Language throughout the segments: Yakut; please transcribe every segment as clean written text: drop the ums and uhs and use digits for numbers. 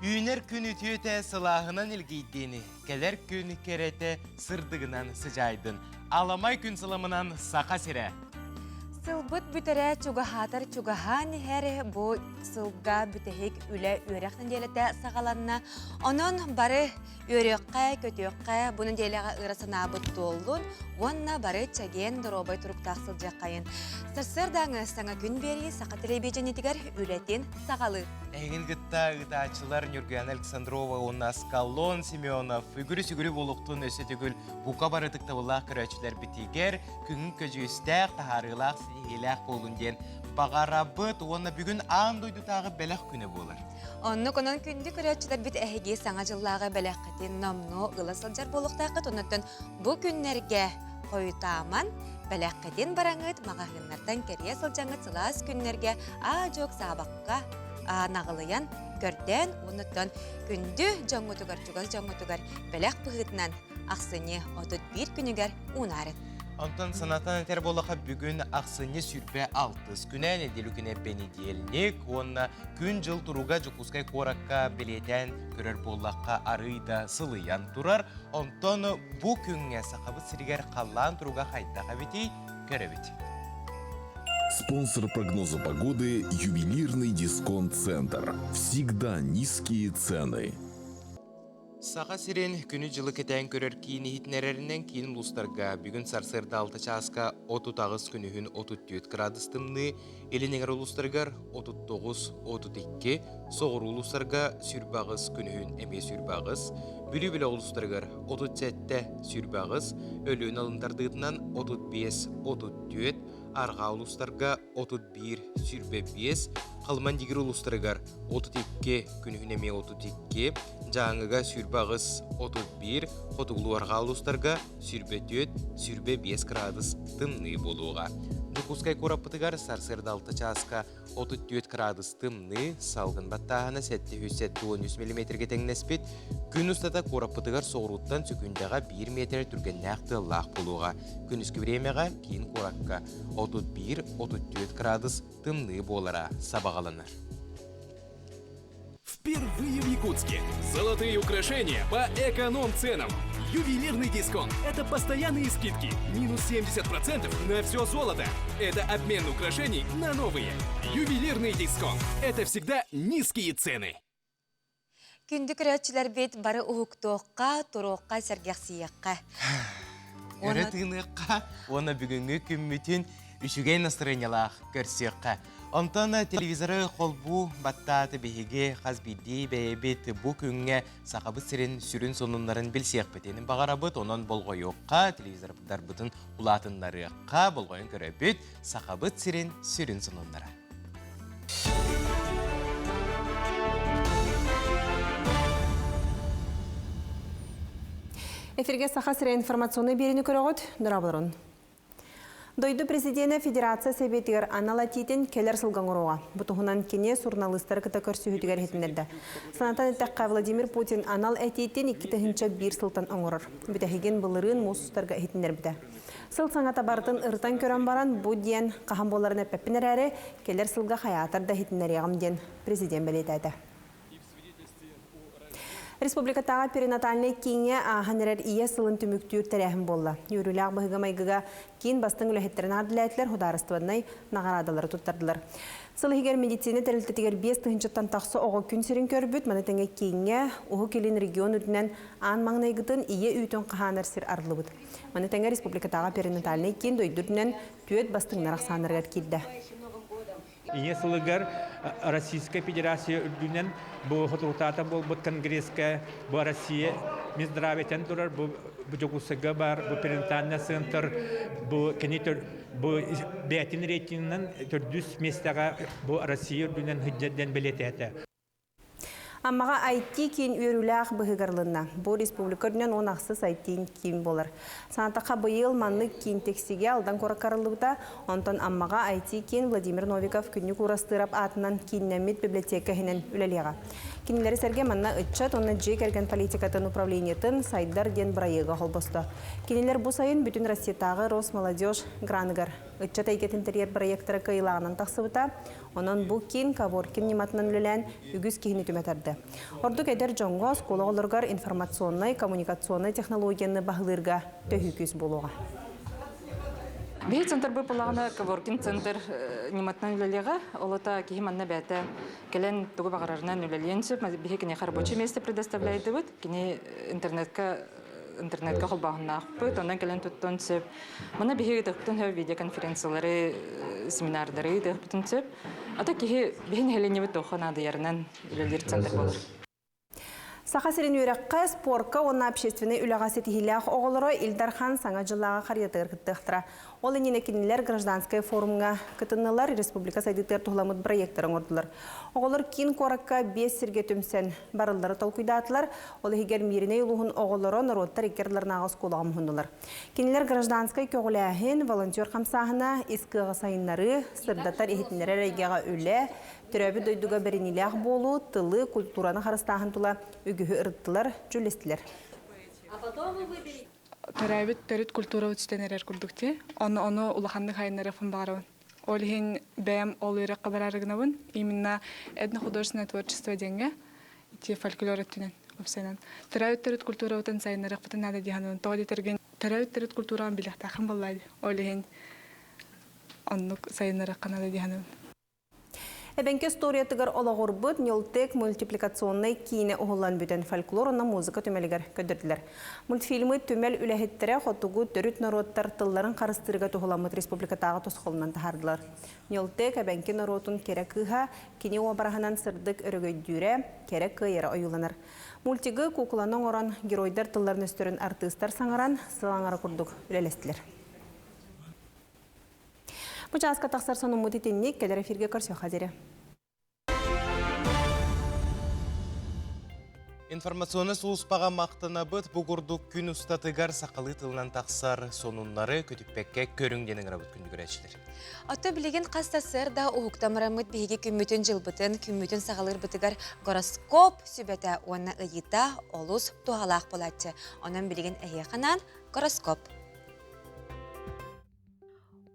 Үүнэр күн үтүөтэ сылааһынан илгийдин, кэлэр күн кэрэтэ сырдыгынан сыдьаайдын. Аламай күн сыламынан Саха сирэ! Сылбыт бүтэрэ чугаһаатар чугаһаан иһэр бу сылга бүтэһик үлэ үөрэх нэдиэлэтэ саҕаланна. Онон бары үөрүөххэ, көтүөххэ, бу нэдиэлэҕэ ыра санаабыт туоллун уонна бары чэгиэн доруобай туруктаах сылдьыаххайын. Сарсыардааҥы саҥа күн биэрии саха телевидениетигэр үлэтин саҕалыыр. Эһигин кытта ыытааччылар Нюргуяна Александрова уонна Аскалон Семенов үгүрү-сүгүрү буолуохтун өссө төгүл бука бары ытыктабыллаах көрөөччүлэрбитигэр күҥүн көдьүүстээх, таһаарыылаах, ситиһиилээх буолун диэн баҕарабыт уонна бүгүн аан дойдутааҕы бэлэх күнэ буолар. Оннук онон күндү көрөөччүлэрбит эһиги Саҥа дьыллааҕы бэлэххитин номнуо ыла сылдьар буолуохтааххыт. Оннуттан бу күннэргэ хойутааман бэлэххитин бараҥыт маҕаһыыннартан кэрийэ сылдьаҥҥыт сылаас күннэргэ аа-дьуок саабакка наҕылыйан көрдөөн уонуттан күндү дьоҥҥутугар чугас дьоҥҥутугар бэлэх быһыытынан ахсынньы 31 күнүгэр уунаарын. Онтон санатан этэр буоллахха бүгүн ахсынньы 26 күнэ, нэдиэлэ күнэ бэнидиэлник уонна күн-дьыл туруга Дьокуускай куоракка бэлиэтээн көрөр буоллахха арыый да сылыйан турар. Онтон бу күҥҥэ Сахабыт сиригэр халлаан туруга хайдах эбитий көрөбүт. Спонсор прогноза погоды – ювелирный дисконт-центр. Всегда низкие цены. Саха сирин күнү-дьылы кэтээн көрөр киин иһитиннэрэринэн киин улуустарга бүгүн сарсыарда 6 чааска 38 күнүһүн 34 кыраадыс тымныы, илин эҥэр улуустарыгар 39-32, соҕуруу улуустарга 28 күнүһүн эмиэ 28, Бүлүү бөлөх улуустарыгар 37-28, Өлүөн алын тардыытынан 35-34, арҕаа улуустарга 31-25, Халыман-Дигир улуустарыгар 32, күнүһүн эмиэ 32, Дьааҥыга 28, 31, хотугулуу-арҕаа улуустарга 24, 25 кыраадыс тымныы буолуоҕа. Дьокуускай куораппытыгар сарсыарда 6 чааска 34 кыраадыс тымныы, салгын баттааһына 773 миллиметргэ тэҥнэспит. Күн устата куораппытыгар соҕурууттан сөкүүндэҕэ 1 миэтэрэ түргэннээх тыаллаах буолуоҕа. Күнүскү бириэмэҕэ киин куоракка 31-34 кыраадыс тымныы буолара сабаҕаланар. Впервые в Якутске. Золотые украшения по эконом-ценам. Ювелирный дисконт – это постоянные скидки. Минус 70% на все золото. Это обмен украшений на новые. Ювелирный дисконт – это всегда низкие цены. Күндү көрөөччүлэрбит бары уһуктуохха, туруохха, сэргэхсийиэххэ. Өрө тыыныахха уонна бүгүҥҥү күммүтүн үчүгэй настырыанньалаах көрсүөххэ. Онтон телевизоры холбуу баттааты биһиги хас биирдии бэйэбит бу күҥҥэ Сахабыт сирин сүрүн сонуннарын билсиэхпитин баҕарабыт. Онон болҕойуохха, телевизордарбытын улаатыннарыахха, болҕойон көрөбүт Сахабыт сирин сүрүн сонуннара. Эфиргэ Саха сирэ информационнай биэриини көрөҕүт. Дорооболорун. Дойду президенэ Федерация Сэбиэтигэр анал этиитин кэлэр сылга оҥоруоҕа. Бу туһунан кини суруналыыстары кытта көрсүһүүтүгэр иһитиннэрдэ. Санатан эттэххэ, Владимир Путин анал этиитин 2001 сылтан оҥорор. Бүтэһигин былырыын муус устарга иһитиннэрбитэ. Сыл саҥата барытын ырытан көрөн баран, бу диэн хаһан буоларын эппэппин эрээри, кэлэр сылга хайаатар да иһитиннэриэҕим диэн президент бэлиэтээтэ. Республикатааҕы перинатальнай кииҥҥэ ааһан эрэр Ийэ сылын түмүктүүр тэрээһин буолла. Үөрүүлээх быһыыга-майгыга киин бастыҥ үлэһиттэрин аадылээтилэр, судаарыстыбаннай наҕараадалары туттардылар. Сыл иһигэр медицина тэрилтэтигэр 5 тыһыынчаттан тахса оҕо күн сирин көрбүт, маны тэҥэ кииҥҥэ Уһук Илин регион үрдүнэн аан маҥнайгытын ийэ үүтүн хаһаанар сир арыллыбыт. Маны тэҥэ республикатааҕы перинатальнай киин дойду үрдүнэн түөрт бастыҥнар ахсааннарыгар киирдэ. Ийэ сылыгар Российскай Федерация үрдүнэн бу соторутаата буолбут конгресска бу Россия Минздравитен турар бу Дьокуускайга баар бу перинатальный центр бу кини бу бэйэтин рейтингинэн төрдүс миэстэҕэ бу Россия үрдүнэн сылдьар диэн бэлиэтээтэ. Аммаҕа IT-киин үөрүүлээх быһыыгарлынна. Бу республика үрдүнэн 16 IT-киин буолар. Санатахха быйыл маннык киин Тиксигэ Алдан куоракка арыллыбыта. Онтон Аммаҕа IT-киин Владимир Новиков Күннүк Уурастыырап аатынан кииннэммит библиотека иһинэн үлэлиэҕэ. Кинилэри сэргэ манна ыччат уонна дьиэ кэргэн политикатын управлениетын сайдар диэн бырайыага холбосто. Кинилэр бу сайын бүтүн Россиятааҕы Росмолодежь граныгар ыччат эйгэтин тэрийэр бырайыактара кыайыылааҕынан тахсыбыта. Онон бу киин коворкинг ньыматынан үлэлээн үгүс киһини түмэ тарда. Ордук эдэр дьоҥҥо оскуола оҕолоругар информационнай, коммуникационнай технологияны баһылыырга төһүү күүс буолуоҕа. Биһи центр быпылаҕына коворкинг центр ньыматынан үлэлиэҕэ. Ол ата киһи манна бэйэтэ кэлэн тугу баҕарарынан үлэлиэн сөп. Биһи киниэхэ рабочее место предоставляйдыбыт. Кини интернетка интернетка холбооһуннаахпыт, онон кэлэн туттуон сөп. Манна биһиги ыытыахпытын сөп видеоконференциялары, семинардары ыытыахпытын сөп. Ата киһи биһи нэһилиэнньэбит туохха наадыйарынан үлэлиир центр буолар. Саха сирин үөрэххэ, спорка уонна общественнай үлэҕэ ситиһиилээх оҕолоро Ил Дархан Саҥа дьыллааҕы харыйатыгар кыттыахтара. Ол иннинэ кинилэр гражданскай форумҥа кытыннылар, республика сайдыытыгар туһуламмыт проектары оҥордулар. Оҕолор киин куоракка биэс сиргэ түмсэн барыллары толкуйдаатылар. Ол иһигэр Мииринэй улууһун оҕолоро норуоттар икки ардыларынааҕы оскуолаҕа муһуннулар. Кинилэр гражданскай көҕүлээһин, волонтер хамсааһына, ис кыаҕы сайыннарыы, сырдатар иһитиннэрэр эйгэҕэ үлэ, төрөөбүт дойдуга бэриниилээх буолуу, тылы, культураны харыстааһын тула үгүһү ырыттылар, дьүүллэстилэр. Төрөөбүт төрүт культурабыт сүтэн эрэр курдук дии. Ону ону улаханнык хайыннарыахпын баҕарабын. Ол иһин бэйэм ол үөрэххэ бараары гынабын. Именно этнохудожественное творчество диэҥҥэ ити фольклор өттүнэн уопсайынан. Төрөөбүт төрүт культурабытын сайыннарыахпытын наада дии саныыбын. Тоҕо диэтэргин төрөөбүт төрүт культураҕын билиэхтээххин буоллаа дии. Ол иһин оннук сайыннарыахха наада дии саныыбын. Эбэҥки историятыгар олоҕурбут Ньолтек мультипликационнай киинэ уһуллан бүтэн фольклор уонна музыка түмэлигэр көрдөрдүлэр. Мультфильмы түмэл үлэһиттэрэ хотугу төрүт норуоттар тылларын харыстыырга туһуламмыт республикатааҕы тосхолунан таһаардылар. Ньолтек эбэҥки норуотун кэрэ кыыһа кини уобараһынан сырдык өрөгөйдүүрэ, кэрэ кыайара ойууланар. Мультигы куукуланы оҥорон геройдар тылларын өстөрүн артыыстар саҥаран сыл аҥара курдук үлэлэстилэр. Бу чааска тахсар сонуммут итинник кэлэр эфиргэ көрсүөххэ диэри. Информационнай сулууспаҕа махтанабыт бу курдук күн устатыгар сахалыы тылынан тахсар сонуннары көтүппэккэ көрүҥ диэн ыҥырабыт күндү көрөөччүлэр. Оттон билигин хас да сыр да уһуктамыраммыт биһиги күммүтүн дьылбытын, күммүтүн саҕалыырбытыгар гороскоп сүбэтэ уонна ыйыыта олус туһалаах буолааччы. Онон билигин эһиэхэ анаан гороскоп.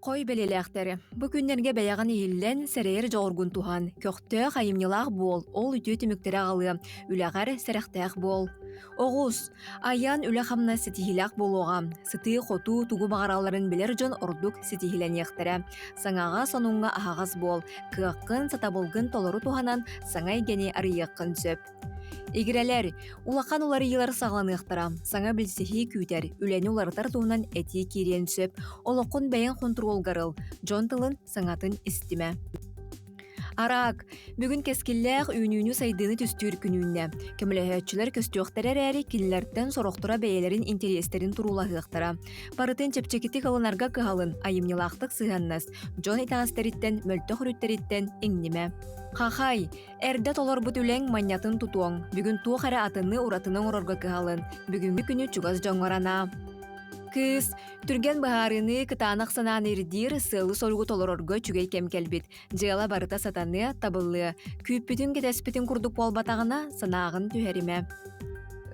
Хой бэлиэлээхтэр, бу күннэргэ бэйэҕин иһиллэн, сэрэйэр дьоҕургун туһан, көхтөөх, айымньылаах буол, ол үтүө түмүктэри аҕалыа, үлэҕэр сэрэхтээх буол. Оҕус, айан үлэ-хамнас ситиһиилээх буолуоҕа, сытыы-хотуу тугу баҕаралларын билэр дьон ордук ситиһиилэниэхтэрэ. Саҥаҕа, сонуҥҥа аһаҕас буол, кыаххын, сатабылгын толору туһанан саҥа эйгэни арыйыаххын сөп. Игирэлэр, улахан уларыйыылар саҕаланыахтара, саҥа билсиһии күүтэр, үлэни уларытар туһунан этии киириэн сөп, олоххун бэйэҥ хонтуруолгар ыл, дьон тылын, саҥатын истимэ. Араак, бүгүн кэскиллээх үүнүүнү-сайдыыны түстүүр күн үүннэ. Көмөлөһөөччүлэр көстүөхтэрэ эрээри, кинилэртэн сорохторо бэйэлэрин интэриэстэрин туруулаһыахтара. Барытын чэпчэкитик ылынарга кыһалын, айымньылаахтык сыһыаннас, дьон итэҕэстэриттэн, мөлтөх өрүттэриттэн иҥнимэ. Хахай, Эрдэ толорбут үлэҥ манньатын тутуоҥ. Бүгүн туох эрэ атыны, уратыны оҥорорго кыһалын. Бүгүҥҥү күнү чугас дьоҥҥор анаа. Кыыс, түргэн быһаарыыны, кытаанах санааны ирдиир, сыалы-соругу толорорго үчүгэй кэм кэлбит. Дьыала барыта сатаныа, табыллыа. Күүппүтүҥ-кэтэспитиҥ курдук буолбатаҕына, санааҕын түһэримэ.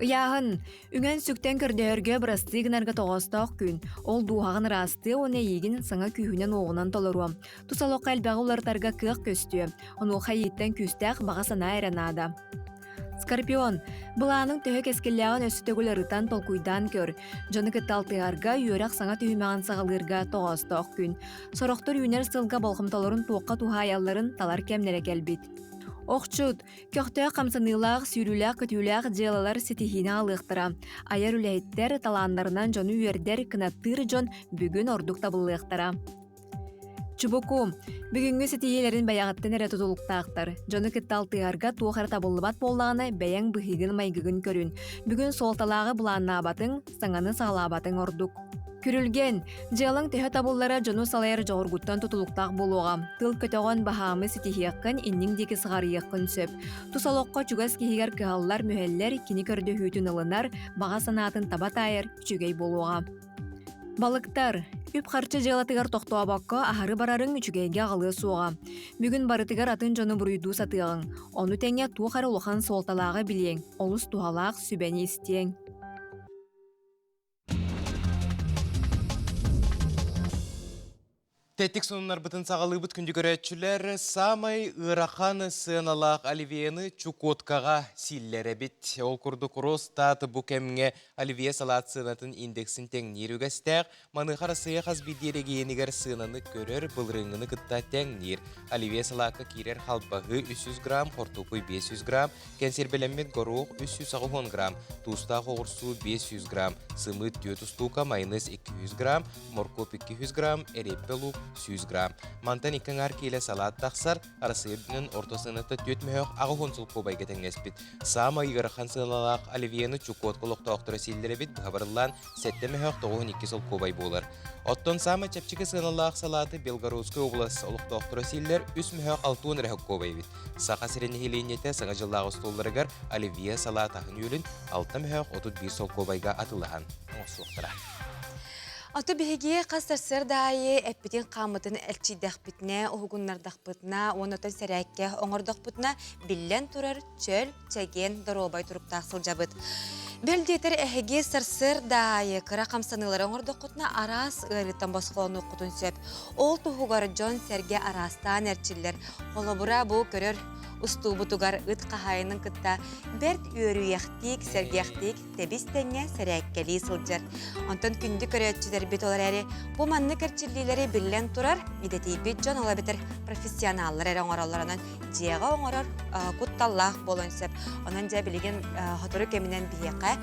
Ыйааһын. Үҥэн-сүктэн көрдөһөргө бырастыы гынарга тоҕоостоох күн. Ол дууһаҕын ыраастыа уонна эйиигин саҥа күүһүнэн-уоҕунан толоруо. Тус олоххо элбэҕи уларытарга кыах көстүө, онуоха эйииттэн күүстээх баҕа санаа эрэ наада. Скорпион, былааныҥ төһө кэскиллээҕин өссө төгүл ырытан толкуйдаан көр. Дьону кытта алтыһарга, үөрэх саҥа түһүмэҕин саҕалыырга тоҕоостоох күн. Сорохтор үүнэр сылга болҕомтолорун туохха туһаайалларын талар кэмнэрэ кэлбит. Охчут, көхтөөх хамсаныылаах, сүүрүүлээх-көтүүлээх дьыалалар ситиһиини аҕалыахтара. Айар үлэһиттэр, талааннарынан дьону үөрдэр, кынаттыыр дьон бүгүн ордук табыллыахтара. Чубуку, бүгүҥҥү ситиһиилэрин бэйэҕиттэн эрэ тутулуктаахтар. Дьону кытта алтыһарга туох эрэ табыллыбат буоллаҕына, бэйэҥ быһыыгын-майгыгын көрүн. Бүгүн суолталааҕы былааннаабатыҥ, саҥаны саҕалаабатыҥ ордук. Күрүлгэн, дьыалаҥ төһө табыллара дьону салайар дьоҕургуттан тутулуктаах буолуоҕа. Тыл көтөҕөн баһаамы ситиһиэххин, инниҥ диэки сыҕарыйыаххын сөп. Тус олоххо чугас киһигэр кыһаллар-мүһэллэр, кини көрдөһүүтүн ылынар, баҕа санаатын таба таайар үчүгэй буолуоҕа. Балыктар, үп-харчы дьыалатыгар тохтообокко аһары барарыҥ үчүгэйгэ аҕалыа суоҕа. Бүгүн барытыгар атын дьону буруйдуу сатыаҕыҥ. Ону тэҥэ туох эрэ улахан суолталааҕы билиэҥ, олус туһалаах сүбэни истиэҥ. Тэттик сонуннарбытын саҕалыыбыт күндү көрөөччүлэр, саамай ыарахан сыаналаах оливьены Чукоткаҕа сииллэр эбит. Ол курдук Росстат бу кэмҥэ оливье салаат сыанатын индексин тэҥниир үгэстээх. Маныаха Арассыыйа хас биирдии эрэгийиэнигэр сыананы көрөр, былырыыҥҥыны кытта тэҥниир. Оливье салаакка киирэр халбаһы 300 грамм, хортуоппуй 500 грамм, кэнсиэрбэлэммит горуох 380 грамм, туустаах оҕурсуу 500 грамм, сымыыт 4 устуука, майонез 200 грамм, моркуоп 200 грамм, эриэппэ луук 100 грамм. Мантан икки аҥаар киилэ салаат тахсар, Арассыыйа үрдүнэн орто сыаната 4 мөһөөх 80 солкуобайга тэҥнэспит. Саамай ыарахан сыаналаах оливьены Чукотка олохтоохторо сииллэр эбит, быһабарыллаан 7 мөһөөх 92 солкуобай буолар. Оттон саамай чэпчэки сыаналаах салааты Белгородскай область олохтоохторо сииллэр 3 мөһөөх 60 эрэ солкуобай эбит. Саха сирин нэһилиэнньэтэ Саҥа дьыллааҕы остуолларыгар оливье салаат аһын-үөлүн 6 мөһөөх 31 солкуобайга атыылаһан оҥорсуохтара. Ото биһиги хас сарсыарда аайы эппитин-хааммытын эрчийдэхпитинэ, уһугуннардахпытына уонна оттон сэрээккэ оҥордохпутуна, биллэн турар, чөл, чэгиэн, доруобай туруктаах сылдьабыт. Бэл диэтэр эһиги сарсыарда аайы кыра хамсаныылары оҥордоххутуна араас ыарыыттан босхолонуоххутун сөп. Ол туһугар дьон-сэргэ араастаан эрчиллэр. Холобура, бу көрөр устуубутугар ыт хаһаайынын кытта бэрт үөрүйэхтиик, сэргэхтиик тэбис-тэҥҥэ сэрээккэлии сылдьар. Онтон күндү көрөөччүлэрбит ол эрээри бу маннык эрчиллиилэри биллэн турар идэтийбит дьон ол эбэтэр профессионаллар эрэ оҥороллор. Онон дьиэҕэ оҥорор кутталлаах буолуон сөп. Онон дьэ билигин сотору кэминэн биһиэхэ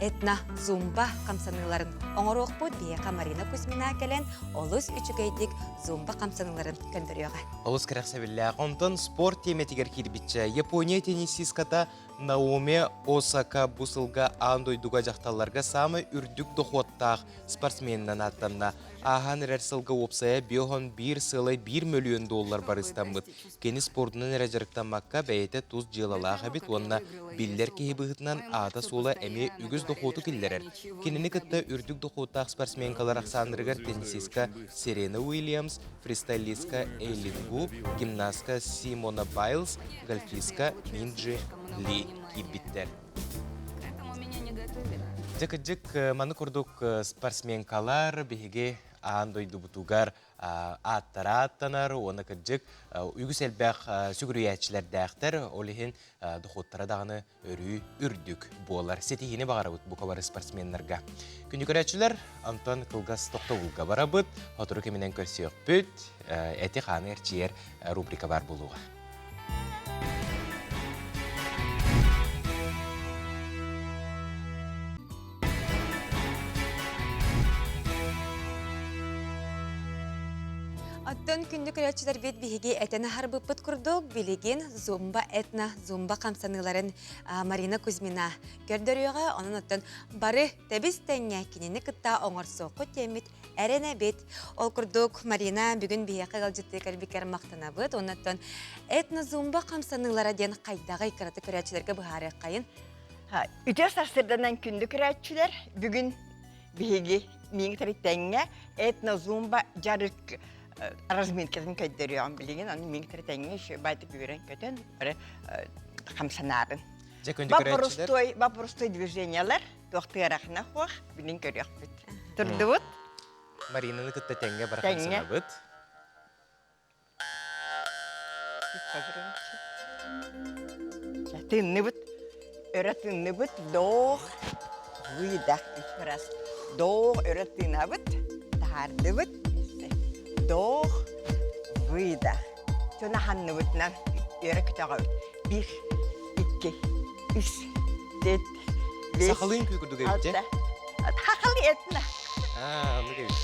этно-зумба хамсаныыларын оҥоруохпут. Биһиэхэ Марина Кузьмина кэлэн олус үчүгэйдик зумба хамсаныыларын көрдөрүөҕэ. Олус кэрэхсэбиллээх. Онтон спорт тиэмэтигэр киирбитчэ, Япония теннисистката Наоми Осака бу сылга аан дойдуга дьахталларга саамай үрдүк дохуоттаах спортсменынан ааттанна. Ааһан эрэр сылга уопсайа биоһон биир сыалай биир мөлүйүөн доллар барыстаммыт. Кини спордунан эрэ дьарыктаммакка бэйэтэ тус дьыалалаах эбит уонна биллэр киһи быһыытынан аата-суола эмиэ үгүс дохуоту киллэрэр. Кинини кытта үрдүк дохуоттаах спортсменкалар ахсааннарыгар теннисистка Серена Уильямс, фристайлистка Эйлин Гу, гимнастка Симона Байлз, гольфистка Минджи Ли киирбиттэр. Дьэ, кырдьык, маны курдук спортсменкалар биһиги аан дойдубутугар ааттара ааттанар уонна кырдьык үгүс элбэх сүгүрүйээччилэрдээхтэр. Ол иһин дохуоттара даҕаны өрүү үрдүк буолар. Ситиһиини баҕарабыт бука бары спортсменнарга. Күндү көрөөччүлэр, онтон кылгас тохтобулга барабыт. Сотору кэминэн көрсүөхпүт. Эти-хааны эрчийэр рубрика бар буолуоҕа. Оттон күндү көрөөччүлэрбит биһиги этэн аһарбыппыт курдук, билигин зумба этно зумба хамсаныыларын Марина Кузьмина көрдөрүөҕэ. Онон оттон бары тэбис тэҥҥэ кинини кытта оҥорсуоххут диэммит эрэнэбит. Ол курдук Марина бүгүн биһиэхэ ыалдьыттыы кэлбиккэр махтанабыт. Онон этно-зумба хамсаныылара диэн хайдаҕый кыраты көрөөччүлэргэ быһаарыаххайын. Үтүө сарсыарданан күндү көрөөччүлэр, бүгүн биһиги миҥ тэҥҥэ этнозумба дьарык разминкатын көрдөрүөҕүм билигин аны миҥ тэҥҥэ еще байтык үөрэн көтөн бары хамсанаарын. Дьэ күндү көрөөччүлэр. Бопростой движениялар туохтыарахына хуох билин көрүөхпүт. Турдубут. Маринаны кытта тэҥҥэ бары хамсанабыт. Тынныбыт, өрө тынныбыт, вдох, выдох, еще раз. Вдох, өрө тыынабыт, таһаардыбыт, вдох, выдох. Чона ханныбытынан өрө көтөҕөбүт. Бир, икки, үс, төрт, бес, Сахалыын күй курдук эбит дьэ. алта. Хахалы этна. Аа, оннук эбит.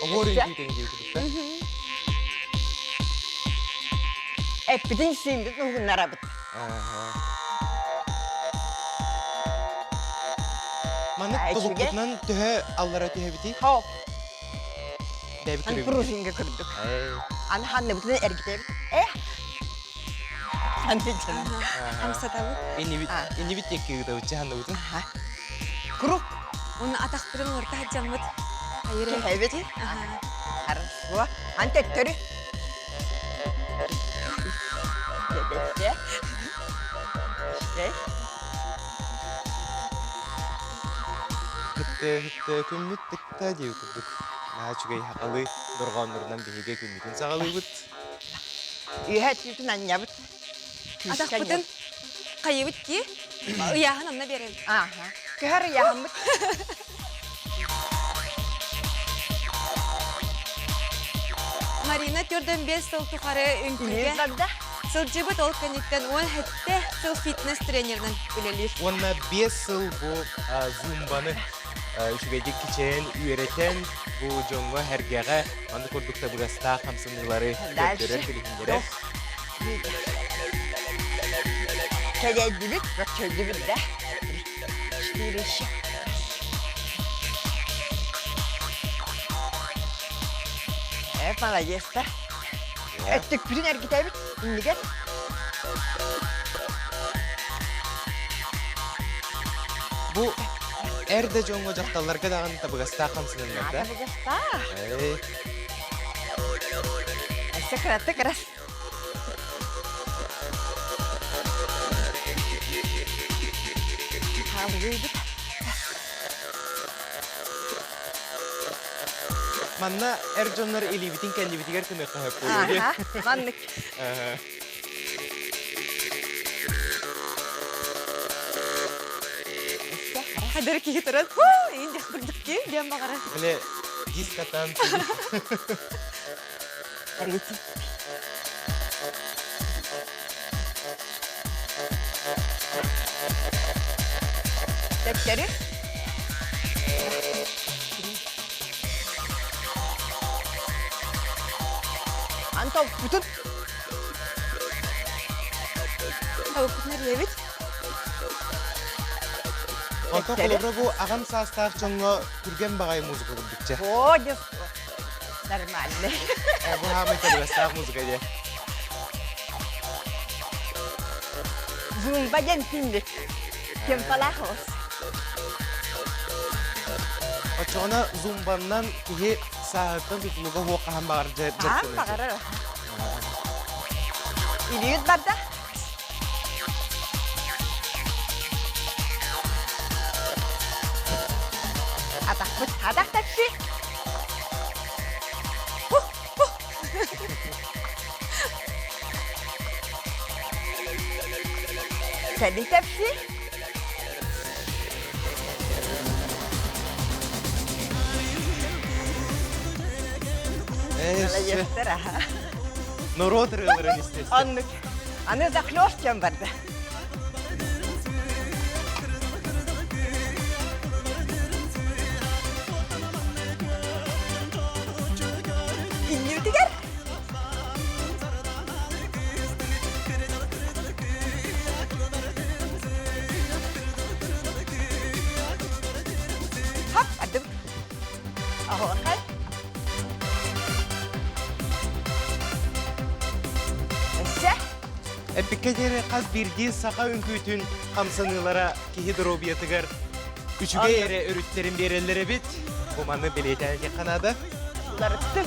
Оһуор үҥкүү тэҥдии курдук да? Эппитин сииммит уһуннарабыт. Маннык тобукпутунан төһө аллара түһэбитий? Хоп. Бэйэбит Аны көрөбүт. пружинга курдук. Аны ханныбытын эргитэбит. Э! Ханны Хамсатабыт. Иннибит иннибит диэки ыытабыт ханныбытын. Круг. Уонна атахпытын уларыта сылдьаммыт. Кэһэбит. Хорошо. Ан төттөрү. Дедесте. Хытты хытты күммүт тыкта диэби курдук. Наһаа үчүгэй хахалы дорҕооннорунан биһиги күммүтүн саҕалыыбыт. Үөһэ өттүтүн анньабыт. Атахпытын хайыбыт ки ыйааһын онно биэрэбит. Ааха. Көһөр ыйааһыммыт. Марина төрдөн бес сыл тухары үҥкүүгэ сылдьыбыт ол кэнниттэн 17 сыл фитнес тренеринэн үлэлиир. Уонна 5 сыл бу зумбаны үчүгэйдик кичэйэн үөрэтэн бу дьоҥҥо сэргэҕэ маннык курдук табыгастаах хамсаныылары көрдөрөр билиһиннэрэр. Кэлэйдибит, көрдүбүт да. Четыре еще. Э, молодец да. Өттүкпүтүн эргитэбит, иннигэр. Бу эр да дьоҥҥо дьахталларга даҕаны табыгастаах хамсаныллар да? Табыгастаах. Өссө кыратык раз. Хаалыйбыт. Манна эр дьоннор илиибитин кэннибитигэр кыныахха сөп буолуо дии. Маннык. Хадыр киһи туран, иин диэх курдук ки, диэн баҕара. Бile дискотан. Төттөрү. Антон, бүтүн. Табыкпытын эрийэбит. Онтон холобура бу аҕам саастаах дьоҥҥо түргэн баҕайы музыка курдукча. О, Нормально. Бу хаамай табыгастаах музыка диye. Зумба диэн тинник. Темпалаах оҕус. Оччоҕуна зумбаннан киһи сааһыттан тутулуга суох хаһан баҕар Хаһан баҕарар. Илиит барда. Атахпыт атах такси. Кэлин тэпси. Молодецтар, аха. Норуот ырыаларын истестер. Оннук. Аны захлёст диэн барда. Иннибитигэр Хоп, адым. Оһуохай. Өссө. Эппиккэ диэри хас биирдии саха үҥкүүтүн хамсаныылара киһи доруобуйатыгар үчүгэй эрэ өрүттэрин биэрэллэр эбит. Бу маны бэлиэтээн этиэххэ наада. Уларыттым.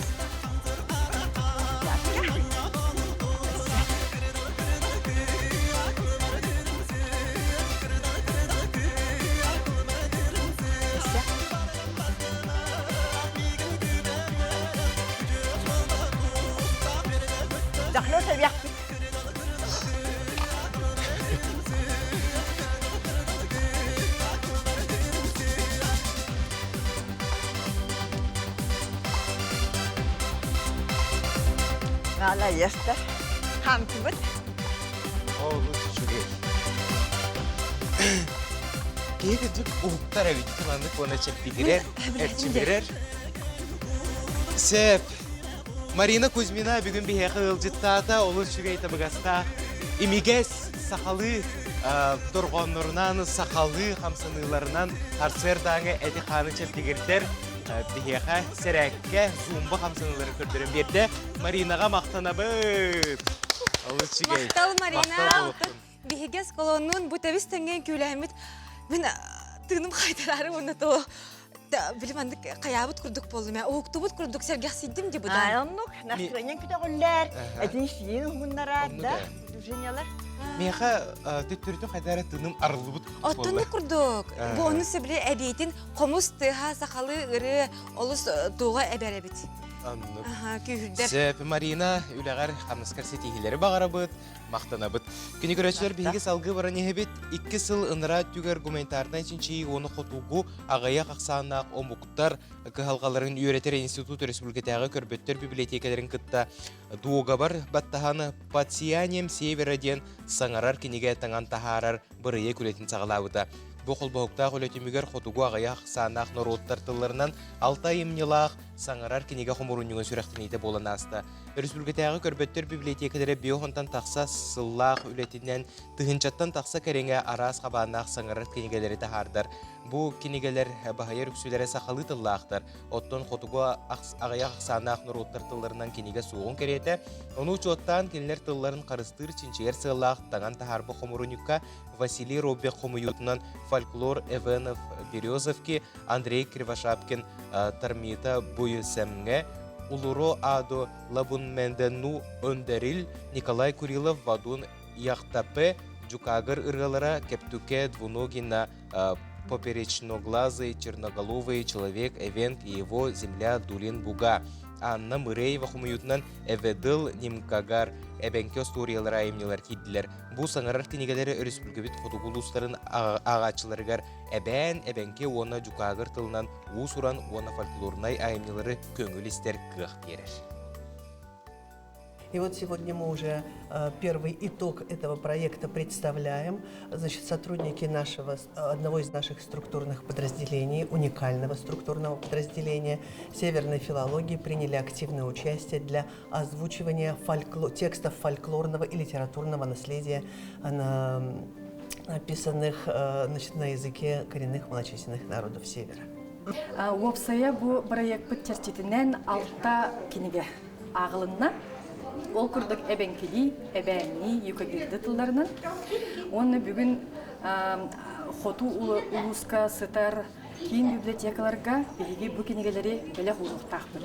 Захлёст эбиэхпит. Молодец-то. Хаамтыбыт. Олус үчүгэй. Киһи кырдьык уһуктар эбит. Маннык уонна чэппигирэр, эрчимирэр. Сөп. Марина Кузьмина бүгүн биһиэхэ ыалдьыттаата, олус үчүгэй табыгастаах, имигэс сахалыы дорҕооннорунан, сахалыы хамсаныыларынан сарсыардааҥы эти-хааны чэбдигирдэр биһиэхэ сэрээккэ зумба хамсаныыларын көрдөрөн биэрдэ. Маринаҕа махтанабыт! Олус үчүгэй. Махтал, Марина! Биһиги осколоннуун бу тэбис тэҥҥэ үҥкүүлээммит мин. Тыыным хайтараары уонна то били маннык хайаабыт курдук буоллум ээ. Уһуктубут курдук сэргэхсийдим ди будан. Оннук настроениең көтөҕүллэр, этин сиин уһуннарар да движениялар. Миэхэ төттөрүтүн хайдара тыыным арыллыбыт Оттонну курдук. Бу ону сөбүлэ эбиитин хомус тыаһа сахалыы ырыа олус туоҕа эбэр эбит. Оннук. Күүһүрдэр. Сөп, Марина, үлэҕэр хамнаскар ситиһиилэри баҕарабыт. Махтанабыт. Күнү көрөөччүлэр биһиги салгыы баран иһэбит. Икки сыл ынараа өттүгэр гуманитарнай чинчийии уонна хотугу аҕыйах ахсааннаах омуктар кыһалҕаларын үөрэтэр институт республикатааҕы көрбөттөр библиотекаларын кытта дуогабар баттаһан «Под сиянием севера» диэн саҥарар кинигэ таҥан таһаарар бырайыак үлэтин саҕалаабыта. Бу холбоһуктаах үлэ түмүгэр хотугу аҕыйах ахсааннаах норуоттар тылларынан алта айымньылаах саҥарар кинигэ хомуурунньугун сүрэхтэниитэ буолан ааста. Өрөспүүбүлүкэтээҕи көрбөттөр библиотекалара биохонтон тахса сыллаах үлэтинэн тыһыынчаттан тахса кэриҥэ араас хабааннаах саҥарар кинигэлэри таһаардар. Бу кинигэлэр баһыйар үксүлэрэ сахалыы тыллаахтар. Оттон хотугу аҕыйах ахсааннаах норуоттар тылларынан кинигэ суоҕун кэриэтэ. Ону учуоттаан кинилэр тылларын харыстыыр чинчийэр сыаллаах таҥан таһаарбыт хомуурунньукка Василий Роббек хомуйуутунан фольклор Эвенов Березовки, Андрей Кривошапкин Тармита Буйсэмҥэ, Улуро Адо Лабунмендену Өндерил, Николай Курилов Вадун Яхтапе, Дьукаагыр ырыалара Кептуке Двуногина Поперечноглазый, Черноголовый человек, Эвенк и его земля Дулин Буга. Анна Мыреева хомуйуутунан Эведыл Нимкагар эбэҥки остуоруйалара айымньылар киирдилэр. Бу саҥарар кинигэлэри өрөспүүбүлүкэбит хотугу улуустарын ааҕааччыларыгар эбээн, эбэҥки уонна дьукаагыр тылынан уус-уран уонна фольклорнай айымньылары көҥүл истэр кыах биэрэр. И вот сегодня мы уже первый итог этого проекта представляем. Значит, сотрудники нашего, одного из наших структурных подразделений, уникального структурного подразделения Северной филологии приняли активное участие для озвучивания фольклор, текстов фольклорного и литературного наследия, на, написанных значит, на языке коренных малочисленных народов Севера. Уопсайа бу бырайыакпыт чэрчитинэн алта кинигэ ааҕылынна. Ол курдук эбэҥкилии, эбээннии, юкагирды тылларынан. Уонна бүгүн хоту улууска сытар киин библиотекаларга биһиги бу кинигэлэри бэлэх ууруохтаахпыт.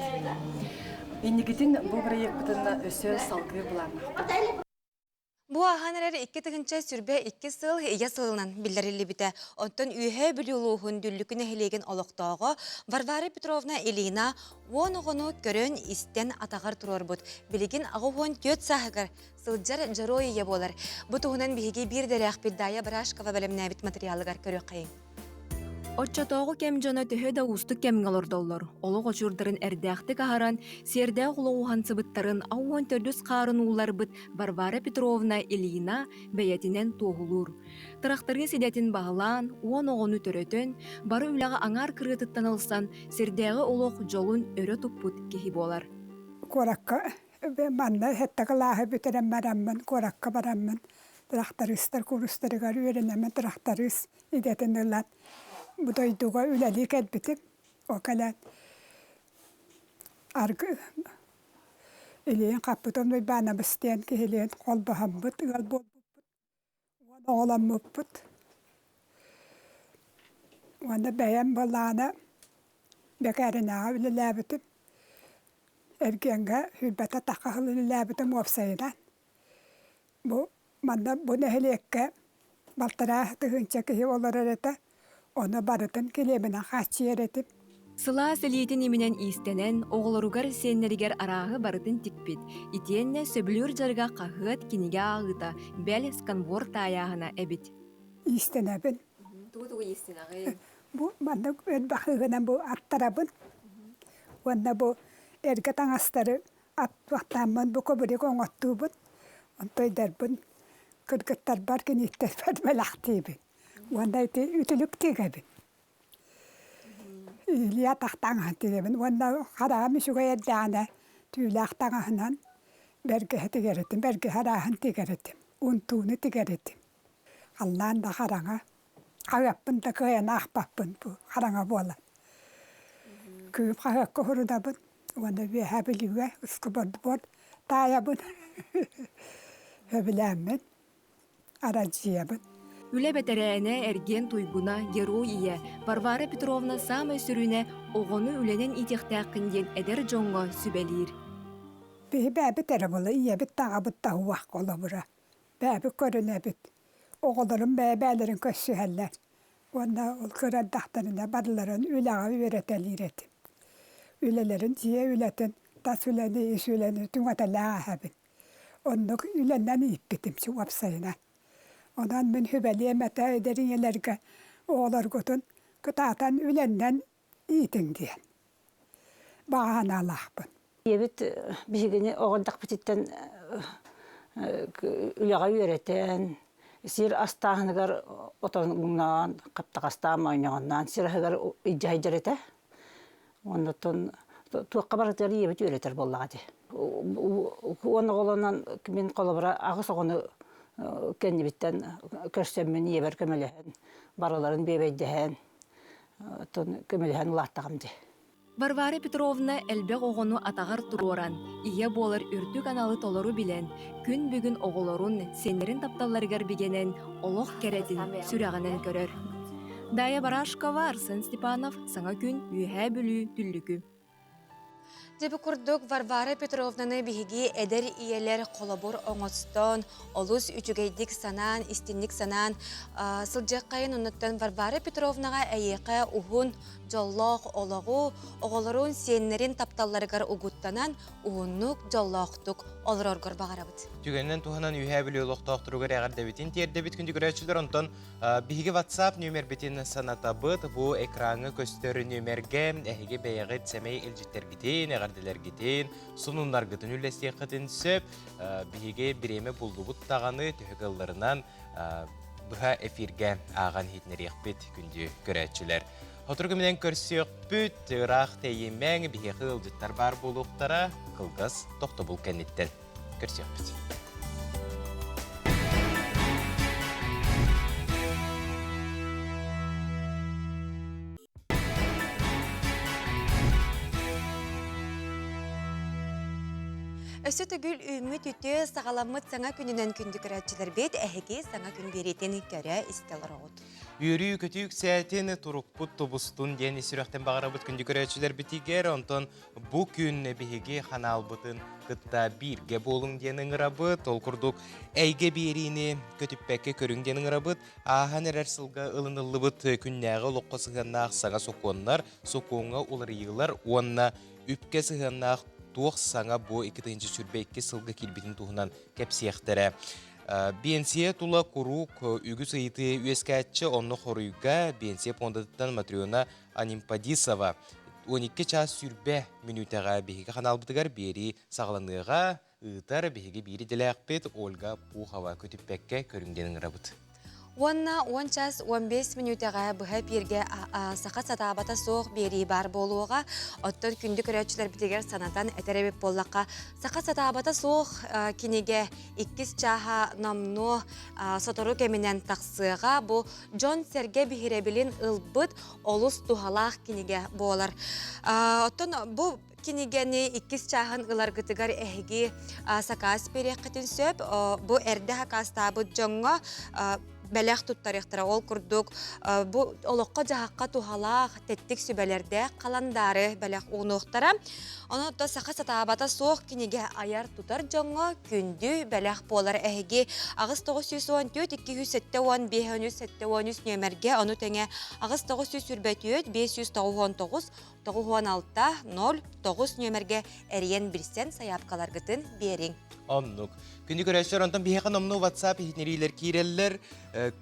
Инникитин бу бырайыакпытын өссө салгыыр былааннаахпыт. Бу ааһан эрэр 2022 сыл Ийэ сылынан биллэриллибитэ. Оттон Үөһээ Бүлүү улууһун Дүллүкү нэһилиэгин олохтооҕо Варвара Петровна Ильина уон оҕону көрөн-истэн атаҕар туруорбут. Билигин 84 сааһыгар сылдьар дьоруой ийэ буолар. Бу туһунан биһиги биир идэлээхпит Дая Барашкова бэлэмнээбит матырыйаалыгар көрүөххэйиҥ. Оччотооҕу кэм дьоно төһө да уустук кэмҥэ олордоллор, олох очурдарын эрдээхтик аһаран, сиэрдээх олоҕу уһансыбыттарын 14 хаарын уулларбыт Варвара Петровна Ильина бэйэтинэн туоһулуур. Тырахтарыыс идэтин баһылаан, уон оҕону төрөтөн, бары үлэҕэ аҥаар кырыатыттан ылсан, сирдээҕи олох дьолун өрө туппут киһи буолар. Куоракка манна сэттэ кылааһы бүтэрэн бараммын, куоракка бараммын, тырахтарыыстар куурустарыгар үөрэнэммин тырахтарыыс идэтин ылан бу дойдуга үлэлии кэлбитим. Ол кэлэн аргы илиин хаппытым Уйбаанабыс диэн киһилиин холбоһоммут, ыал буолбуппут, уон оҕоломмуппут. Уонна бэйэм былаана бэкээринэҕэ үлэлээбитим. Эргиэҥҥэ сүүрбэтэ тахха сыл үлэлээбитим уопсайынан. Бу Манна бу нэһилиэккэ балтараа тыһыынча киһи олорор этэ, ону барытын килиэбинэн хааччыйар этим. Сылаас илиитин иминэн иистэнэн, оҕолоругар, сиэннэригэр арааһы барытын тикпит. Итиэннэ сөбүлүүр дьарыга хаһыат, кинигэ ааҕыыта, бэл, сканворд таайааһына эбит. Иистэнэбин. Тугу-тугу иистэнэҕин? Бу маннык элбэх ыгынан бу аттарабын. Уонна бу эргэ таҥастары Аттааммын бу көбүрүк оҥоттуубун, онтойдарбын кыргыттарбар, кинииттэрбэр бэлэхтиибин. Уонна ити үтүлүк тигэбин. Илья таҥаһын тигэбин уонна хараҕым үчүгэй эрдэҕинэ түүлээх таҥаһынан бэргэһэ тигэр этим, бэргэһэ арааһын тигэр этим, унтууну тигэр этим. Халлаан да хараҥа, хаһыаппын да кыайан аахпаппын бу хараҥа буолан. Кыым хаһыакка уһурунабын уонна Үөһээ Бүлүүгэ скобордбор таайабын, сөбүлээммин, арадьыйабын. Үлэ бэтэрээнэ, эргиэн туйгуна, герой ийэ Варвара Петровна саамай сүрүнэ оҕону үлэнэн иитиэхтээххин диэн эдэр дьоҥҥо сүбэлиир. Биһи бэйэбит эрэ була, ийэбит да аҕабыт да уһуох холобура. Бэйэбит көрүнэбит. Оҕолорум бэйэ-бэйэлэрин көрсүһэллэр. Уонна ол кыра эрдэхтэринэ барыларын үлэҕэ үөрэтэлиир этим. Үлэлэрин, дьиэ үлэтин, тас үлэни, ис үлэни түҥэтэлээх эһэбин. Оннук үлэнэн ииппитим уопсайынан. Онон мин сүбэлиэм этэ эдэр ийэлэргэ оҕолоргутун кытаатан үлэннэн иитиҥ диэн баҕа санаалаахпын. Ийэбит биһигини оҕо эрдэхпититтэн үлэҕэ үөрэтэн, сир астааһыныгар отонугунан, хаптаҕастаан, моонньоҕонноон сир аһыгар илдьэ сылдьар этэ. Оннуттан туохха барытыгар ийэбит үөрэтэр буоллаҕа дии. Уон оҕолонон мин холобура аҕыс оҕону кэннибиттэн көрсөммүн ийэбэр көмөлөһөн, барыларын биэбэйдэһэн, оттон көмөлөһөн улааттаҕым дии. Варвара Петровна элбэх оҕону атаҕар туруоран, ийэ буолар үрдүк аналы толору билэн, күн бүгүн оҕолорун, сиэннэрин тапталларыгар бигэнэн, олох кэрэтин сүрэҕинэн көрөр. Дая Барашкова, Арсен Степанов, Саҥа күн, Үөһээ Бүлүү, Түллүкү. Дьэ бу курдук Варвара Петровнаны биһиги эдэр ийэлэр холобур оҥостон, олус үчүгэйдик санаан, истинник санаан сылдьыаххайын оннуттан Варвара Петровнаҕа эйиэхэ уһун, дьоллоох олоҕу, оҕолорун, сиэннэрин тапталларыгар угуттанан, уһуннук, дьоллоохтук олороргор баҕарабыт. Түгэнинэн туһанан Үөһээ Бүлүү олохтоохторугар эҕэрдэбитин тиэрдэбит күндү көрөөччүлэр. Онтон биһиги WhatsApp нүөмэрбитин санатабыт. Бу экраҥҥа көстөр нүөмэргэ эһиги бэйэҕит сэмэй илдьиттэргитин, эҕэрдэлэргитин, сонуннаргытын үллэстиэххитин сөп. Биһиги бириэмэ буллубут даҕаны төһө кыалларынан быһа эфиргэ ааҕан иһитинэриэхпит күндү көрөөччүлэр. Сотору кэминэн көрсүөхпүт, ыраах тэйимэҥ, биһиэхэ ыалдьыттар баар буолуохтара, кылгас тохтобул кэнниттэн көрсүөхпүт. Өссө төгүл үүммүт үтүө саҕаламмыт саҥа күнүнэн күндү көрөөччүлэрбит эһиги саҥа күн биэриитин көрө истэ олороҕут. Үөрүү-көтүү үксээтин, турукпут тубустун диэн ис сүрэхтэн баҕарабыт күндү көрөөччүлэрбитигэр. Онтон бу күн биһиги ханаалбытын кытта бииргэ буолуҥ диэн ыҥырабыт. Ол курдук эйгэ биэриини көтүппэккэ көрүҥ диэн ыҥырабыт. Ааһан эрэр сылга ылыныллыбыт күннээҕи олоххо сыһыаннаах саҥа сокуоннар, сокуоҥҥа уларыйыылар уонна үпкэ сыһыаннаах туох саҥа бу 2022 сылга киирбитин туһунан кэпсиэхтэрэ. Биэнсийэ тула куруук үгүс ыйытыы үөскээччи, онно хоруйга Биэнсийэ пуондатыттан Матрена Анимпадисова 12 чаас 20 мүнүүтэҕэ биһиги ханаалбытыгар биэрии саҕаланыаҕа. Ыытар биһиги биир идэлээхпит Ольга Пухова көтүппэккэ көрүҥ диэн ыҥырабыт. Уонна 10 час 15 мүнүүтэҕэ быһа эпииргэ саха сатаабата суох биэрии баар буолуоҕа. Оттон күндү көрөөччүлэрбитигэр санатан этэр эбит буоллахха, саха сатаабата суох кинигэ иккис чааһа номнуо сотору кэминэн тахсыаҕа. Бу дьон-сэргэ биһирэбилин ылбыт олус туһалаах кинигэ буолар. Оттон бу кинигэни иккис чааһын ыларгытыгар эһиги сакаас биэриэххитин сөп. Бу эрдэ сакаастаабыт дьоҥҥо бэлэх туттарыахтара. Ол курдук бу олоххо-дьаһахха туһалаах тэттик сүбэлэрдээх халандаары бэлэх уунуохтара. Онон саха сатаабата суох кинигэ айар-тутар дьоҥҥо күндү бэлэх буолар эһиги 8914 275 73 нүөмэргэ ону тэҥэ 8924 599 96 0 9 нүөмэргэ эрийэн билсэн сайаапкаларгытын биэриҥ. Оннук. Күндү көрөөччүлэр, онтон биһиэхэ номнуо WhatsApp иһитиннэриилэр киирэллэр.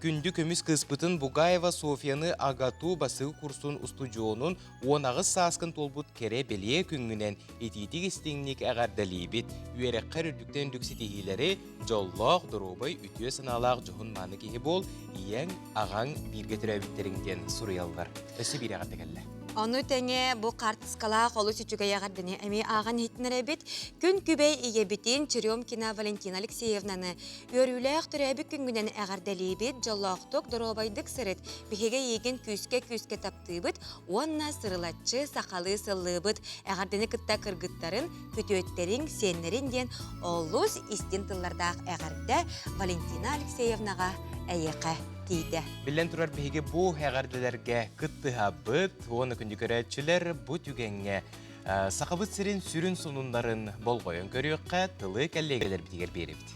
Күндү көмүс кыыспытын Бугаева Софьяны АГАТУ басыы курсун устудьуонун 18 сааскын туолбут кэрэ бэлиэ күҥҥүнэн итиитик истиҥник эҕэрдэлиибит. Үөрэххэр үрдүктэн үрдүк ситиһиилэри, дьоллоох, доруобай, үтүө санаалаах дьоһун-мааны киһи буол, ийэҥ, аҕаҥ бииргэ төрөөбүттэриҥ диэн суруйаллар. Өссө биир эҕэрдэ кэллэ. Ону тэҥэ бу хаартыскалаах олус үчүгэй эҕэрдэни эмиэ ааҕан иһитиннэрэбит. Күн күбэй ийэбитин Черемкина Валентина Алексеевнаны үөрүүлээх төрөөбүт күҥҥүнэн эҕэрдэлиибит, дьоллоохтук, доруобайдык сырыт, биһиги эйиигин күүскэ-күүскэ таптыыбыт уонна сырылаччы сахалыы сыллыыбыт. Эҕэрдэни кытта кыргыттарын, күтүөттэриҥ, сиэннэрин диэн олус истин тыллардаах эҕэрдэ Валентина Алексеевнаҕа эйиэхэ. тиийдэ. Биллэн турар биһиги бу эҕэрдэлэргэ кыттыһабыт уонна күндү көрөөччүлэр бу түгэҥҥэ Сахабыт сирин сүрүн сонуннарын болҕойон көрүөххэ, тылы кэллиэгэлэрбитигэр биэрэбит.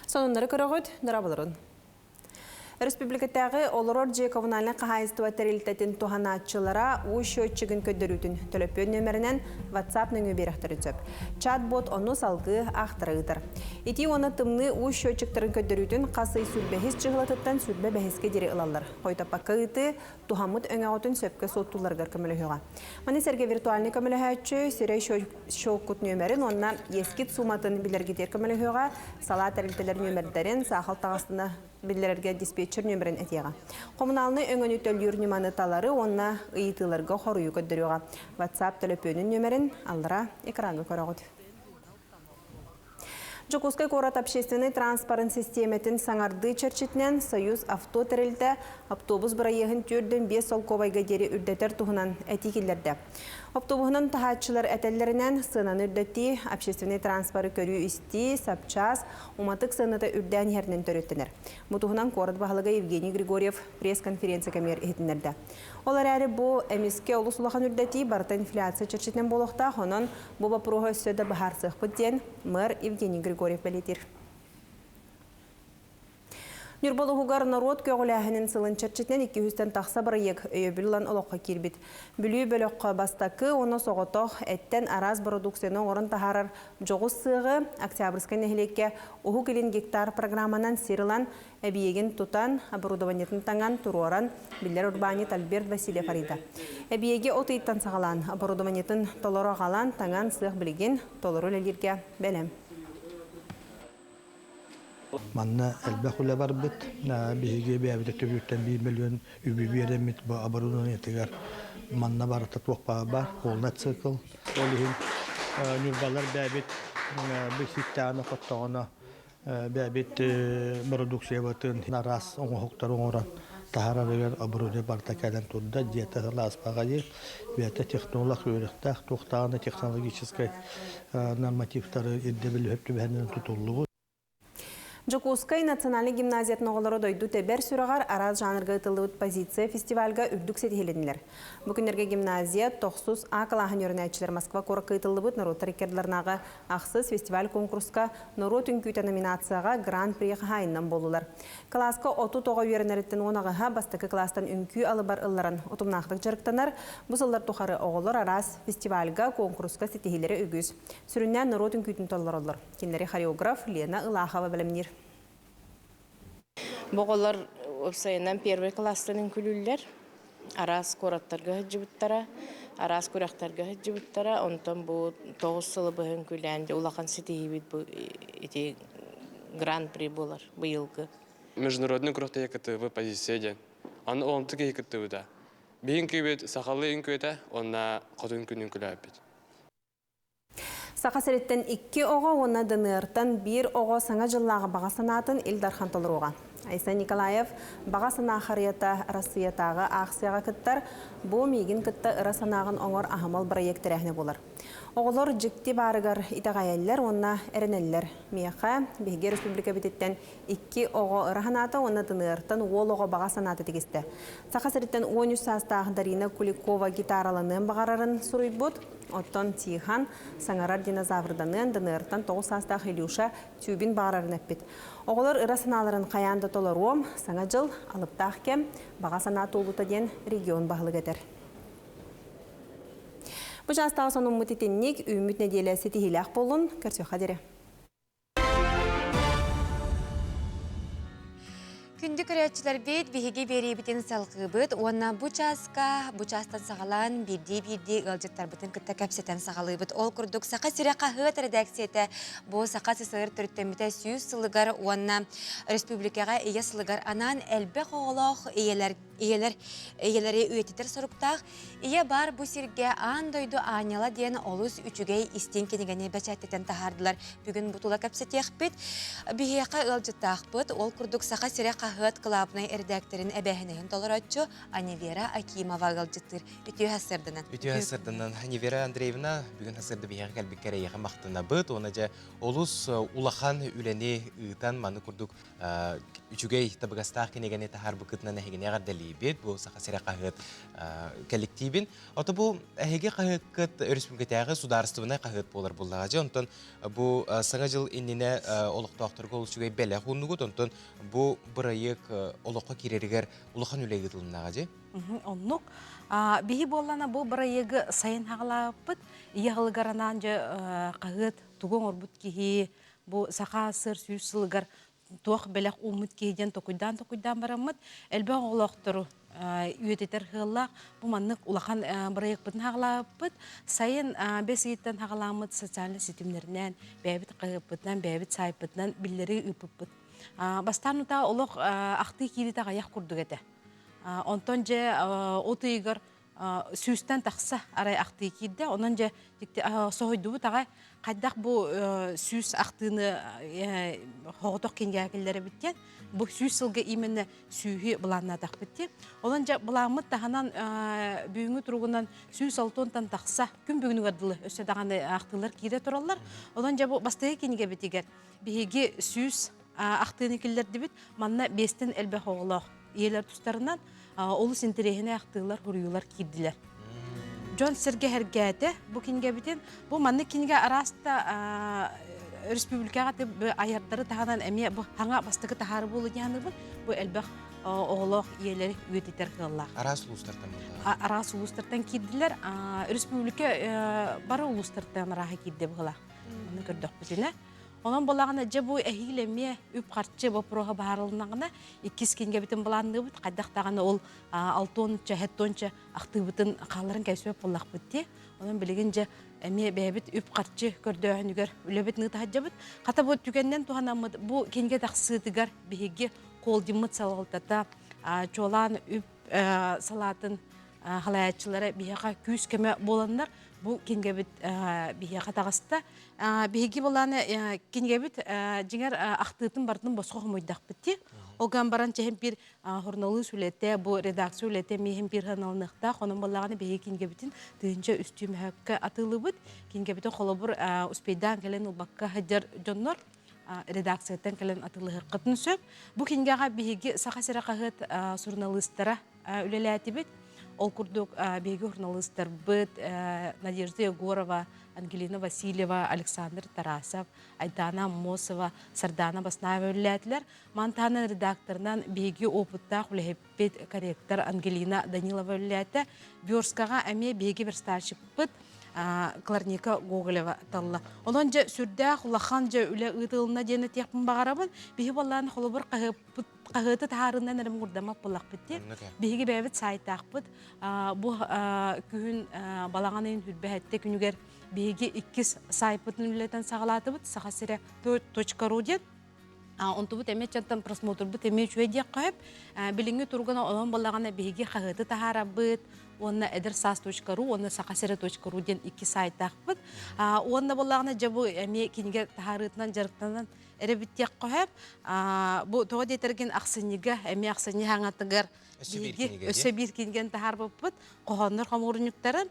Сонуннары көрөҕүт, дорабыларын. Республикатааҕы олорор дьиэ коммунальнай хаһаайыстыба тэрилтэтин туһанааччылара уу счетчигын көрдөрүүтүн төлөпүөн нүөмэринэн WhatsApp нөҥүө биэрэхтэрин сөп. Чат-бот ону салгыы аахтара ыытар. Итии уонна тымныы уу счетчиктарын көрдөрүүтүн хас ый сүрбэһис чыһылатыттан сүрбэ бэһискэ диэри ылаллар. Хойутаппакка ыытыы туһаммыт өҥөҕүтүн сөпкө суоттуулларыгар көмөлөһүөҕэ. Маны сэргэ виртуальнай көмөлөһөөччү сирэй счеккут нүөмэрин уонна иэскит сууматын билэргитигэр көмөлөһүөҕэ, салаа тэрилтэлэр нүөмэрдэрин, саахал таҕыстына биллэрэргэ диспетчер нүөмэрин этиэҕэ. Хомунаалынай өҥөнү төлүүр ньыманы талары уонна ыйытыыларга хоруйу көрдөрүөҕэ. WhatsApp төлөпүөнүн нүөмэрин аллара экраҥҥа көрөҕүт. Дьокуускай куорат общественнай транспорын систиэмэтин саҥардыы чэрчитинэн Союз авто тэрилтэ автобус бырайыаһын 405 солкуобайга диэри үрдэтэр туһунан этии киллэрдэ. Автобуһунан таһааччылар этэллэринэн, сыананы үрдэтии, общественнай транспоры көрүү-истии, сапчаас, уматык сыаната үрдээн иһэринэн төрүттэнэр. Бу туһунан куорат баһылыга Евгений Григорьев пресс-конференция кэмигэр иһитиннэрдэ. Ол эрээри бу эмискэ олус улахан үрдэтии барыта инфляция чэрчитинэн буолуохтаах, онон Бу боппуруоһу өссө да быһаарсыахпыт диэн мэр Евгений Григорьев бэлиэтиир. Ньурба улууһугар норуот көҕүлээһинин сылын чэрчитинэн 200-тэн тахса бырайыак өйөбүл ылан олоххо киирбит. Бүлүү бөлөххө бастакы уонна соҕотох эттэн араас бородууксуйаны оҥорон таһаарар дьоҕус сыаҕы Октябрьскай нэһилиэккэ Уһук Илин гектар программанан сир ылан Эбийиэгин тутан, оборудованиетын таҥан, туруоран, биллэр урбаанньыт Альберт Васильев арыйда. Эбийиэги от ыйыттан саҕалаан, оборудованиетын толору аҕалан, таҥан, сыах билигин толору үлэлииргэ бэлэм. Манна элбэх үлэ барбыт. Биһиги бэйэбит өттүбүтүттэн 1 миллион үбү биэрэммит бу оборудованиетыгар манна барыта туох баар, полный цикл. Ол иһин ньурбалар бэйэбит бу ситтэҕинэ хоттоҕуна Бэйэбит бородууксуйабытын араас оҥоһуктары оҥорон таһаарарыгар оборудование барыта кэлэн турда. Дьиэтэ сылааспаҕа диир. Бэйэтэ технолог үөрэхтээх, туохтааҕына технологическай нормативтары ирдэбил сөп түбэһиннэрэн тутуллубут. Дьокуускай национальнай гимназиятын оҕолоро дойду тэбэр сүрэҕэр араас жанрга ыытыллыбыт позиция фестивальга үрдүк ситиһилиннилэр. Бу күннэргэ гимназия тохсус А кылааһын үөрэнээччилэр Москва куоракка ыытыллыбыт норуоттар иккардыларынааҕы ахсыс фестиваль-конкурска Норуот үҥкүүтэ номинацияҕа Гран-при хаһаайынынан буоллулар. Кылааска 30 оҕо үөрэнэриттэн 10 аҕыһа бастакы кылаастан үҥкүү алыбар ылларан утумнаахтык дьарыктанар. Бу сыллар тухары оҕолор араас фестивальга, куонкуруска ситиһиилэрэ үгүс. Сүрүннээн норуот үҥкүүтүн толороллор. Кинилэри хореограф Лена Ылахова бэлэмниир. Бу оҕолор уопсайынан первый класстан үҥкүүлүүллэр. Араас куораттарга сылдьыбыттара, араас күрэхтэргэ сылдьыбыттара. Онтон бу 9 сылы быһа үҥкүүлээн улахан ситиһиибит бу ити гран-при буолар быйылгы. Международный күрэхтэһии кыттыыбыт позиция диэн. Аны онту киһи кыттыбыта. Биһин күйбүт сахалыы үҥкүүтэ уонна хотун күнүн күлээппит. Саха сириттэн икки оҕо уонна ДНР-тан биир оҕо Саҥа дьыллааҕы баҕа санаатын Ил Дархан толоруоҕа. Айсен Николаев баҕа санаа харыйата Арассыыйатааҕы аахсыйаҕа кыттар Бу миигин кытта ыра санааҕын оҥор аһымал бырайыак тэрээһинэ буолар. Оҕолор дьикти баарыгар итэҕэйэллэр уонна эрэнэллэр. Миэхэ, биһиги республикабытыттан икки оҕо ыра санаата уонна ДНР-тан уол оҕо баҕа санаата тигистэ. Саха сириттэн 13 саастаах Дарина Куликова гитараланыан баҕарарын суруйбут. Оттон Тихан саҥарар динозаврданыан ДНР-тан 9 саастаах Илюша тюбин баҕарарын эппит. Оҕолор ыра санааларын хайаан да толоруом, Саҥа дьыл, алыптаах кэм, баҕа санаа туолуута диэн регион баһылыга этэр. Бу чаастааҕы сонуммут итинник, үүммүт нэдиэлэ ситиһиилээх буоллун, көрсүөххэ диэри. Күндү көрөөччүлэрбит, биһиги биэриибитин салҕыыбыт уонна бу чааска, бу чаастан саҕалаан биирдии-биирдии ыалдьыттарбытын кытта кэпсэтэн саҕалыыбыт. Ол курдук Саха сирэ хаһыат эрэдээксийэтэ бу Саха СССР төрүттэммитэ 100 сылыгар уонна республикаҕа ийэ сылыгар анаан элбэх оҕолоох ийэлэр Ийэлэр ийэлэри үйэтитэр соруктаах Ийэ баар бу сиргэ аан дойду аанньала диэн олус үчүгэй истиҥ кинигэни бэчээттэтэн таһаардылар. Бүгүн бу тула кэпсэтиэхпит. Биһиэхэ ыалдьыттаахпыт. Ол курдук Саха сирэ хаһыат кылаабынай эрэдээктэрин эбээһинэһин толорооччу Анивера Акимова ыалдьыттыыр. Үтүө сарсыарданан. Үтүө сарсыарданан. Анивера Андреевна, бүгүн сарсыарда биһиэхэ кэлбиккэр эйиэхэ махтанабыт. Уонна дьэ олус улахан үлэни ыытан маны курдук үчүгэй табыгастаах кинигэни таһаарбыккытынан эһигини эҕэрдэлиибит. Бу Саха сирэ хаһыат кэлликтиибин. Ото бу эһиги хаһыаккыт өрөспүүбүлүкэтээҕи судаарыстыбаннай хаһыат буолар буоллаҕа дьэ. Онтон бу Саҥа дьыл иннинэ олохтоохторго олус үчүгэй бэлэх ууннугут. Онтон бу бырайыак олоххо киирэригэр улахан үлэ ыытылыннаҕа дьэ. Оннук. Биһи буоллана бу бырайыагы сайын хаҕалаабыппыт. Ийэ аһылыгар анаан дьэ хаһыат тугу оҥорбут киһи бу саха сыр сүүс сылыгар туох бэлэх ууммут киһи диэн токуйдаан-токуйдаан бараммыт элбэх оҕолоохтору үйэтитэр сыаллаах бу маннык улахан бырайыакпытын хаҕалаабыппыт. Сайын бэс ыйыттан хаҕалааммыт социальнай ситимнэринэн, бэйэбит хаһыаппытынан, бэйэбит саайпытынан биллэрии ыыппыппыт. Бастаан утаа олох ахтыы кииритэ аҕыйах курдук этэ. Онтон дьэ от ыйыгар сүүстэн тахса арай ахтыы киирдэ. Онон дьэ соһуйдубут аҕай хайдах бу сүүс ахтыыны хоҕотох кингээкиллэрэбит диэн бу сүүс сылга именно сүүһү былааннаатахпыт диэн. Онон дьэ былааммыт таһынан бүгүҥҥү туругунан 106-тан тахса күн бүгүнүгэр дылы өссө даҕаны ахтыылар киирэ тураллар. Онон дьэ бу бастакы кинигэбитигэр биһиги сүүс ахтыыны киллэрдибит. Манна биэстэн элбэх оҕолоох ийэлэр тустарынан олус интэриэһинэй ахтыылар, суруйуулар киирдилэр. Дьон сэргэ сэргээтэ бу кинигэбитин. Бу маннык кинигэ араста республикаҕа айардары таһынан эмиэ бу хаҥа бастакы таһаары буолу диһаныбын. Бу элбэх оҕолоох ийэлэри үйэтитэр кыаллаах. Араас улуустартан Араас улуустартан киирдилэр. Республика бары улуустартан арааһа киирдэ быһыылаах. Аны көрдөхпүтүнэ. Онон буоллаҕына, дьэ бу эһиил эмиэ үп-харчы боппуруоһа быһаарылыннаҕына, иккис кинигэбитин былаанныыбыт. Хайдах даҕаны ол алтыонча, сэттиэнчэ ахтыыбытын хаалларан кэбиспэт буоллахпыт дии. Онон билигин дьэ эмиэ бэйэбит үп-харчы көрдөөһүнүгэр үлэбит ыыта сылдьабыт. Хата бу түгэнинэн туһанаммыт бу кинигэ тахсыытыгар биһиги холдиммыт салалтата чуолаан үп салаатын халайааччылара биһиэхэ күүс-көмө буоланнар бу кинигэбит биһиэхэ таҕыста. Биһиги былааны кинигэбит дьиҥэр ахтыытын барытын босхо хомуйдахпыт дии. Ол гынан баран чэһин биир хурналыыс үлэтэ, бу редакция үлэтэ миэһин биир ханалыныахтаах. Онон буоллаҕына биһиги кинигэбитин тыһыынча үстүү мөһөккө атыылыыбыт. Кинигэбитин холобур успейдаан кэлэн ылбакка сылдьар дьоннор редакцияттан кэлэн атыылаһыаххытын сөп. Бу кинигэҕэ биһиги Саха сирэ хаһыат суруналыыстара үлэлээтибит. Ол курдук биһиги суруналыыстарбыт Надежда Егорова, Ангелина Васильева, Александр Тарасов, Айдаана Аммосова, Сардаана Баснаева үлэлээтилэр. Мантаанан редакторынан биһиги опыттаах үлэһиппит корректор Ангелина Данилова үлэлээтэ. Верскаҕа эмиэ биһиги верстальщикпыт Кларника Гоголева талла. Онон дьэ сүрдээх улахан дьэ үлэ ыытылынна диэн этиэхпин баҕарабын. Биһи буоллаан холобур хаһыаппыт хаһыаты таһаарынан эрэ муҥурдаммат буоллахпыт дии. Биһиги бэйэбит саайтаахпыт. Бу күһүн балаҕан ыйын хүрбэһэттэ күнүгэр биһиги иккис саайпытын үлэтэн саҕалаатыбыт. Саха сирэ .ру диэн. Онтубут эмиэ чантан просмотрбут эмиэ үчүгэй диэххэ сөп. Билиҥҥи туругунан онон буоллаҕына биһиги хаһыаты таһаарабыт уонна эдэр саас .ру уонна саха сирэ .ру диэн икки саайтаахпыт. Уонна буоллаҕына дьэ бу эмиэ кинигэ таһаарыытынан дьарыктанан эрэ бүттүөххэ сөп. Бу тоҕо диэтэргин ахсынньыга эмиэ ахсынньы хаҥатыгар биһиги өссө биир кинигэни таһаарбыппыт хоһооннор хомуурунньуктарын.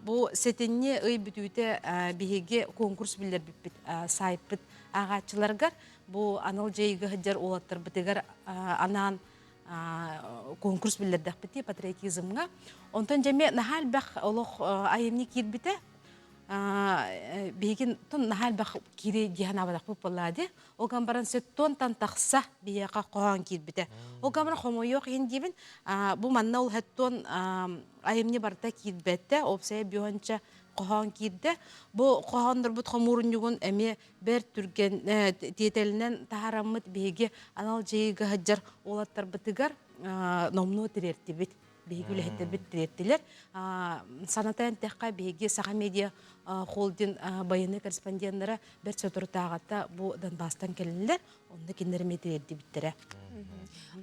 Бу сэтинньи ый бүтүүтэ биһиги конкурс биллэрбиппит сайтпыт ааҕааччыларыгар бу анал дьайыыга сылдьар уолаттарбытыгар анаан конкурс биллэрдэхпит патриотизмҥа. Онтон дьэ эмиэ наһаа элбэх олох айымньы киирбитэ. Биһигин тун наһаа элбэх киири дии санаабатахпыт буоллаа дии. Ол гынан баран сеттуонтан тахса биһиэхэ хоһоон киирбитэ. Ол гынан баран хомойуох иһин диибин, бу манна ол хеттуон айымньы барыта киирбэтэ, уопсайа биһонча хоһоон киирдэ. Бу хоһооннорбут хомуурунньугун эмиэ бэрт түргэн тиэтэлинэн таһаараммыт биһиги анал дьайыыга сылдьар уолаттарбытыгар номнуо тириэртибит. Биһиги үлэһиттэрбит тириэртилэр. Санатан эттэххэ, биһиги Саха медиа холдинг байыаннай корреспонденнара бэрт соторутааҕыта бу Донбасстан кэллилэр. Онно кинилэр эмиэ тириэрдибиттэрэ.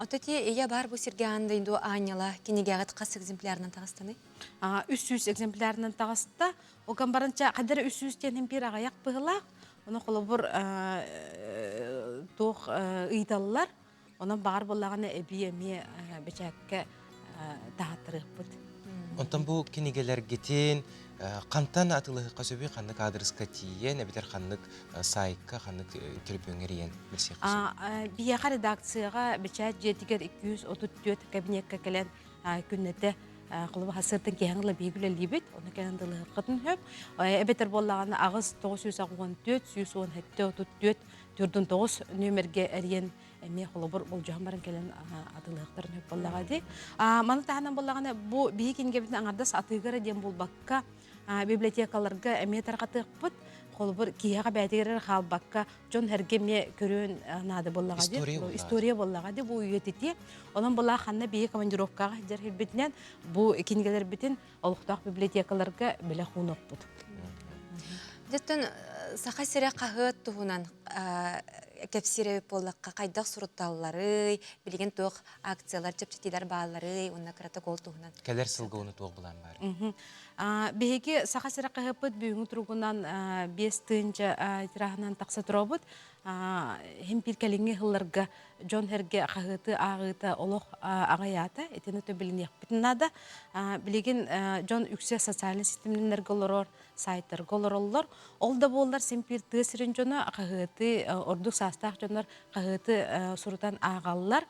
Ото ти ийэ бар бу сиргэ аан дойду аанньала кинигэҕит хас экземплярынан таҕыстаный? 300 экземплярынан таҕыста. Ол баранча хадара 300 диэн биир аҕыйах быһылаах. Ону холобур туох ыйыталлар. Онон баҕар буоллаҕына эбии эмиэ бэчээккэ таһаттарыахпыт. Онтон бу кинигэлэргитин хантан атылыһыкка сөбүй, ханнык аадырыска тиийэн, эбэтэр ханнык сайтка, ханнык төлөпүөҥҥэ эрийэн билсиэххэ сөбүй? Биһиэхэ редакцияҕа бэчээт дьиэтигэр 234 кабинекка кэлэн күннэтэ холобур сыртын киһиҥ ыла биһиги үлэлиибит, ону кэлэн дылыһыккытын сөп. Эбэтэр буоллаҕына аҕыс 984 117 34 49 нүөмэргэ эрийэн эмиэ холобур болдьоһон баран кэлэн атыылыахтарын сөп буоллаҕа дии. Маны таһынан буоллаҕына бу биһи кинигэбитин аҥардас атыыга эрэ диэн буолбакка библиотекаларга эмиэ тарҕатыахпыт. Холобур киһиэхэ бэйэтигэр эрэ хаалбакка дьон эргэ эмиэ көрүөн наада буоллаҕа дии. История буоллаҕа дии бу үйэтитии. Онон буоллаҕа ханна биһи командировкаҕа сылдьар сирбитинэн бу кинигэлэрбитин олохтоох библиотекаларга бэлэх уунуохпут. Дьэттэн Саха сирэ хаһыат туһунан кэпсиир эбит буоллахха, хайдах сурутталларый, билигин туох акциялар, чэпчэтиилэр баалларый уонна кыратык ол туһунан. Кэлэр сылга уну туох былаан баар? Биһиги Саха сирэ хаһыаппыт бүгүҥҥү туругунан 5 тыһыынча тираһынан тахса туробут. Хим биир кэлиҥҥи сылларга дьон сэргэ хаһыаты ааҕыыта олох аҕыйаата. Итини то билиниэхпитин наада. Билигин дьон үксэ социальнай системнэргэ олорор, сайтарга олороллор. Ол да буоллар син биир тыа сирин дьоно хаһыаты ордук саастаах дьоннор хаһыаты сурутан ааҕаллар.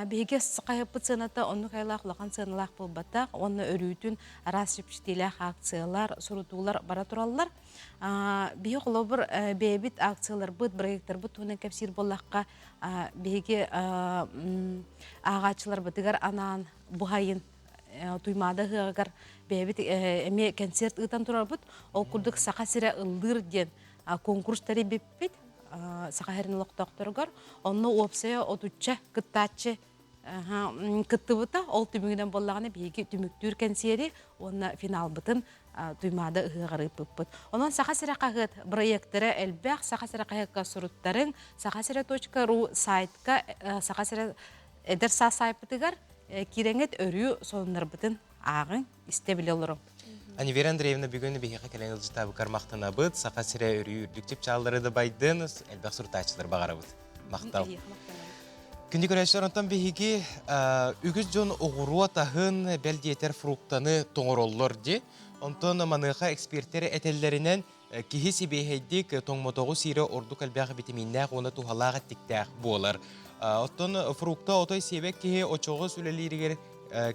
Биһиги хаһыаппыт сыаната оннук айылаах улахан сыаналаах буолбатах уонна өрүүтүн араас чэпчэтиилээх акциялар, сурутуулар бара тураллар. Биһи холобур бэйэбит акцияларбыт, проекттарбыт туһунан кэпсиир буоллахха, биһиги ааҕааччыларбытыгар анаан буһайын Туймаада ыһыаҕыгар бэйэбит эмиэ концерт ыытан турарбыт. Ол курдук Саха сирэ ыллыыр диэн конкурс тэрийбиппит Саха сирин олохтоохторугар. Онно уопсайа отучча кыттааччы кыттыбыта. Ол түмүгүнэн буоллаҕына биһиги түмүктүүр кэнсиэри уонна финалбытын Туймаада ыһыаҕар ыыппыппыт. Онон Саха сирэ хаһыат проектара элбэх. Саха сирэ хаһыакка суруттарыҥ, сахасирэ.ру сайтка Саха сирэ эдэр саас саайпытыгар киирэҥҥит өрүү сонуннарбытын ааҕыҥ, истэ билэ олоруҥ. Анивера Андреевна бүгүн биһиэхэ кэлэн ыалдьытаабыккар махтанабыт. Саха сирэ өрүү үрдүк чыпчааллары да байдын, элбэх сурутааччылар баҕарабыт. Махтал. Күндү көрөөччүлэр, онтон биһиги үгүс дьон оҕуруот аһын, бэл диэтэр фруктаны тоҥороллор дии. Онтон маныаха экспертэр этэллэринэн, киһи сибиэһэйдик тоҥмотоҕу сиирэ ордук элбэх битэмииннээх уонна туһалаах эттиктээх буолар. Оттон фрукта отой сиэбэт киһи очоҕос үлэлииригэр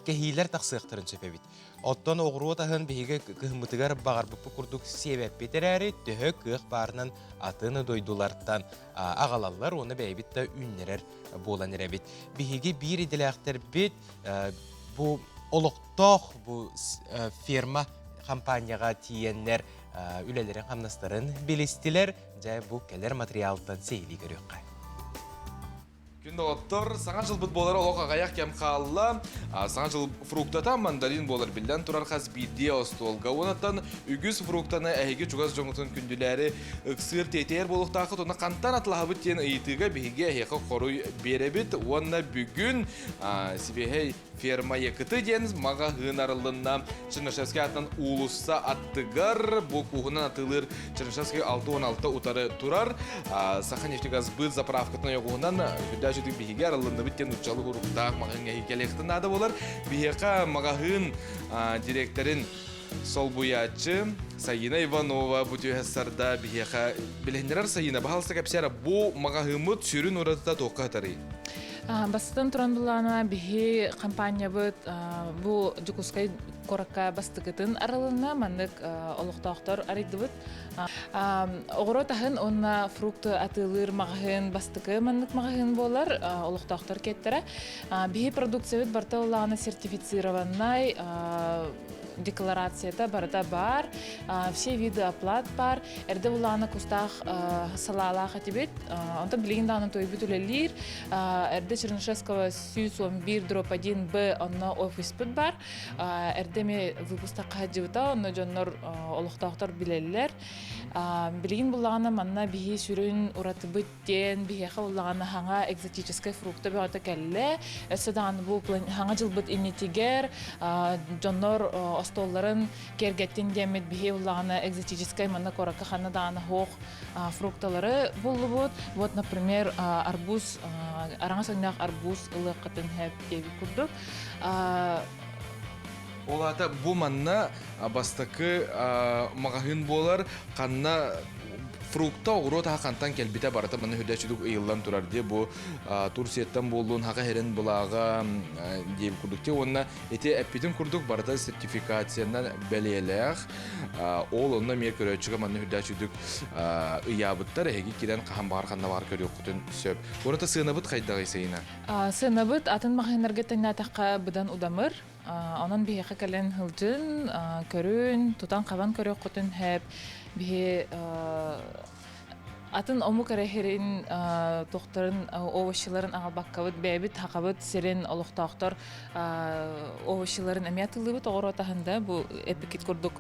кэһиилэр тахсыахтарын сөп эбит. Оттон оҕуруот аһын биһиги кыһыммытыгар баҕарбыппыт курдук сиэбэппит эрээри, төһө кыах баарынан атын дойдулартан аҕалаллар уонна бэйэбит да үүннэрэр буолан эрэбит. Биһиги биир идэлээхтэрбит бу олохтоох бу ферма компанияҕа тиийэннэр үлэлэрин хамнастарын билистилэр. Дьэ бу кэлэр материалтан сиһилии көрүөххэ. Күн доҕоттор, саҥа дьылбыт буолар олох аҕыйах кэм хаалла. Саҥа дьыл фруктата мандарин буолар биллэн турар хас биирдии остуолга. Уонаттан үгүс фруктаны эһиги чугас дьоҥҥутун күндүлээри ыксыыр тиэтэйэр буолуохтааххыт. Уонна хантан атылаһабыт диэн ыйытыыга биһиги эһиэхэ хоруй биэрэбит. Уонна бүгүн сибиэһэй Ферма Якыты диэн маҕаһыын арыллынна. Чернышевский аатынан уулусса аттыгар бу кууһунан атыылыыр Чернышевский 66 утары турар. Саха нефтегазбыт заправкатын ойоҕуһунан үрдээх үчүгэй биһиги арыллынныбыт диэн нууччалыы уруктаах маҕаһыыҥҥа кэлиэхтэн наада буолар. Биһиэхэ маҕаһыын директорын солбуйааччы Сайына Иванова бу түһэ сарда биһиэхэ билиһиннэрэр Сайына баһалса кэпсээр бу маҕаһыыммыт сүрүн уратыта туохха сытарый? Бастатан туран былаана биһи компаниябыт бу Дьокуускай куоракка бастакытын арылынна маннык олохтоохтор арыйдыбыт. Оҕуруот аһын уонна фрукты атыылыыр маҕаһыын бастакы маннык маҕаһыын буолар олохтоохтор киэттэрэ. Биһи продукциябыт барыта улаана сертифицированнай. декларацията барыта баар, все виды оплат баар. Эрдэ буллаҕына кустаах салаалаах этибит. Онтон билигин даҕаны туойбут үлэлиир. Эрдэ Чернышевского 111 дробь 1 Б онно офиспыт баар. Эрдэ эми выпустахха сылдьыбыта, онно дьоннор олохтоохтор билэллэр. Билигин буллаҕына манна биһи сүрүн уратыбыт диэн биһиэхэ буллаҕына хаҥа экзотическай фрукта бөҕөтө кэллэ. Өссө даҕаны бу хаҥа дьылбыт иннитигэр дьоннор остуолларын киэргэттин диэммит биһи буллаҕына экзотическай манна куоракка ханна даҕаны суох фрукталары буллубут. Вот, например, арбуз, араҥас өҥнөөх арбуз ылыаххытын сөп диэбит курдук. Ол аата бу манна бастакы маҕаһыын буолар, ханна фрукта, оҕуруот аһа хантан кэлбитэ барыта манна үрдээччүдүк ыйыллан турар дии бу Турцияттан буоллун хаха херен былааҕа диэбит курдук дии уонна ити эппитин курдук барыта сертификациянан бэлиэлээх ол онно эмиэ көрөөччүгэ манна үрдээччүдүк ыйаабыттар эһиги кирэн хаһан баҕар ханна баҕар көрүөххүтүн сөп. Ураты сыанабыт хайдаҕый Сайына? Сыанабыт атын маҕаһыыннарга тэҥнээтэххэ быдан удамыр. Онон биһиэхэ кэлэн сылдьын, көрүн, тутан-хабан көрүөххүтүн сөп. Биһи атын омук эрэ сирин туохтарын овощиларын аҕалбаккабыт, бэйэбит хахабыт сирин олохтоохтор овощиларын эмиэ атыллыыбыт оҕуруот аһында бу эпикит курдук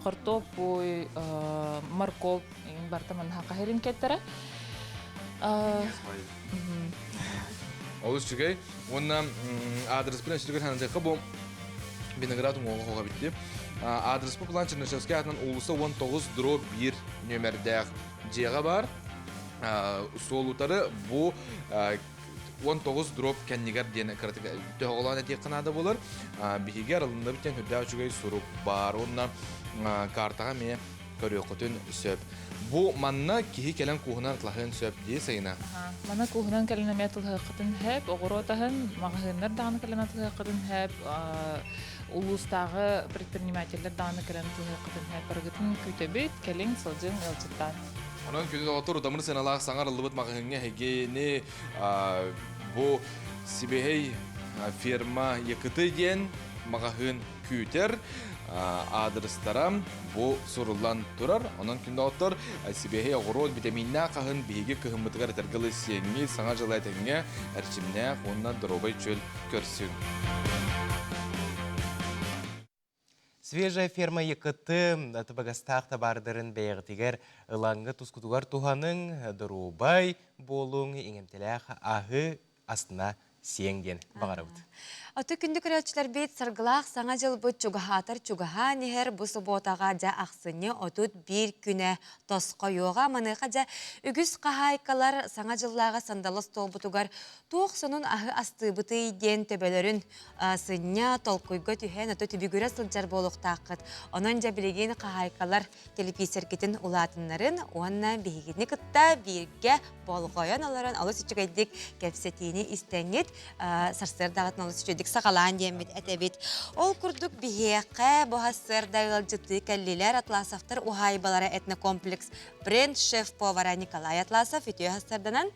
хортуоппуй, морковь барыта манна хаха сирин кэттэрэ. Олус үчүгэй. Уонна аадырыспын өссүтүгэр санатыахха бу Виноград уҥуоҕа хоҕо битти. Аадырыспыт план Чернышевскай аатынан уулусса 19 дробь 1 нүөмэрдээх дьиэҕэ баар. Суол утары бу 19 дробь кэннигэр диэн кыратык төһөҕөлөөн этиэххэ наада буолар. Биһиги арылынныбыт диэн үрдээх үчүгэй сурук баар. Уонна картаҕа эмиэ көрүөххүтүн сөп. Бу манна киһи кэлэн кууһунан атлаһыан сөп дии Сайына. Манна кууһунан кэлэн эмиэ атылаһыаххытын сөп, оҕуруот аһын, маҕаһыыннар даҕаны кэлэн атылаһыаххытын сөп, улуустааҕы предпринимателлэр даҕаны кэлэн атылаһыаххытын сөп. Барыгытын күүтэбит, кэлиҥ, сылдьыҥ, ыалдьыттаан. Онон күнү доҕоттор удамыр сыаналаах саҥарыллыбыт маҕаһыыҥҥа эһигини бу сибиһэй ферма Якыты диэн маҕаһыын күүтэр аадырыстара бу суруллан турар. Онон күндү оттор сибиэһэй оҕуруот битэмииннээх аһын биһиги кыһыммытыгар этэргэ сиэҥҥи саҥа дьыла этэҥҥэ эрчимнээх уонна доруобай чөл көрсүҥ. Свежая ферма ЕКТ табыгастаах табаардарын бэйэҕитигэр ылаҥҥа тускутугар туһаныҥ, доруобай буолуҥ, иҥэмтэлээх аһы астына сиэҥ диэн баҕарабыт. Аты күндү көрөөччүлэрбит саргылаах саҥа дьылбыт чугаһаатар чугаһаан иһэр бу субуотаҕа дьэ ахсынньы 31 күнэ тосхойуоҕа. Маныаха дьэ үгүс хаһаайкалар саҥа дьыллааҕы сандалы остуолбутугар туох сонун аһы астыыбытый диэн төбөлөрүн сынньа толкуйга түһэн ото түбүгүрэ сылдьар буолуохтааххыт. Онон дьэ билигин хаһаайкалар телепиисэргитин улаатыннарын уонна биһигини кытта бииргэ болҕойон олорон олус үчүгэйдик кэпсэтиини истэҥҥит сарсыардаҕытын олус үчүгэйдик саҕалаан диэммит этэбит. Ол курдук биһиэхэ бу сарсыарда ыалдьыттыы кэллилэр Атласовтар уһаайбалара этнокомплекс бренд-шеф-повара Николай Атласов үтүө сарсыарданан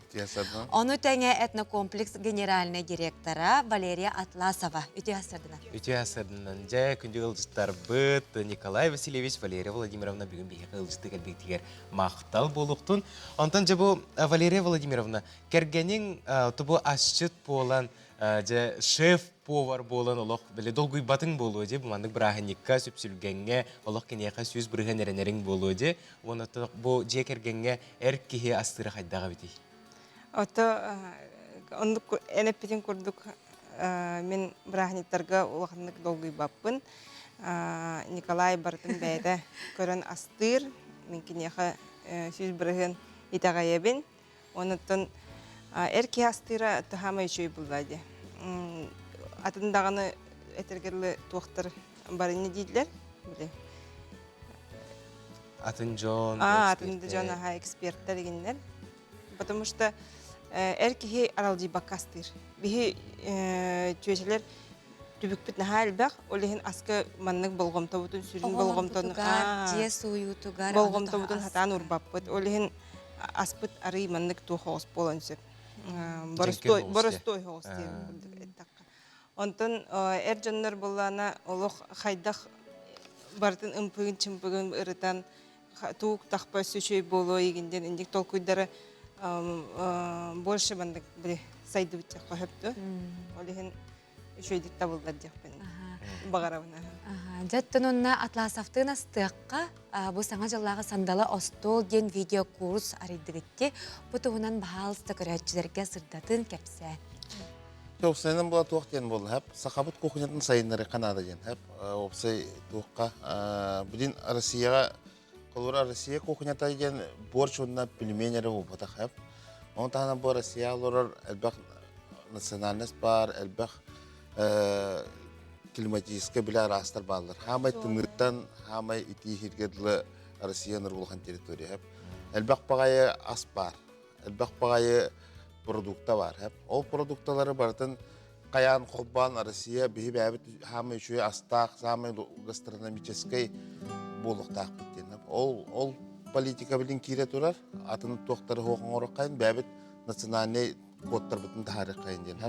Ону тэҥэ этнокомплекс генеральнай директора Валерия Атласова үтүө сарсыарданан. Үтүө сарсыарданан дьэ күндү ыалдьыттарбыт Николай Васильевич, Валерия Владимировна бүгүн биһиэхэ ыалдьытыы кэлбитигэр махтал буолуохтун. Онтон дьэ бу Валерия Владимировна кэргэниҥ тубу асчыт буолан дьэ шеф-повар буолан олох били долгуйбатыҥ буолуо дии бу маннык бырааһынньыкка сүпсүлгэҥҥэ олох киниэхэ 100% эрэнэриҥ буолуо дии уонна бу дьиэ кэргэҥҥэ эр киһи астыыра хайдах эбитий? Ото оннук эн эппитин курдук мин бырааһынньыктарга улаханнык долгуйбаппын. Николай барытын бэйэтэ көрөн астыыр. Мин киниэхэ 100% итэҕэйэбин. Онуттан эр киһи астыыра таһаама үчүгэй булла дии. Атын даҕаны этэргэ дылы туохтар барыны дииллэр. Били Атын дьон, атын дьон аха эксперттэр игиннэр. Потому что эр киһи аралдьыйбакка астыыр. Биһи чүөчэлэр түбүкпүт наһаа элбэх, ол иһин аска маннык болҕомтобутун сүрүн болҕомтону дьиэ сууйуутугар болҕомтобутун хатаан урбаппыт. Ол иһин аспыт арый маннык туох оҕус буолан сөп. Боростой боростой оҕус диэн курдук эттэххэ. Онтон эр дьоннор буоллаана олох хайдах. Барытын ымпыгын-чымпыгын ырытан туук тахпа өссө үчүгэй буолуо игин диэн инник толкуйдары больше маннык били сайдыбыт диэххэ сөптө. Ол иһин үчүгэйдик табыллар диэхпин баҕарабын. Дьэттэн онно Атласовтыын астыахха бу саҥа дьыллааҕы сандала остуол диэн видеокурс арыйдыгытти. Бу туһунан баһаалыста көрөөччүлэргэ сырдатын кэпсээн. Уопсайынан була туох диэн буолла хэп сахабыт кухнятын сайыннарыахха наада диэн хэп уопсай туохха билин Россияҕа холобура Россия кухнята диэн борщ уонна пельмень эрэ буолбатах хэп Ону таһынан бу Россия олорор элбэх национальность баар, элбэх климатическай билэ араастар бааллар. Хаамай тымныыттан, хаамай итии иһиргэ дылы Россия улахан территория. Элбэх баҕайы ас баар, элбэх баҕайы продукта баар. Ол продукталары барытын хайаан холбоон Россия биһи бэйэбит хаамай үчүгэй астаах, саамай гастрономическай буолуохтаахпыт диэн. Ол ол политика билин киирэ турар, атын туохтары суох оҥоруоххайын, бэйэбит национальнай кодтарбытын таһаарыаххайын диэн.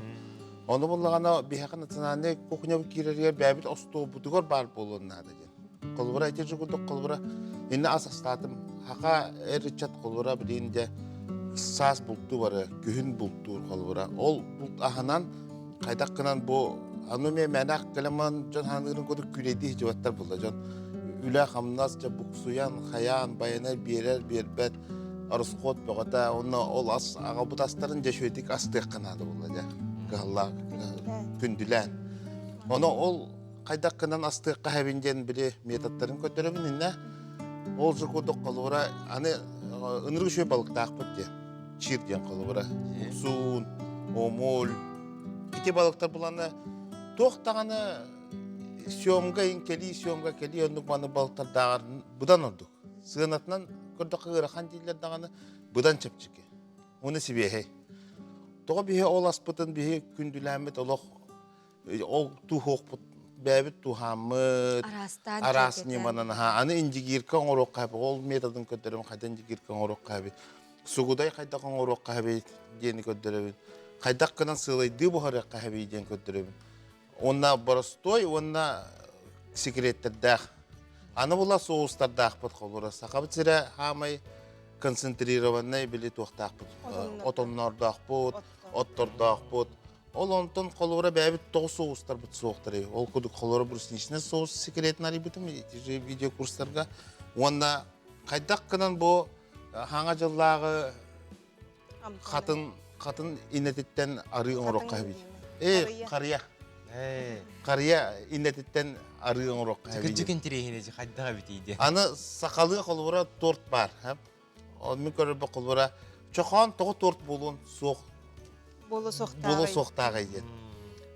Ону буллаҕына биһиэхэ национальнай кухнябыт киирэригэр бэйэбит остуолбутугар баар буолуон наада диэн. Холобура ити же курдук холобура инна ас астаатым хака эр ыччат холобура билин де саас бултуу бары күһүн бултуур холобура ол булт аһынан хайдах гынан бу аны мен мэнах кэлэман дьон ханыырын курдук күлэйдии сылдьыбаттар булла дьон үлэ хамнас дьэ буксуйан хайаан байанай биэрэр биэрбэт расход бөҕөтө онно ол ас аҕалбыт астарын дьэ үчүгэйдик астыахха наада буолла дьэ кыһаллаах күндүлээн ону ол хайдах гынан астыахха хэбин диэн били методтарын көрдөрөбүн иннэ ол же курдук холобура аны ынырык үчүгэй балыктаахпыт диye чир диэн холобура уксуун омуль ити балыктар буланы туох даҕаны съемка кэлии съемка кэлии оннук маны балыктардааҕар быдан ордук сыанатынан көрдөххө ыарахан дииллэр даҕаны быдан чэпчэки уонна сибиэһэй тоҕо биһи ол аспытын биһи күндүлээммит олох ол туһуохпут бэйэбит туһааммыт араас ньыманан аны индигирка оҥоруохха ол методын көрдөрөм хайдах индигирка оҥоруохха эбит сугудай хайдах оҥоруохха эбит диэни көрдөрөбүн хайдах гынан сыалайдыы буһарыахха эбит диэн көрдөрөбүн уонна боростуой уонна секреттэрдээх аны була соустардаахпыт холура сахабыт сирэ хаамай концентрированный били туохтаахпыт отоннордоохпут оттордоохпут Ол онтон холобура бэйэбит тоҕус соустарбыт суохтарый. Ол курдук холобура брусничный соус секретин арыйбытым видеокурстарга. Уонна хайдах гынан бу хаҥа дьыллааҕы хатын хатын иннэтиттэн арыы оҥоруохха эбит. Э, харыйа. Харыйа иннэтиттэн арыы оҥоруохха эбит. Кырдьык интэриэһинэй хайдах эбитий диэн. Аны сахалыы холобура торт баар. Ол мин көрөрбө холобура чохоон тоҕо торт буолуон суох Буолуо суохтааҕый. Буолуо суохтааҕый диэн.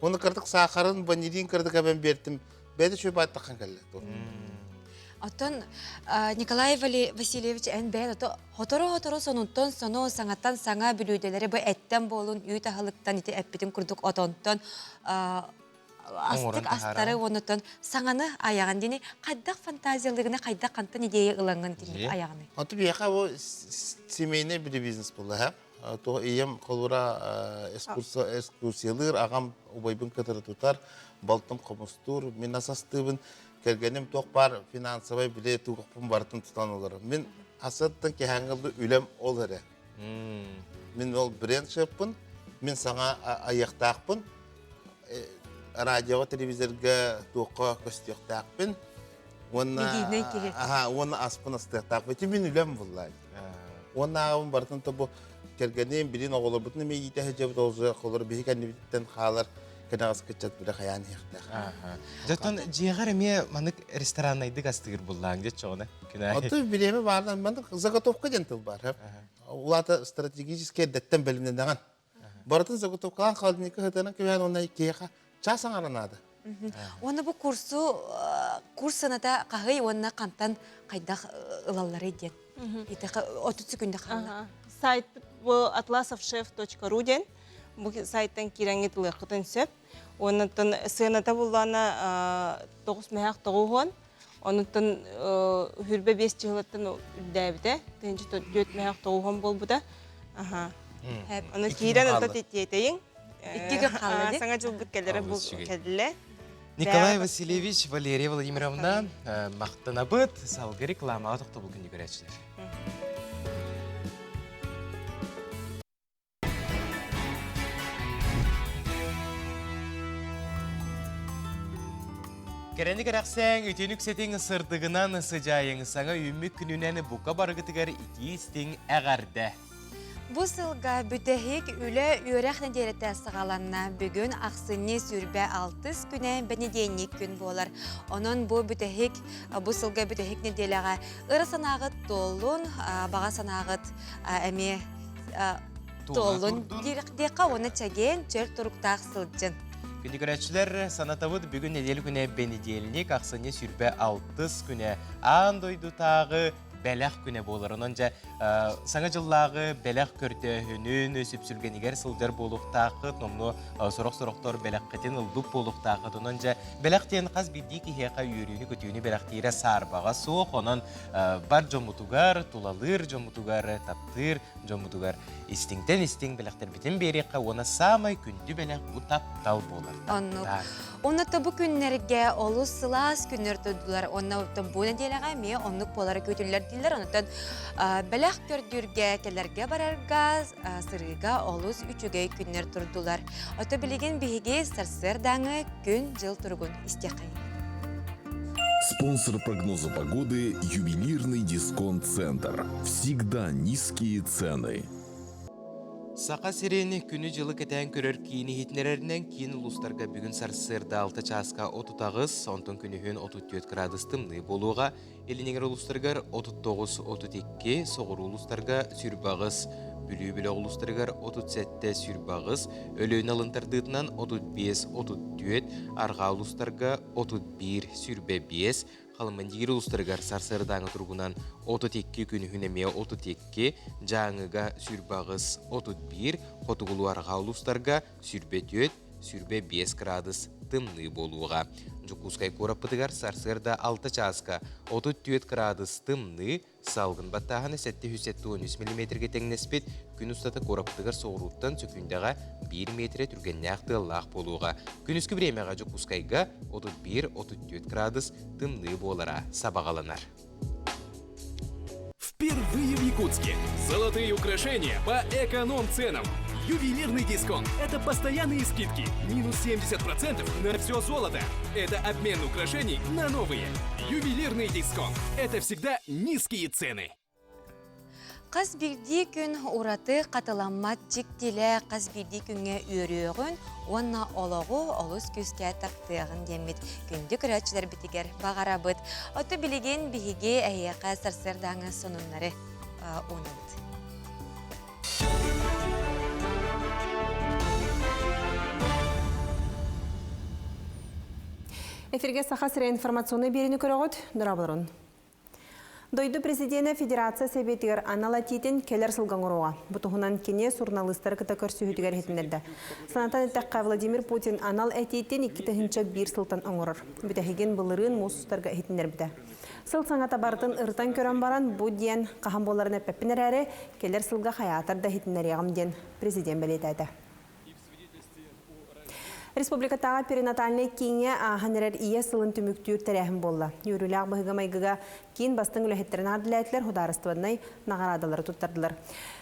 Оны кырдык саахарын, ванилин кырдык эбэн биэртим. Бэйэтэ үчүгэй бааттаххан кэллэ. Оттон Николай Васильевич эн бэйэн ото хоторо-хоторо сонунтан сону, саҥаттан саҥа бүлүүдэлэри бу эттэн буолун, үүт аһылыктан ити эппитин курдук отонтон астык астары уоннатан саҥаны айаҕын дини хайдах фантазиялыгына хайдах хантан идея ылаҥҥын тинник айаҕыный? Оту биһиэхэ бу семейный бизнес буолла Туох ийэм холура экскурсиялыыр, аҕам убайбын кытары тутар, балтым хомустуур, мин ас астыыбын, кэргэним туох баар финансовай били туохпун барытын тутан олорор. Мин асыттан кэһээҥҥэ үлэм ол эрэ. Мин ол бренд шефпын, мин саҥа айыахтаахпын, радиоҕа, телевизорга туохха көстүөхтээхпин уонна уонна аспын астыахтаахпын. Ити мин үлэм булла. Уонна аҕабын барытын тобу кэргэним, билин оҕолорбутун эмиэ иитэ сылдьабыт, ол холор биһи кэннибититтэн хаалар кэнэҕэс кыччат билэ хайаан иһиэхтээх. Дьоттон дьиэҕэр эмиэ маннык рестораннайдык астыыр буллааҥ дьэ чоҕуна күнэ. Оттон бириэмэ баарынан маннык заготовка диэн тыл баар. Улаата стратегический эрдэттэн бэлэмнэнэҕин. Барытын заготовкалаан холодильникка сытыаран кэбиһэн уонна киһиэхэ чаас аҥара наада. Уонна бу курсу курс сыаната хаһый уонна хантан хайдах ылалларый диэн. Итиэхэ 30 секунда хаалла. Сайт бу atlasovchef.ru диэн бу сайттан киирэҥҥит ылыаххытын сөп. Уоннаттан сыаната буллаана 9 мэһэх 9 Онуттан хүрбэ 5 чыһылаттан үрдээбитэ. 1004 мэһэх 9 буолбута. Аха. Ону киирэн онто тиэтэйиҥ. Икки күн хаалла Саҥа дьылбыт кэлэрэ бу кэллэ. Николай Васильевич, Валерия Владимировна, махтанабыт, салгы рекламаға тоқтобыл күнді көрәчілер. Кэрэни кэрэхсээҥ, үтүөнү үксэтиҥ сырдыгынан сыдьаайыҥ, саҥа үүммүт күнүнэн бука барыгытыгар итии-истиҥ эҕэрдэ! Бу сылга бүтэһик үлэ үөрэх нэдиэлэтэ саҕаланна. Бүгүн ахсынньы 26 күнэ бэнидиэнньик күн буолар. Онон бу бүтэһик, бу сылга бүтэһик нэдиэлэҕэ ыра санааҕыт туоллун, баҕа санааҕыт эмиэ туоллун диэххэ уонна чэгиэн, чөл туруктаах сылдьын. Күндү көрөөччүлэр, санатабыт бүгүн нэдиэлэ күнэ бэнидиэлник, ахсынньы 26 күнэ аан дойдутааҕы бэлэх күнэ буолар. Онон дьэ саҥа дьыллааҕы бэлэх көрдөөһүнүн сүпсүлгэнигэр сылдьар буолуохтааххыт, номнуо сорох-сорохтор бэлэххитин ылбыт буолуохтааххыт. Онон дьэ бэлэх диэн хас биирдии киһиэхэ үөрүүнү-көтүүнү бэлэхтиирэ саарбаҕа суох. Онон бар дьоммутугар, тулалыыр дьоммутугар, таптыыр дьоммутугар истиҥтэн истиҥ бэлэхтэрбитин биэриэххэ уонна саамай күндү бэлэх бу таптал буолар. Оннук. Онно бу күннэргэ олус сылаас күннэр турдулар. Онно бу нэдиэлэҕэ эмиэ оннук буолара күүтүллэр дииллэр. Онтон бэлэх көрдүүргэ, кэлэргэ барарга, сырыыга олус үчүгэй күннэр турдулар. Ото билигин биһиги сарсыардааҥы күн-дьыл туругун истиэххэйиҥ. Спонсор прогноза погоды – ювелирный дисконт-центр. Всегда низкие цены. Саха сирин күнү-дьылы кэтээн көрөр киин иһитиннэрэринэн киин улуустарга бүгүн сарсыарда 6 чааска 38, онтон күнүһүн 34 градус тымныы буолуоҕа. Илин эҥэр улуустарыгар 39-32, соҕуруу улуустарга 28, Бүлүү бөлөх улуустарыгар 37-28, Өлөөн алын тардыытынан 35-34, арҕаа улуустарга 31-25, Халымандиир улуустарыгар сарсыардааҥы туругунан 32 күнүһүн эмиэ 32, Дьааҥыга 28, 31, хотугулуу-арҕаа улуустарга 24, 25 градус тымныы буолуоҕа. Дьокуускай куораппытыгар сарсыарда 6 чааска 34 градус тымныы, Салгын баттааһына 773 миллиметргэ тэҥнэспит, күн устата куораппытыгар соҕурууттан сөкүүндэҕэ 1 миэтэрэ түргэннээх тыаллаах буолуоҕа. Күнүскү бириэмэҕэ Дьокуускайга 31-34 градус тымныы буолара сабаҕаланар. Впервые в Якутске. Золотые украшения по эконом-ценам. Ювелирный дисконт – это постоянные скидки. Минус 70% на все золото. Это обмен украшений на новые. Ювелирный дисконт – это всегда низкие цены. Хас биирдии күн ураты хатыламмат дьиктилээх хас биирдии күҥҥэ үөрүөҕүн уонна олоҕу олус күүскэ таптыаҕын диэммит күндү көрөөччүлэрбитигэр баҕарабыт. Ото билигин биһиги эһиэхэ сарсыардааҥы сонуннары уунабыт. Эфирге Саха сирэ информационный биэриини көрөҕүт. Дорооболорун. Дойду президенэ Федерация Сэбиэтигэр анал этиитин кэлэр сылга оҥоруоҕа. Бу туһунан кини суруналыыстары кытта көрсүһүүтүгэр иһитиннэрдэ. Санатан эттэххэ, Владимир Путин анал этиитин 2001 сылтан оҥорор. Бүтэһигин былырыын муус устарга иһитиннэрбитэ. Сыл саҥата барытын ырытан көрөн баран, бу диэн хаһан буоларын эппэппин эрээри, кэлэр сылга хайаатар да иһитиннэриэҕим диэн президент бэлиэтээтэ. Республикатааҕы перинатальнай кииҥҥэ ааһан эрэр Ийэ сылын түмүктүүр тэрээһин буолла. Үөрүүлээх быһыыга-майгыга киин бастыҥ үлэһиттэрин аадылээтилэр, судаарыстыбаннай наҕараадалары туттардылар.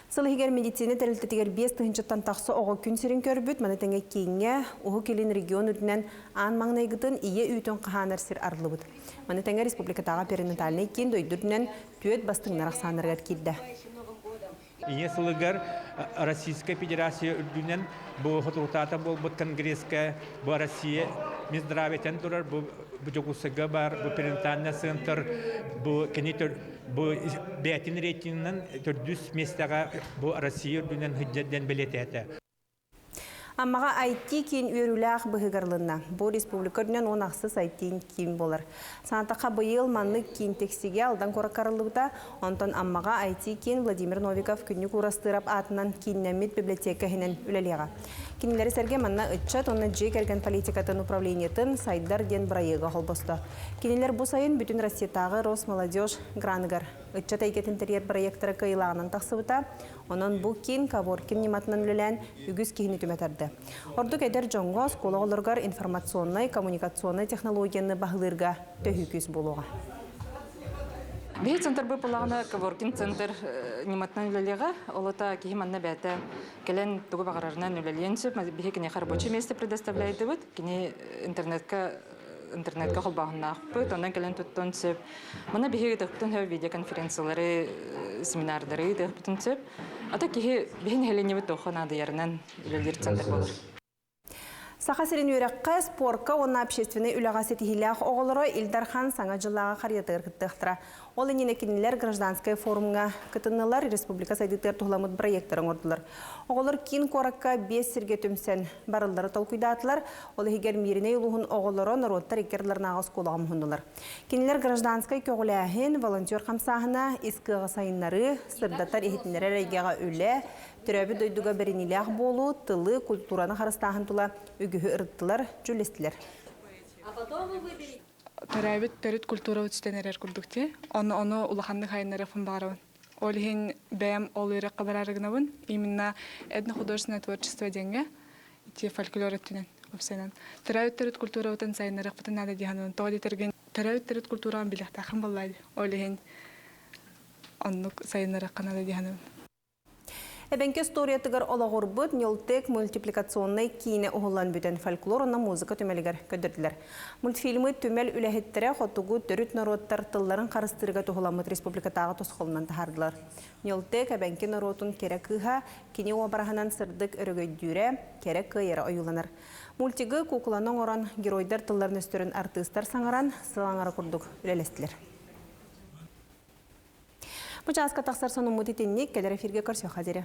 Сыл иһигэр медицина тэрилтэтигэр 5 тыһыынчаттан тахса оҕо күн сирин көрбүт, маны тэҥэ кииҥҥэ Уһук Илин регион үрдүнэн аан маҥнайгытын ийэ үүтүн хаһаанар сир арыллыбыт. Маны тэҥэ республикатааҕы перинатальнай киин дойду үрдүнэн түөрт бастыҥнар ахсааннарыгар киирдэ. Ийэ сылыгар Российскай Федерация үрдүнэн бу соторутаата буолбут конгресска бу Россия Минздравитен турар бу Дьокуускайга баар бу перинатальный центр бу кини бу бэйэтин рейтингинэн төрдүс миэстэҕэ бу Россия үрдүнэн сылдьар диэн бэлиэтээтэ. Аммаҕа IT-киин үөрүүлээх быһыыга Бу республика үрдүнэн 16 IT-киин буолар. Санатахха быйыл маннык киин Тиксигэ Алдан куоракка арыллыбыта. Онтон Аммаҕа IT-киин Владимир Новиков Күннүк Уурастыырап аатынан кииннэммит библиотека иһинэн үлэлиэҕэ. Кинилэри сэргэ манна ыччат уонна дьиэ кэргэн политикатын управлениетын сайдар диэн бырайыага холбосто. Кинилэр бу сайын бүтүн Россиятааҕы Росмолодежь граныгар ыччат эйгэтин тэрийэр бырайыактара кыайыылааҕынан тахсыбыта. Онон бу киин коворкинг ньыматынан үлэлээн үгүс киһини түмэ тарда. Ордук эдэр дьоҥҥо оскуола оҕолоругар информационнай, коммуникационнай технологияны баһылыырга төһүү күүс буолуоҕа. Биһи центр быпылаҕына коворкинг центр ньыматынан үлэлиэҕэ. Ол ата киһи манна бэйэтэ кэлэн тугу баҕарарынан үлэлиэн сөп. Биһи киниэхэ рабочее место предоставляйдыбыт. Кини интернетка интернетка холбооһуннаахпыт, онон кэлэн туттуон сөп. Манна биһиги ыытыахпытын сөп видеоконференциялары, семинардары ыытыахпытын сөп. Ата киһи биһи нэһилиэнньэбит туохха наадыйарынан үлэлиир центр буолар. Саха сирин үөрэххэ, спорка уонна общественнай үлэҕэ ситиһиилээх оҕолоро Ил Дархан Саҥа дьыллааҕы харыйатыгар кыттыахтара. Ол иннинэ кинилэр гражданскай форумҥа кытыннылар, республика сайдыытыгар туһуламмыт бырайыактары оҥордулар. Оҕолор киин куоракка биэс сиргэ түмсэн барыллары толкуйдаатылар. Ол иһигэр Мииринэй улууһун оҕолоро норуоттар икки ардыларынааҕы оскуолаҕа муһуннулар. Кинилэр гражданскай көҕүлээһин, волонтер хамсааһына, ис кыаҕы сайыннарыы, сырдатар иһитиннэрэр эйгэҕэ үлэ, төрөөбүт дойдуга бэриниилээх буолуу, тылы, культураны харыстааһын тула үгүһү ырыттылар, дьүүллэстилэр. Төрөөбүт төрүт культурабыт сүтэн эрэр курдук дии. Ону ону улаханнык хайыннарыахпын баҕарабын. Ол иһин бэйэм ол үөрэххэ бараары гынабын. Именно этнохудожественное творчество диэҥҥэ ити фольклор өттүнэн уопсайынан. Төрөөбүт төрүт культурабытын сайыннарыахпытын наада дии саныыбын. Тоҕо диэтэргин төрөөбүт төрүт культураҕын билиэхтээххин буоллаа дии. Ол иһин оннук сайыннарыахха наада дии саныыбын. Эбэҥки историятыгар олоҕурбут Ньылтык мультипликационнай киинэ уһуллан бүтэн фольклор уонна музыка түмэлигэр көрдөрдүлэр. Мультфильмы түмэл үлэһиттэрэ хотугу төрүт норуоттар тылларын харыстыырга туһуламмыт республикатааҕы тосхолунан таһаардылар. Ньылтык эбэҥки норуотун кэрэ кыыһа кини уобараһынан сырдык өрөгөйдүүрэ, кэрэ кыайара ойууланар. Мультигы куукуланы оҥорон, геройдар тылларын-өстөрүн артыыстар саҥаран, сыл аҥара курдук үлэлэстилэр. Бу чааска тахсар сонуммут итинник, кэлэр эфиргэ көрсүөххэ диэри.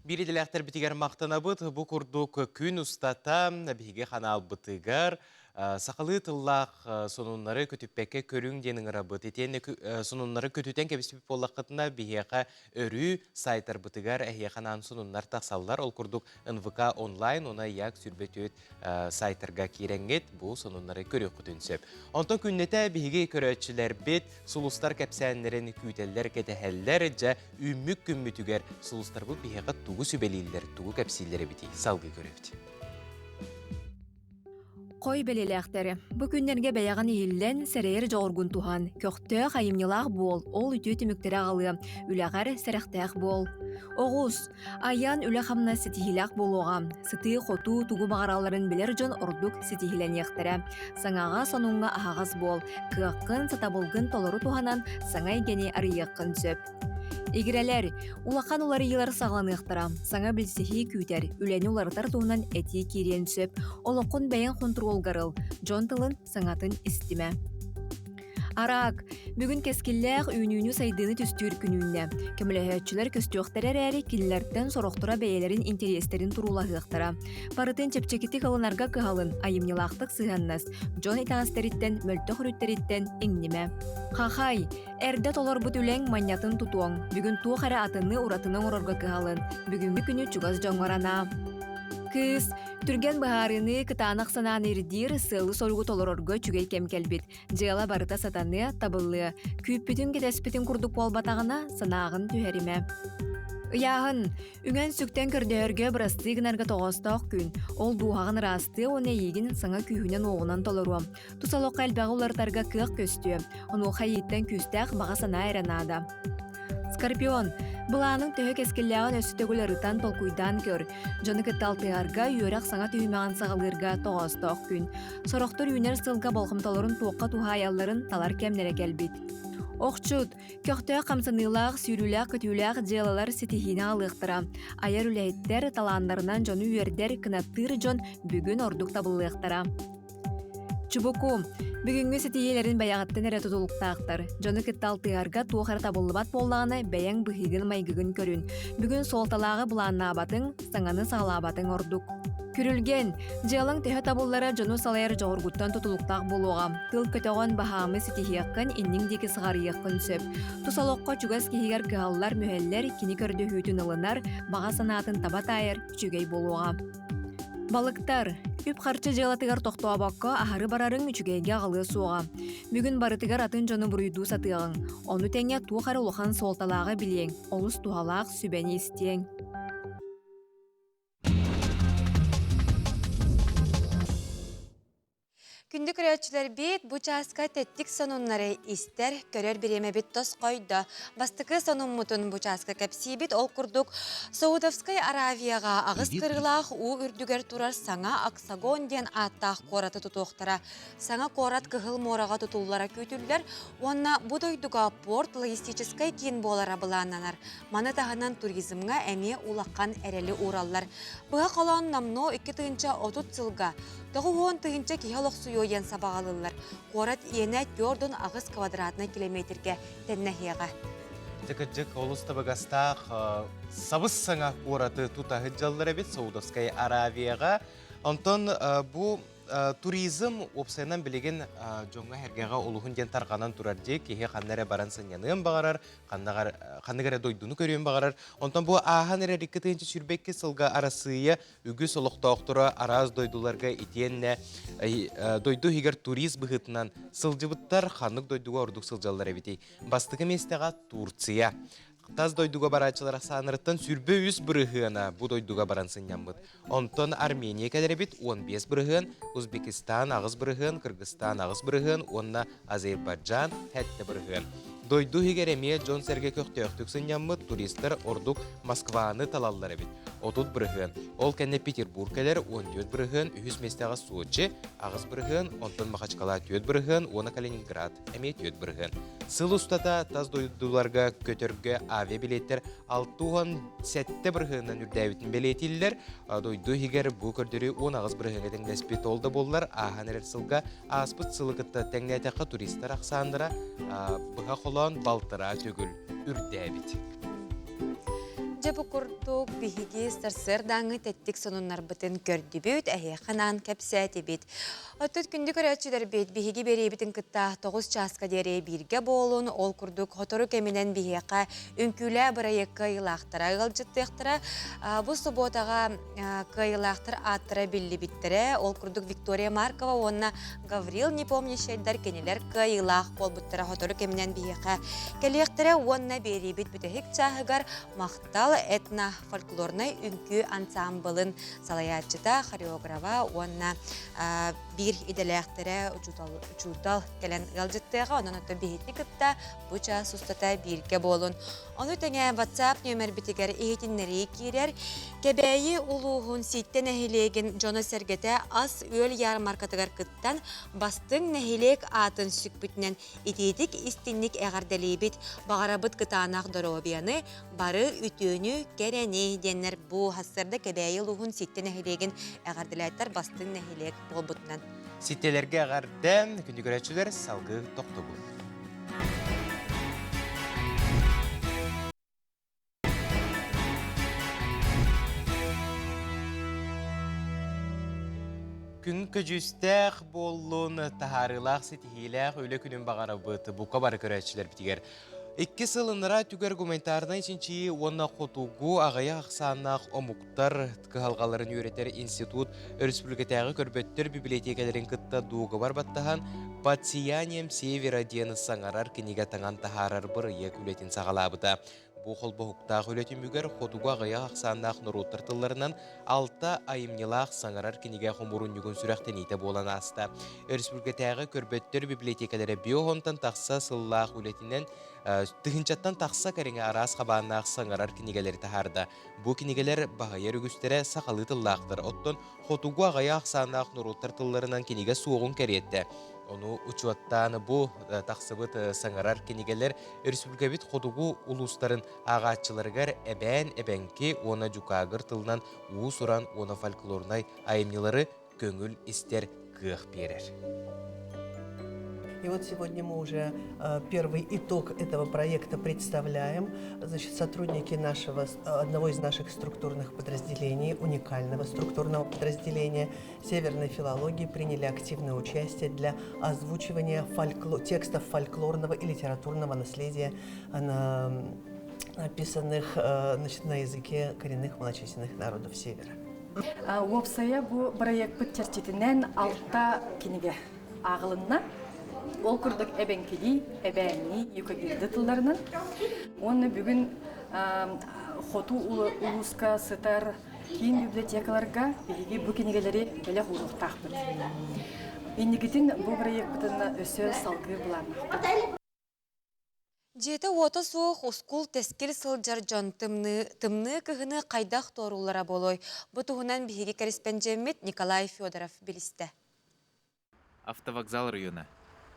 Биир идэлээхтэрбитигэр махтанабыт. Бу курдук күн устата биһиги ханаалбытыгар сахалыы тыллаах сонуннары көтүппэккэ көрүҥ диэн ыҥырабыт. Итиэннэ сонуннары көтүтэн кэбиспит буоллаххытына биһиэхэ өрүү сайтарбытыгар эһиэхэ анаан сонуннар тахсаллар. Ол курдук НВК онлайн уонна ЯК 24 сайтарга киирэҥҥит бу сонуннары көрүөххүтүн сөп. Онтон күннэтэ биһиги көрөөччүлэрбит сулустар кэпсээннэрин күүтэллэр, кэтэһэллэр. Дьэ, үүммүт күммүтүгэр сулустарбыт биһиэхэ тугу сүбэлииллэр, тугу кэпсииллэр эбитий? Салгыы көрөбүт. Хой бэлиэлээхтэр. Бу күннэргэ бэйэҕин иһиллэн, сэрэйэр дьоҕургун туһан, көхтөөх, айымньылаах буол, ол үтүө түмүктэри аҕалыа, үлэҕэр сэрэхтээх буол. Оҕус. Айан үлэ-хамнас ситиһиилээх буолуоҕа. Сытыы-хотуу тугу баҕаралларын билэр дьон ордук ситиһиилэниэхтэрэ. Саҥаҕа, сонуҥҥа аһаҕас буол. Кыаххын, сатабылгын толору туһанан саҥа эйгэни арыйыаххын сөп. Игирэлэр, улахан уларыйыылар саҕаланыахтара. Саҥа билсиһии күүтэр, үлэни уларытар туһунан этии киириэн сөп. Олоххун бэйэҥ хонтуруолгар ыл, дьон тылын, саҥатын истимэ. Араак, бүгүн кэскиллээх үүнүүнү-сайдыыны түстүүр күн үүннэ. Көмөлөһөөччүлэр көстүөхтэрэ эрээри, кинилэртэн сорохторо бэйэлэрин интэриэстэрин туруулаһыахтара. Барытын чэпчэкитик ылынарга кыһалын, айымньылаахтык сыһыаннас, дьон итэҕэстэриттэн, мөлтөх өрүттэриттэн иҥнимэ. Хахай, эрдэ толорбут үлэҥ манньатын тутуоҥ. Бүгүн туох эрэ атыны, уратыны оҥорорго кыһалын. Бүгүҥҥү күнү чугас дьоҥҥор анаа. Кыыс, түргэн быһаарыыны, кытаанах санааны ирдиир, сыалы-соругу толорорго үчүгэй кэм кэлбит. Дьыала барыта сатаныа, табыллыа. Күүппүтүн-кэтэспитин курдук буолбатаҕына, санааҕын түһэримэ. Ыйааһын. Үҥэн-сүктэн көрдөһөргө бырастыы гынарга тоҕоостоох күн. Ол дууһаҕын ыраастыа уонна эйиигин саҥа күүһүнэн-уоҕунан толоруо. Тус олоххо элбэҕи уларытарга кыах көстүө. Онуоха эйииттэн күүстээх баҕа санаа эрэ наада. Скорпион, былааныҥ төһө кэскиллээҕин өссө төгүл ырытан, толкуйдаан көр. Дьону кытта алтыһарга, үөрэх саҥа түһүмэҕин саҕалыырга тоҕоостоох күн. Сорохтор үүнэр сылга болҕомтолорун туохха туһаайалларын талар кэмнэрэ кэлбит. Охчут, көхтөөх хамсаныылаах, сүүрүүлээх-көтүүлээх дьыалалар ситиһиини аҕалыахтара. Айар үлэһиттэр, талааннарынан дьону үөрдэр, кынаттыыр дьон бүгүн ордук табыллыахтара. Чубуку, бүгүҥҥү ситиһиилэрин бэйэҕиттэн эрэ тутулуктаахтар. Дьону кытта алтыһарга туох эрэ табыллыбат буоллаҕына, бэйэҥ быһыыгын-майгыгын көрүн. Бүгүн суолталааҕы былааннаабатыҥ, саҥаны саҕалаабатыҥ ордук. Күрүлгэн, дьыалаҥ төһө табыллара дьону салайар дьоҕургуттан тутулуктаах буолуоҕа. Тыл көтөҕөн баһаамы ситиһиэххин, инниҥ диэки сыҕарыйыаххын сөп. Тус олоххо чугас киһигэр кыһаллар-мүһэллэр, кини көрдөһүүтүн ылынар, баҕа санаатын таба таайар үчүгэй буолуоҕа. Балыктар, үп-харчы дьыалатыгар тохтообокко аһары барарыҥ үчүгэйгэ аҕалыа суоҕа. Бүгүн барытыгар атын дьону буруйдуу сатыаҕыҥ. Ону тэҥэ туох эрэ улахан суолталааҕы билиэҥ, олус туһалаах сүбэни истиэҥ. Күндү көрөөччүлэрбит, бу чааска тэттик сонуннары истэр, көрөр бириэмэбит тосхойдо. Бастакы сонуммутун бу чааска кэпсиибит. Ол курдук, Саудовскай Аравияҕа аҕыс кырыылаах уу үрдүгэр турар саҥа Оксагон диэн ааттаах куораты тутуохтара. Саҥа куорат Кыһыл муораҕа тутуллара күүтүллэр уонна бу дойдуга порт логистическай киин буолара былааннанар. Маны таһынан туризмҥа эмиэ улахан эрэли уураллар. Быһа холоон номнуо 2030 сылга 90 000 киһи олохсуйуо диэн сабаҕалыыллар. Куорат иэнэ 48 квадратнай километргэ тэннэһиэҕэ. Дьэ олус табыгастаах сабыс саҥа куораты тута сылдьаллар эбит Саудовскай Аравияҕа. Онтон бу туризм уопсайынан билигин дьоҥҥо-сэргэҕэ олуһун диэн тарҕанан турар дии. Киһи ханна эрэ баран сынньаныан баҕарар, ханнык эрэ дойдуну көрүөн баҕарар. Онтон бу ааһан эрэр 2022 сылга Арассыыйа үгүс олохтоохторо араас дойдуларга итиэннэ дойду иһигэр турист быһыытынан сылдьыбыттар ханнык дойдуга ордук сылдьаллар эбитий? Бастакы миэстэҕэ Турция. Тас дойдуга барааччылар ахсааннарыттан 23 бырыһыана бу дойдуга баран сынньаммыт. Онтон Армения кэлэр эбит 15%, Узбекистан 8%, Кыргызстан 8% уонна Азербайджан 7%. Дойду иһигэр эмиэ дьон-сэргэ көхтөөхтүк сынньаммыт туристар ордук Москваны талаллар эбит. 30%. Ол кэннэ Петербург кэлэр 14%, үһүс миэстэҕэ Сочи 8%, онтон Махачкала 4% уонна Калининград эмиэ 4%. Сыл устата тас дойдуларга көтөргө авиабилиэттэр 67 бырыһыанынан үрдээбитин бэлиэтииллэр. Дойду иһигэр бу көрдөрүү 18 бырыһыаҥҥа тэҥнэспит. Ол да буоллар, ааһан эрэр сылга ааспыт сылы кытта тэҥнээтэххэ туристар ахсааннара быһа холоон балтараа төгүл үрдээбит. Дьэ бу курдук биһиги сарсыардааҥҥы тэттик сонуннарбытын көрдүбүт, эһиэхэ анаан кэпсээтибит. Оттон күндү көрөөччүлэрбит биһиги биэриибитин кытта 9 чааска диэри бииргэ буолун, ол курдук сотору кэминэн биһиэхэ үҥкүүлээ бырайыак кыайыылаахтара ыалдьыттыахтара. Бу субуотаҕа кыайыылаахтар ааттара биллибиттэрэ. Ол курдук Виктория Маркова уонна Гаврил Непомнящайдар кинилэр кыайыылаах буолбуттара сотору кэминэн биһиэхэ кэлиэхтэрэ уонна биэриибит бүтэһик чааһыгар Махтал этно-фольклорнай үҥкүү ансаамбылын салайааччыта, хореографа уонна биир идэлээхтэрэ учуутал, учуутал кэлэн ыалдьыттыаҕа. Онон оттон биһигини кытта бу чаас устата бииргэ буолун. Ону тэҥэ WhatsApp нүөмэрбитигэр иһитиннэрии киирэр. Кэбээйи улууһун Сииттэ нэһилиэгин дьоно-сэргэтэ ас-үөл ярмаркатыгар кыттан, бастыҥ нэһилиэк аатын сүкпүтүнэн итиитик истинник эҕэрдэлиибит. Баҕарабыт кытаанах доруобуйаны, бары үтүөнү, кэрэни диэннэр бу сарсыарда Кэбээйи улууһун Сииттэ нэһилиэгин эҕэрдэлээттэр бастыҥ нэһилиэк буолбутунан. Ситтэлэргэ эҕэрдэ, күндү көрөөччүлэр, салгыы тохтобул. Күн көдьүүстээх буоллун, таһаарыылаах, ситиһиилээх үлэ күнүн баҕарабыт бука бары көрөөччүлэрбитигэр. Икки сыл ынараа түгэр гуманитарнай чинчийии уонна хотугу аҕыйах ахсааннаах омуктар кыһалҕаларын үөрэтэр институт өрөспүүбүлүкэтээҕи көрбөттөр бибилэтиэкэлэрин кытта дуогабар баттаһан «Под сиянием севера» диэн саҥарар кинигэ таҥан таһаарар бырайыак үлэтин саҕалаабыта. Бу холбоһуктаах үлэ түмүгэр хотугу аҕыйах ахсааннаах норуоттар тылларынан алта айымньылаах саҥарар кинигэ хомуурунньугун сүрэхтэниитэ буолан ааста. Өрөспүүбүлүкэтээҕи көрбөттөр библиотекалара биоһонтон тахса сыллаах үлэтинэн тыһыынчаттан тахса кэриҥэ араас хабааннаах саҥарар кинигэлэри таһаарда. Бу кинигэлэр баһыйар үгүстэрэ сахалыы тыллаахтар, оттон хотугу аҕыйах ахсааннаах норуоттар тылларынан кинигэ суоҕун кэриэтэ. Ону учуоттаан бу тахсыбыт саҥарар кинигэлэр өрөспүүбүлүкэбит хотугу улуустарын ааҕааччыларыгар эбээн, эбэҥки уонна дьукаагыр тылынан уус-уран уонна фольклорнай айымньылары көҥүл истэр кыах биэрэр. И вот сегодня мы уже первый итог этого проекта представляем. Значит, сотрудники нашего, одного из наших структурных подразделений, уникального структурного подразделения Северной филологии приняли активное участие для озвучивания фольклор, текстов фольклорного и литературного наследия на, написанных значит, на языке коренных малочисленных народов Севера. Уопсайа бу бырайыакпыт чэрчитинэн алта кинигэ ааҕылынна. Ол курдук эбэҥкилии, эбээннии, юкагирды тылларынан. Уонна бүгүн хоту улууска сытар киин библиотекаларга биһиги бу кинигэлэри бэлэх ууруохтаахпыт. Инникитин бу бырайыакпытын өссө салгыыр былааннаахпыт. Дьиэтэ-уота суох ускул-тэскил сылдьар дьон тымныы, тымныы кыһыны хайдах туорууллара буолуой? Бу туһунан биһиги кэриспэндьиэммит Николай Федоров билистэ. Автовокзал района.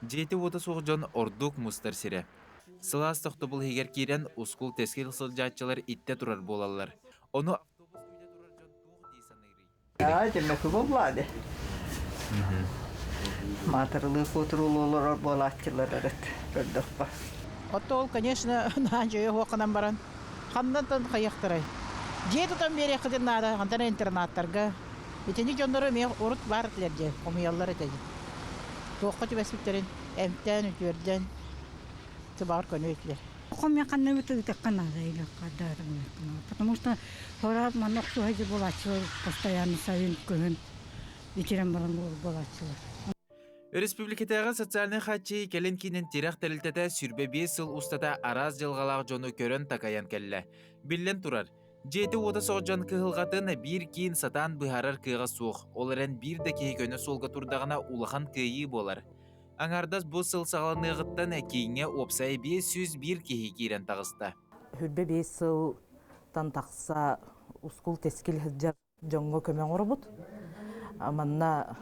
Дьиэтэ-уота суох дьон ордук мустар сирэ. Сылаас тохтобул иһигэр киирэн ускул-тэскил сылдьааччылар иттэ турар буолаллар. Ону автобус күүтэ турар дьон туох дии саныырый? Дьэмэки буоллаады. Маатырылыы куотуруулуу олорор буолааччылар эрит көрдөххө. Оттон ол, конечно, наһаа дьөйө хуохханан баран, ханнантан хайыахтарай? Дьиэ тутан биэриэххитин наада, хантан интернаттарга. Итини дьоннору эмиэ урут баар этилэр дьэ, хомуйаллар этэ дии. Туохха түбэспиттэрин эмтээн, үтүөрдэн, сыбаҕар көнө этилэр. Потому что хораат манна охсуһа буолааччылар постоянно сайын кыһын итирэн баран буолааччылар. Өрөспүүбүлүкэтээҕи социальнай хааччыйыы кэлин киинин тирэх тэрилтэтэ 25 сыл устата араас дьылҕалаах дьону көрөн-такайан кэллэ. Биллэн турар, дьиэтэ-уота суох дьон кыһалҕатын биир киин сатаан быһаарар кыаҕа суох, ол эрэн биир да киһи көнө суолга турдаҕына улахан кыайыы буолар. Аҥаардас бу сыл саҕаланыаҕыттан кииҥҥэ уопсайа 501 киһи киирэн таҕыста. 25 сылтан тахса ускул-тэскил сылдьар дьоҥҥо көмө оҥоробут. Манна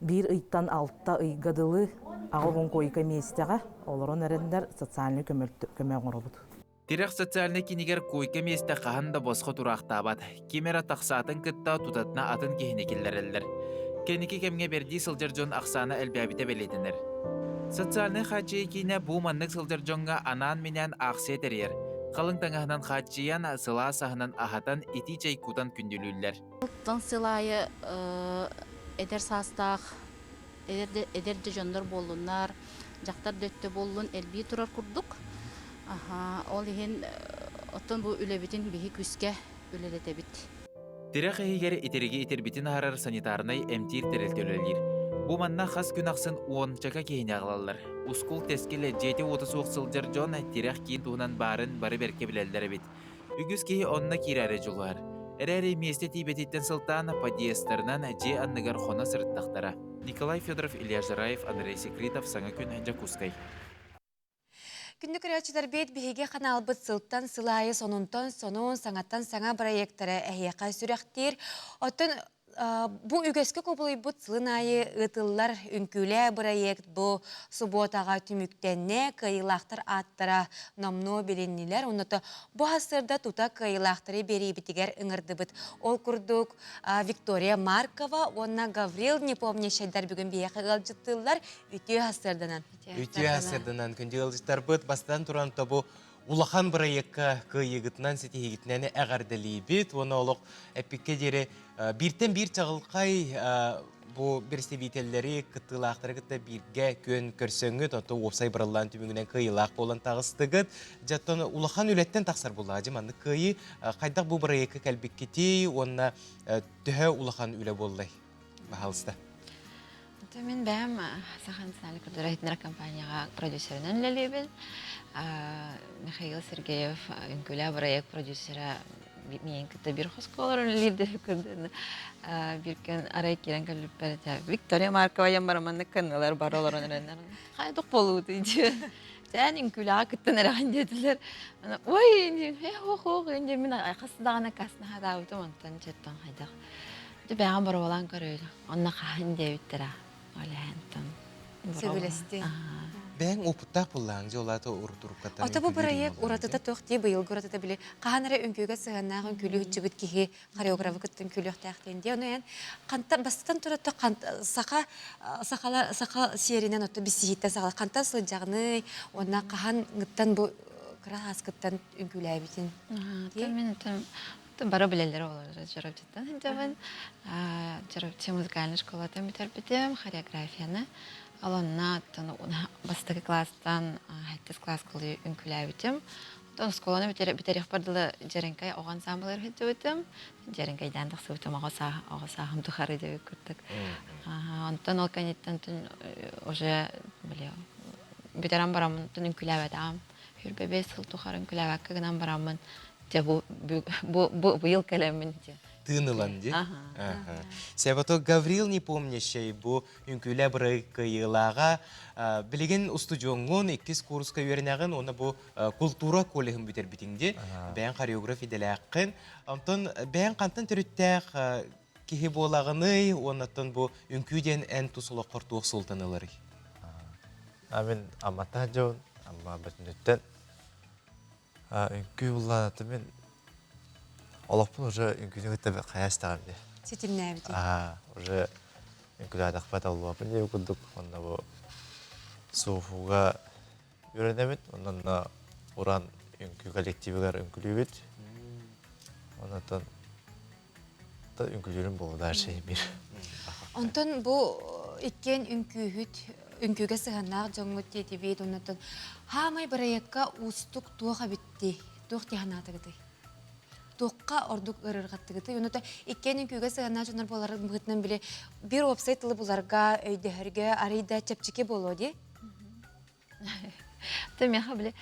биир ыйтан алта ыйга дылы аҕа койка миэстэҕэ олорон эрэннэр социальнай көмө оҥоробут. Тирэх социальнай киинигэр койка миэстэ хаһан да босхо тураахтаабат. Ким эрэ тахсаатын кытта тутатына атын киһини киллэрэллэр. Кэнники кэмҥэ бэрдии сылдьар дьон ахсаана элбээбитэ бэлиэтэнэр. Социальнай хааччыйыы киинэ бу маннык сылдьар дьоҥҥо анаан-минээн аахсыйа тэрийэр. Халыҥ таҥаһынан хааччыйан, сылаас аһынан аһатан, итии чэй кутан күндүлүүллэр. Оттон сыл аайы эдэр саастаах эдэр да дьоннор буоллуннар, дьахтар да өттө буоллун элбии турар курдук. Ол иһин оттон бу үлэбитин биһи күүскэ үлэлэтэбит. Тирэх иһигэр итириги итирбитин аһарар санитарнай эмтиир тэрилтэ үлэлиир. Бу манна хас күн ахсын уончака киһини аҕалаллар. Ускул-тэскил дьиэтэ-уота суох сылдьар дьон тирэх киин туһунан баарын бары бэркэ билэллэр эбит. Үгүс киһи онно киирээри дьулуһар. Эрээри миэстэ тиийбэтиттэн сылтаан подъездтарынан дьиэ анныгар хоно сырыттахтара. Николай Федоров, Илья Жараев, Андрей Секритов, Саҥа күн, Дьокуускай. Күндү көрөөччүлэрбит, биһиги ханаалбыт сылтан сыл аайы сонунтан сонун, саҥаттан саҥа бырайыактары эһиэхэ сүрэхтиир. Оттон бу үгэскэ кубулуйбут сылын аайы ыытыллар үҥкүүлээ бырайыак бу субуотаҕа түмүктэннэ, кыайыылаахтар ааттара номнуо билиннилэр. Онното бу сарсыарда тута кыайыылаахтары биэриибитигэр ыҥырдыбыт. Ол курдук Виктория Маркова уонна Гаврил Непомнящайдар бүгүн биһиэхэ ыалдьыттыыллар. Үтүө сарсыарданан. Үтүө сарсыарданан күндү ыалдьыттарбыт бастатан туран тобу улахан бырайыакка кыайыыгытынан ситиһиигитинэн эҕэрдэлиибит уонна олох эппиккэ диэри бииртэн биир чаҕылхай бу бэрэстэбиитэллэри кыттыылаахтары кытта бииргэ күөн көрсөҥҥүт онтон уопсай барыллаан түмүгүнэн кыайыылаах буолан таҕыстыгыт дьаттан улахан үлэттэн тахсар буоллаҕа дьэ маннык кыайыы хайдах бу бырайыакка кэлбиккитий уонна төһө улахан үлэ буоллай баһаалыста Мин бэйэм Саха национальнай культура компанияҕа продюсерынан үлэлиибин. Михаил Сергеев үҥкүүлээх бырайыак продюсера миигин кытта биир хоско олорон үлэлиир курдук биир күн арай киирэн кэлбиппэр Виктория Маркова диэн бараманнык кыннылар бары олорон эрэннэр хайдах буолуутуй диэн Сээн үҥкүүлэҕэ кыттан эрэҕин диэтилэр. Ой, ох, ох, мин хас даҕаны каснаһадаабытым онтон четтон хайдах Дьэ бэйэҕин боруобалаан көрөөр. Онно хаһан диэбиттэрэ. Ол иһин Сөбүлэстиҥ. Бэйэҥ опыттаах буоллаҕыҥ дьэ ол аата урутуруккаттан Ото бу бырайыак уратыта туох дии быйылгы уратыта били хаһан эрэ үҥкүүгэ сыһыаннаах үҥкүүлүү сылдьыбыт киһи хореографы кытта үҥкүүлүөхтээх диэн дии. Ону эн хантан бастатан турар саха сахала саха сиэринэн отто биссиһиттэн саҕала хантан сылдьаҕыный уонна хаһан ҥыттан бу кыра ааскыттан үҥкүүлээбитин. Мин Бары билэллэр олорор Чурапчыттан сылдьабын. Чурапчы музыкальнай школатын бүтэрбитим, хореографияны. Ол онно бастакы класстан сэттис класс үҥкүүлээбитим. Онтон оскуоланы бүтэриэхпэр дылы Дьэрэҥкэй оҕо ансаамбылыгар сылдьыбытым. Дьэрэҥкэйдээн тахсыбытым оҕо оҕо сааһым тухары диэбит курдук. Онтон ол кэнниттэн уже били бүтэрэн бараммын үҥкүүлээбэтэҕим. 25 сыл тухары үҥкүүлээбэккэ гынан бараммын дьэ бу бу быйыл кэлэммин дьэ тыын ылан дии. Себато Гаврил Непомнящий бу үҥкүүлэ бырайык кыайыылааҕа билигин устудьуоҥҥун иккис курска үөрэнэҕин уонна бу култуура коллеһын бүтэрбитиҥ дии. Бэйэҥ хореограф идэлээххин. Онтон бэйэҥ хантан төрүттээх киһи буолаҕыный уоннаттан бу үҥкүү диэн эн тус олоххор туох суолтаны ыларый? Мин Амматтан дьон, Амма бүтүнүттэн үҥкүү булланата мин олохпун уже үҥкүүнү кытта хайаастаҕым дии. Ситимнээбитин. Аа, уже үҥкүүлээтэхпэ табыллыбаппын диэбит курдук уонна бу СУФУга үөрэнэбит, онон уран үҥкүү коллективыгар үҥкүүлүүбүт. Онон үҥкүүлүүрүм буолуо дальше мир. Онтон бу иккиэн үҥкүүһүт, үҥкүүгэ сыһыаннаах дьоҥҥут диэтибит, оннуттан хаамай бырайыакка уустук туох эбитти, туох дии санаатыгытый? Туохха ордук ыарырҕаттыгытый? Онута иккиэн үҥкүүгэ сыһыаннаах дьоннор буолар быһыытынан били биир уопсай тылы буларга, өйдөһөргө арый да чэпчэки буолуо дии? То миэхэ били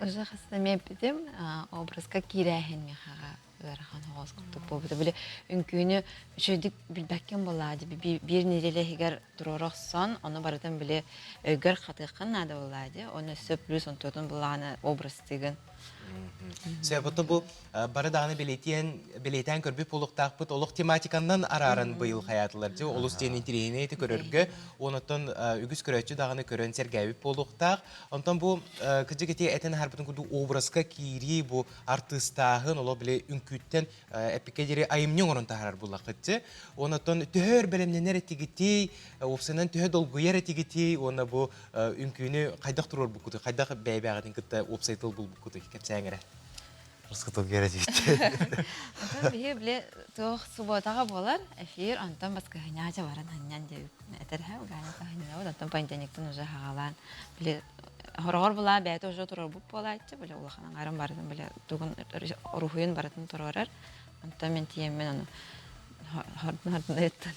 уже хаста эмиэ эппитим образка киирээһин миэхэҕэ ыарахан оҕус курдук буолбута. Били үҥкүүнү үчүгэйдик билбэккин буоллаа дии биир неделя иһигэр туруора охсон, ону барытын били өйгөр хатыаххын наада буоллаа дии. Оны өссө плюс онтуотун буллаҕына образтыыгын. Сөп, бу бары даҕаны бэлиэтиэн бэлиэтээн көрбүт буолуохтаахпыт олох тематиканнан арааран быйыл хайаатылар дьэ олус диэн интириэһинэй көрөргө онтон үгүс көрөөччү даҕаны көрөн сэргээбит буолуохтаах. Онтон бу кыдьык ити этэн аһарбытын курдук образка киирии бу артыыстааһын олох били үҥкүүттэн эпиккэ диэри айымньы оҥорон таһаарар буллаххытчы. Онтон төһө өр бэлэмнэнэр этигитий, уопсайынан төһө долгуйар этигитий уонна бу үҥкүүнү хайдах туруорбуккутуй, хайдах бэйэ-бэйэҕитин кытта уопсай тыл булбуккутуй кэпсээҥ эрэ. Русскотыл кэрэтиит. Онтон биһи били туох субуотаҕа буолар эфир, онтон баскыһынньаҕа баран ханньан диэбит этэрһэ Ганя таһынньабыт, онтон понедельниктан уже хаҕалаан били хороҕор булаа бэйэтэ уже туруорбут буолааччы, били улахан аҥарын барытын били тугун уруһуйун барытын туруорар. Онтон мин тиийэммин ону хордун хордун ыйыттан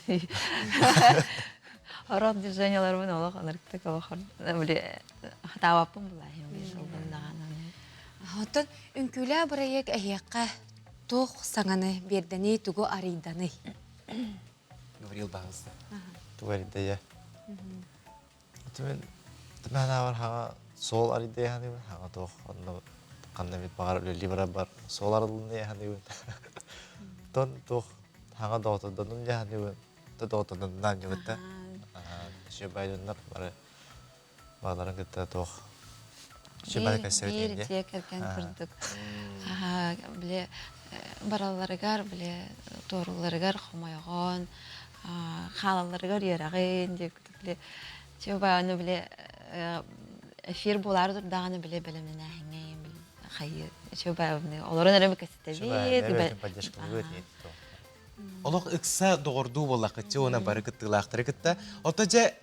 хорох движенияларбын олох ынырыктык олох били хатаабаппын булааһын биир сылбын даҕаны. Оттон үҥкүүлээх бырайыак эһиэхэ туох саҥаны биэрдэний, тугу арыйданый? Гаврил баҕыста. Тугу арыйдайа? Мен Түмэхнээҕэр хаҥа суол арыйдайа саныыбын, хаҥа туох онно ханна эмит баҕар үлэлии барарбар суол арылыннайа саныыбын. Тон туох хаҥа доҕоттордонум дии саныыбын, то доҕоттордонунаан дьыбытта. Үчүгэй дьоннор бары Бааларын кытта туох Биир дьиэ кэргэн курдук били баралларыгар били туоруулларыгар хомойоҕон хаалалларыгар үөрэҕин диир курдук били чуобааны били эфир буолаары турдаҕына били бэлэмнэнээһиҥҥэ хайыы чуобааны олорон эрэ кэстэбит. Олох ыкса доҕордуу буоллаххытчы уонна бары кыттыылаахтары кытта. Ото дьэ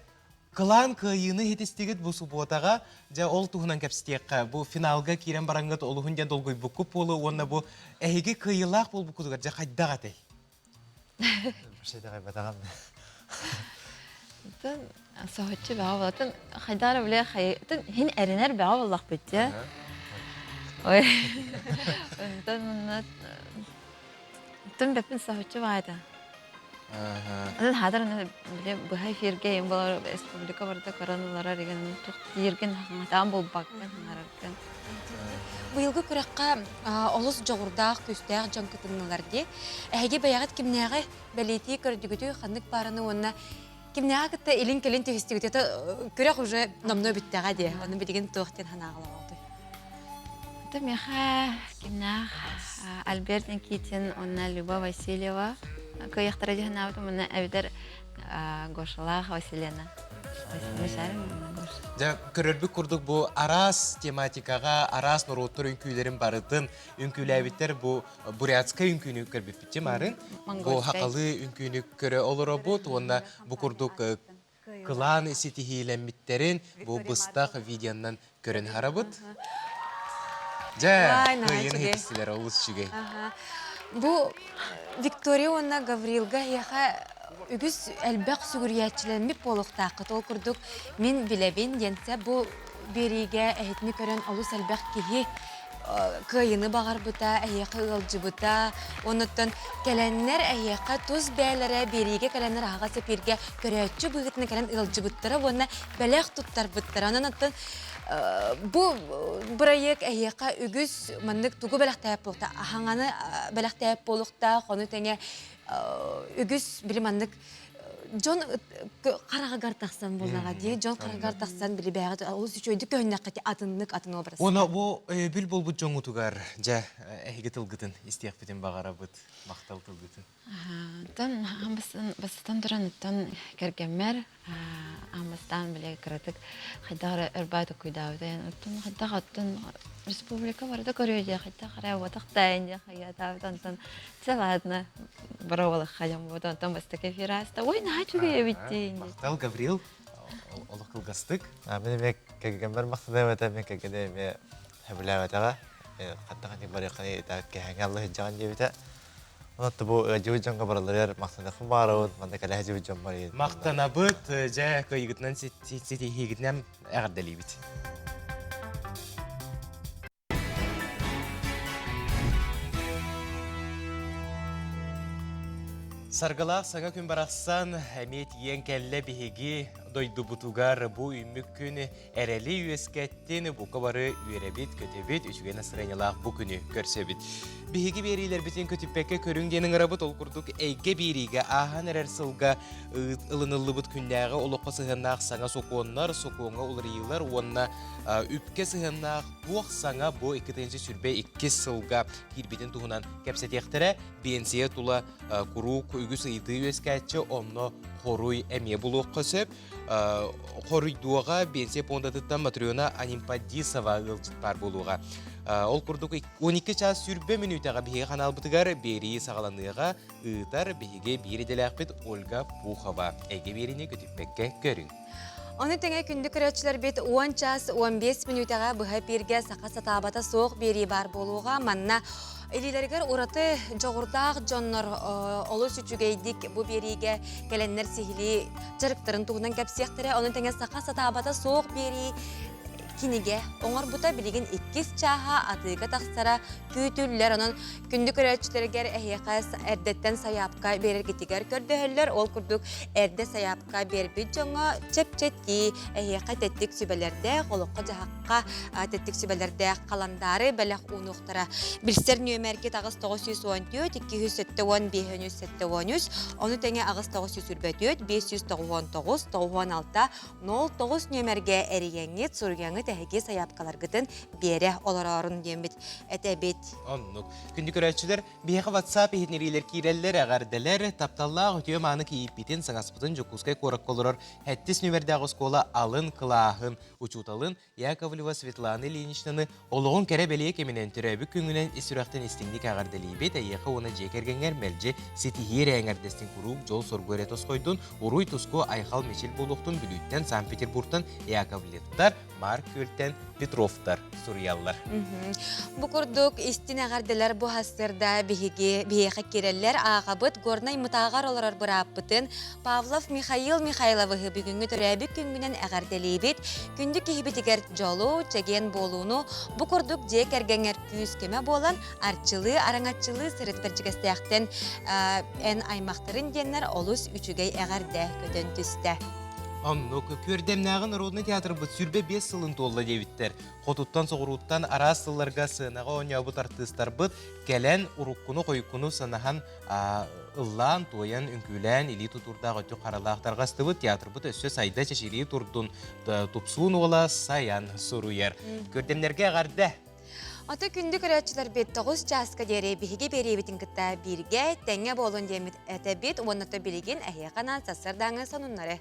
Кылаан кыайыыны иһитистигит бу субуотаҕа, дьэ ол туһунан кэпсэтиэххэ. Бу финалга киирэн бараҥҥыт олуһун диэн долгуйбуккут буолуо уонна бу эһиги кыайыылаах буолбуккутугар дьэ хайдах этэй? Итэҕэйбэтэҕим. Тын соһуччу бөҕө буолла. Тын хайдах эрэ бile тын хин эрэнэр бөҕө буоллахпыт дьэ. Ой. Онтон мунна Тым бэппин соһуччу баайда. Анан хаатар бile быһа эфирге эм болар республика барыта көрөн олорор деген тух дииргин хаҥатаан булбаккын хаҥараргын. Быйылгы күрэххэ олус дьоҕурдаах, күүстээх дьон кытыннылар дии. Эһиги бэйэҕит кимнээҕи бэлиэтии көрдүгүтүй, ханнык баарыны уонна кимнээҕи кытта илин-кэлин түһүстүгүт? Это күрэх уже номнуо бүттэҕэ дии. Ону билигин туох диэн санааҕалаҕытый? Это миэхэ кимнээх Альберт Никитин уонна Люба Васильева кыайыахтара дии санаабытым уонна эбэтэр Гошалаах Василена. Дьэ, көрөрбүт курдук бу араас тематикаҕа, араас норуоттар үҥкүүлэрин барытын үҥкүүлээбиттэр бу бурятскай үҥкүүнү көрбүппүт марын. Бу хахалы үҥкүүнү көрө олоробут уонна бу курдук кылаан ситиһиилэммиттэрин бу быстах видеонан көрөн харабыт. Дьэ, кыайын иһитистилэр олус үчүгэй. Бу Виктория уонна Гаврилга эһиэхэ үгүс элбэх сүгүрүйээччилэммит буолуохтааххыт. Ол курдук мин билэбин диэнсэ бу биэриигэ эһитини көрөн олус элбэх киһи кыайыны баҕарбыта, эһиэхэ ыалдьыбыта, онуттан кэлэннэр эһиэхэ тус бэйэлэрэ биэриигэ кэлэннэр аһаҕас эпииргэ көрөөччү быһыытынан кэлэн ыалдьыбыттара уонна бэлэх туттарбыттара. Онон оттон бу бырайыак эһиэхэ үгүс маннык тугу бэлэхтээбит буолуохтаах, аһаҥаны бэлэхтээбит буолуохтаах, ону тэҥэ үгүс били маннык дьон хараҕыгар тахсан буоллаҕа дии дьон хараҕыгар тахсан били бэйэҕит олус үчүгэйдик көһүннэххит атыннык атын образ Уонна бу өйөбүл буолбут дьоҥҥутугар дьэ эһиги тылгытын истиэхпитин баҕарабыт махтал тылгытын Оттон бастатан туран оттон кэргэммэр аан били кыратык хайдах эрэ өр токуйдаабыта оттон хайдах оттон республика барыта көрүө дии хайдах эрэ уотах таайын дии хайаатаабыт онтон все ладно боруобалахха дьон буолбут онтон бастакы эфир ааста ой наһаа үчүгэй эбит дии Махтал Гаврил олох кылгастык Мин эмиэ кэргэммэр махтаныам этэ мин кэргэним эмиэ сөбүлээбэтэҕэ хантан барыаххыный кэһэҥҥэ алла сылдьаҕын диэбитэ Онон бу ыалдьыбыт дьоҥҥо барыларыгар махтаныахпын баҕарабын, манна кэлэ сылдьыбыт дьоммор Махтанабыт, дьэ кыайыгытынан ситиһиигитинэн эҕэрдэлиибит. Саргылаах саҥа күн барахсан эмиэ тиийэн кэллэ биһиги дойдубутугар бу үүммүт күн эрэли үөскэттин, бука бары үөрэбит, көтөбүт, үчүгэй настроениелаах бу күнү көрсөбүт. Биһиги биэриилэрбитин көтүппэккэ көрүҥ диэн ыҥырабыт, ол курдук эйгэ биэриигэ ааһан эрэр сылга ылыныллыбыт күннээҕи олоххо сыһыаннаах саҥа сокуоннар, сокуоҥҥа уларыйыылар уонна үпкэ сыһыаннаах туох саҥа бу 2022 сылга киирбитин туһунан кэпсэтиэхтэрэ. Биэнсийэ тула куруук үгүс ыйытыы үөскээччи, онно хоруй эмиэ булуохха сөп. Хоруйдуоҕа Биэнсийэ пуондатыттан Матрена Анимпадисова ыалдьыт баар буолуоҕа. Ол курдук 12 чаас 20 мүнүүтэҕэ биһиги ханаалбытыгар биэрии саҕаланыаҕа ыытар биһиги биир идэлээхпит Ольга Пухова. Эйгэ биэриини көтүппэккэ көрүҥ. Ону тэҥэ күндү көрөөччүлэрбит 10 чаас 15 мүнүүтэҕэ быһа эпииргэ саха сатаабата суох биэрии баар буолуоҕа. Манна илиилэригэр ураты дьоҕурдаах дьоннор олус үчүгэйдик бу биэриигэ кэлэннэр сиһилии дьарыктарын туһунан кэпсиэхтэрэ. Ону тэҥэ саха сатаабата суох биэрии кинигэ оҥорбута билигин иккис чааһа атыыга тахсара күүтүллэр. Онон күндү көрөөччүлэригэр эһиэхэ эрдэттэн сайаапка биэрэргитигэр көрдөһөллөр. Ол курдук эрдэ сайаапка биэрбит дьоҥҥо чэпчэтии, эһиэхэ тэттик сүбэлэрдээх, олоххо-дьаһахха тэттик сүбэлэрдээх халандаары бэлэх уунуохтара. Билсэр нүөмэргит 8 914 275 73, ону тэҥэ 8 924 599 96 09 нүөмэргэ эрийэҥҥит, суруйаҥҥыт эһиги сайаапкаларгытын биэрэ олороорун диэммит этэбит. Оннук. Күндү көрөөччүлэр, биһиэхэ WhatsApp иһитиннэриилэр киирэллэр, эҕэрдэлэр, тапталлаах үтүө мааны кийииппитин, саҥаспытын Дьокуускай куоракка олорор сэттис нүөмэрдээх оскуола алын кылааһын учууталын Яковлева Светлана Ильиничнаны олоҕун кэрэ-бэлиэ кэминэн төрөөбүт күҥҥүнэн ис сүрэхтэн истиҥник эҕэрдэлиибит, эйиэхэ уонна дьиэ кэргэҥҥэр мэлдьи ситиһии эрэ эҥэрдэстин куруук дьол-соргу эрэ тосхойдун, уруй-туску айхал-мичил буолуохтун Бүлүүттэн, Санкт-Петербургтан Яковлевтар, Марк Күөлтэн Петровтар суруйаллар. Бу курдук истин эҕэрдэлэр бу сарсыарда биһиги биһиэхэ киирэллэр ааҕабыт Горнай Мытааҕар олорор бырааппытын Павлов Михаил Михайловыһы бүгүҥҥү төрөөбүт күҥҥүнэн эҕэрдэлиибит. Күндү киһибитигэр дьолу, чэгиэн буолууну, бу курдук дьиэ кэргэҥҥэр күүс-көмө буолан, арчылыы, араҥаччылыы сырыт Бэрдьигэстээхтэн эн аймахтарын диэннэр олус үчүгэй эҕэрдэ көтөн түстэ. Оннук Күөрдэмнээҕи народнай театрбыт 25 сылын туолла диэбиттэр. Хотуттан-соҕурууттан араас сылларга сыанаҕа оонньообут артыыстарбыт кэлэн уруккуну-хойуккуну санаһан ыллаан, туойан, үҥкүүлээн, илии тутуурдаах өттүк харалаах тарҕастыбыт. Театрбыт өссө сайда чэчирии турдун, тупсуун уола Саян суруйар. Көрдемнэргэ эҕэрдэ! Ото күндү көрөөччүлэрбит 9 чааска диэри биһиги биэриэбитин кытта бииргэ тэҥҥэ буолун диэммит этэбит уонна то билигин эһиэхэ анаан сарсыардааҥы сонуннары.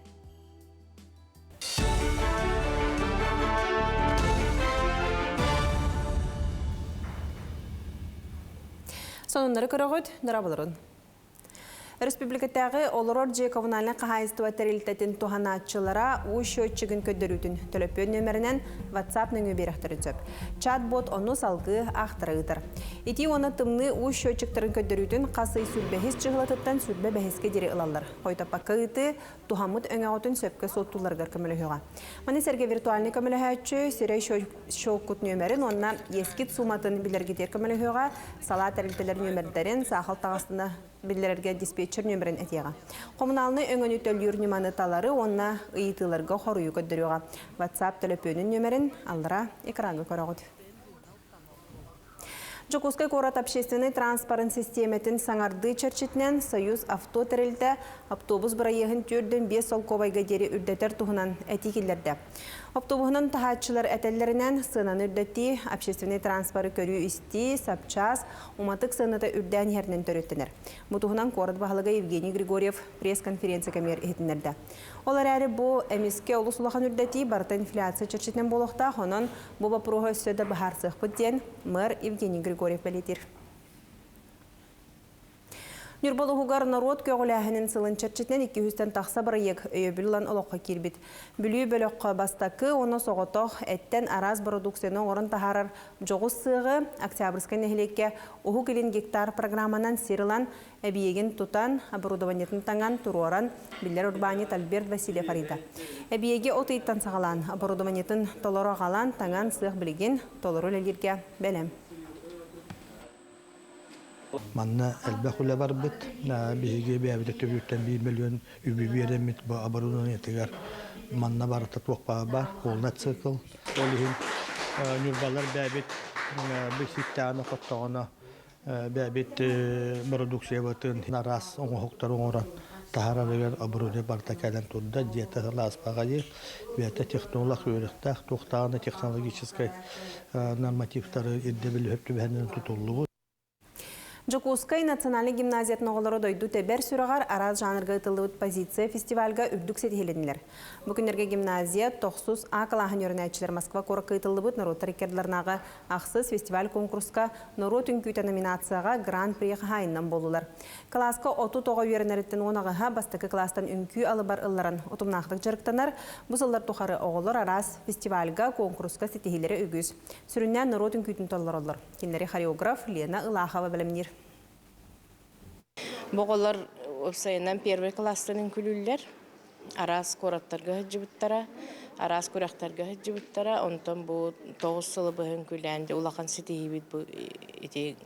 Сонуннары көрөҕүт, дорабыларын. Өрөспүүбүлүкэтээҕи олорор дьиэ коммунальнай хаһаайыстыба тэрилтэтин туһанааччылара уу счетчигын көрдөрүүтүн төлөпүөн нүөмэринэн WhatsApp нөҥүө биэрэхтэрин сөп. Чат-бот ону салгыы аахтара ыытар. Итии уонна тымныы уу счетчиктарын көрдөрүүтүн хас ый сүүрбэһис чыһылатыттан 25-гэ диэри ылаллар. Хойутаппакка ыытыы туһаммыт өҥөҕүтүн сөпкө суоттуулларыгар көмөлөһүөҕэ. Маны сэргэ виртуальнай көмөлөһөөччү сирэй счеккут нүөмэрин уонна иэскит сууматын билэргитигэр көмөлөһүөҕэ, салаа тэрилтэлэр нүөмэрдэрин, саахал таҕыстына биллэрэргэ диспетчер нүөмэрин этиэҕэ. Хомунаалынай өҥөнү төлүүр ньыманы талары уонна ыйытыыларга хоруйу көрдөрүөҕэ. WhatsApp төлөпүөнүн нүөмэрин аллара экраҥҥа көрөҕүт. Дьокуускай куорат общественнай транспорын систиэмэтин саҥардыы чэрчитинэн Союз авто тэрилтэ автобус бырайыаһын 405 солкуобайга диэри үрдэтэр туһунан этии киллэрдэ. Автобуһунан таһааччылар этэллэринэн, сыананы үрдэтии, общественнай транспоры көрүү-истии, сапчаас, уматык сыаната үрдээн иһэринэн төрүттэнэр. Бу туһунан куорат баһылыга Евгений Григорьев пресс-конференция кэмигэр иһитиннэрдэ. Ол эрээри бу эмискэ олус улахан үрдэтии барыта инфляция чэрчитинэн буолуохтаах, онон бу боппуруоһу өссө да быһаарсыахпыт диэн мэр Евгений Григорьев бэлиэтиир. Ньурба улууһугар норуот көҕүлээһинин сылын чэрчитинэн 200-тэн тахса бырайыак өйөбүл ылан олоххо киирбит. Бүлүү бөлөххө бастакы уонна соҕотох эттэн араас бородууксуйаны оҥорон таһаарар дьоҕус сыаҕы Октябрьскай нэһилиэккэ Уһук Илин гектар программанан сир ылан, эбийиэгин тутан, оборудованиетын таҥан, туруоран, биллэр урбаанньыт Альберт Васильев арыйда. Эбийиэги от ыйыттан саҕалаан, оборудованиетын толору аҕалан, таҥан сыах билигин толору үлэлииргэ бэлэм. Манна элбэх үлэ барбыт. Биһиги бэйэбит өттүбүтүттэн 1 миллион үбү биэрэммит бу оборудованиетыгар манна барыта туох баар полный цикл. Ол иһин ньурбалар бэйэбит бу хоттоҕуна бэйэбит бородууксуйабытын араас оҥоһуктары оҥорон таһаарарыгар оборудование барыта кэлэн турда. Дьиэтэ сылааспаҕа дии. Бэйэтэ технолог үөрэхтээх, туохтааҕына технологическай нормативтары ирдэбил түбэһинэн тутуллубут. Дьокуускай национальнай гимназиятын оҕолоро дойду тэбэр сүрэҕэр араас жанрга ытыллыбыт позиция фестивальга үрдүк ситиһилиннилэр. Бу күннэргэ гимназия тохсус А кылааһын үөрэнээччилэр Москва куоракка ыытыллыбыт норуоттар иккардыларынааҕы ахсыс фестиваль-конкурска норуот үҥкүүтэ номинацияҕа Гран-при хаһаайынынан буоллулар. Кылааска 30 оҕо үөрэнэриттэн 10 аҕыһа бастакы кылаастан үҥкүү алыбар ылларан утумнаахтык дьарыктанар. Бу сыллар тухары оҕолор араас фестивальга, куонкуруска ситиһиилэрэ үгүс. Сүрүннээн норуот үҥкүүтүн толороллор. Кинилэри хореограф Лена Ылахова бэлэмниир. Бу оҕолор уопсайынан первый класстан үҥкүүлүүллэр. Араас куораттарга сылдьыбыттара, араас күрэхтэргэ сылдьыбыттара. Онтон бу 9 сылы быһа үҥкүүлээн улахан ситиһиибит бу ити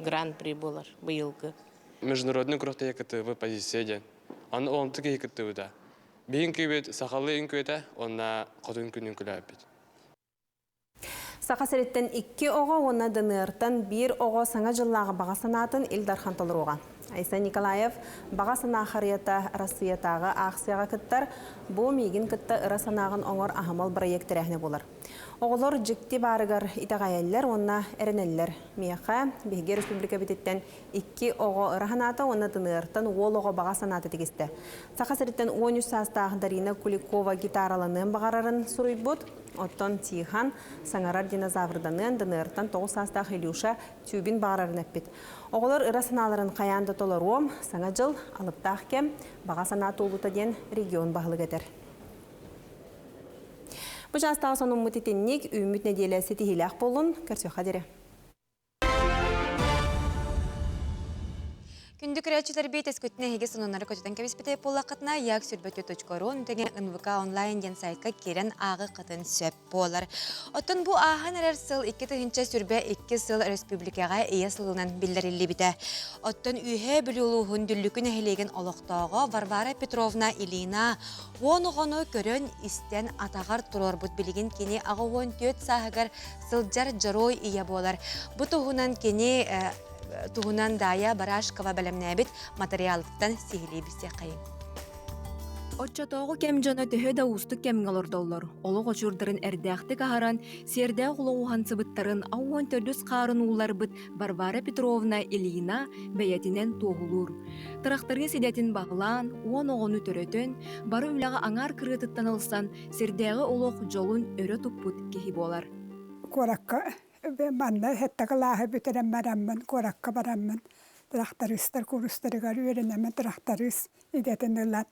гран-при буолар быйылгы. Международный күрэхтэһии кыттыыбы позиция диэн. Аны онту киһи кыттыбыта. Биһин күйбүт сахалыы үҥкүүтэ уонна хотун күнүн күлээппит. Саха сириттэн икки оҕо уонна ДНР-тан биир оҕо Саҥа дьыллааҕы баҕа санаатын Ил Дархан толоруоҕа. Айсен Николаев баҕа санаа харыйата Арассыыйатааҕы аахсыйаҕа кыттар Бу миигин кытта ыра санааҕын оҥор аһымал бырайыак тэрээһинэ буолар. Оҕолор дьикти баарыгар итэҕэйэллэр уонна эрэнэллэр. Миэхэ, биһиги республикабытыттан икки оҕо ыра санаата уонна ДНР-тан уол оҕо баҕа санаата тигистэ. Саха сириттэн 13 саастаах Дарина Куликова гитараланыан баҕарарын суруйбут. Оттон Тихон саҥарар динозаврданыан ДНР-тан 9 саастаах Илюша тюбин баҕарарын эппит. Оҕолор ыра санааларын хайаан да толоруом, Саҥа дьыл, алыптаах кэм, баҕа санаа туолуута диэн регион баһылыга этэр. Бу чаастааҕы сонуммут итинник, үүммүт нэдиэлэ ситиһиилээх буоллун, көрсүөххэ диэри. Күндү көрөөччүлэрбит, эскүтүн эһиги сонуннары көтүтэн кэбиспитэ буоллаххытына, як сүрбөтү.ру тэҥэ НВК онлайн диэн сайтка киирэн ааҕыаххытын сөп буолар. Оттон бу ааһан эрэр сыл 2022 сыл республикаҕа ийэ сылынан биллэриллибитэ. Оттон Үөһээ Бүлүү улууһун Дүллүкү нэһилиэгин олохтооҕо Варвара Петровна Ильина 10 оҕону көрөн-истэн атаҕар туруорбут билигин кини 84 сааһыгар сылдьар дьоруой ийэ буолар. Бу туһунан кини туһунан Дая Барашкова бэлэмнээбит матырыйаалыттан сиһилии билсиэххэйиҥ. Оччотооҕу кэм дьоно төһө да уустук кэмҥэ олордоллор, олох очурдарын эрдээхтик аһаран, сиэрдээх олоҕу уһансыбыттарын 14 хаарын уулларбыт Варвара Петровна Ильина бэйэтинэн туоһулуур. Тырахтарыыс идэтин баһылаан, 10 оҕону төрөтөн, бары үлэҕэ аҥаар кырыатыттан ылсан, сирдээҕи олох дьолун өрө туппут киһи буолар. Куоракка манна сэттэ кылааһы бүтэрэн бараммын, куоракка бараммын. Тырахтарыыстар куурустарыгар үөрэнэммин тырахтарыыс идэтин ылан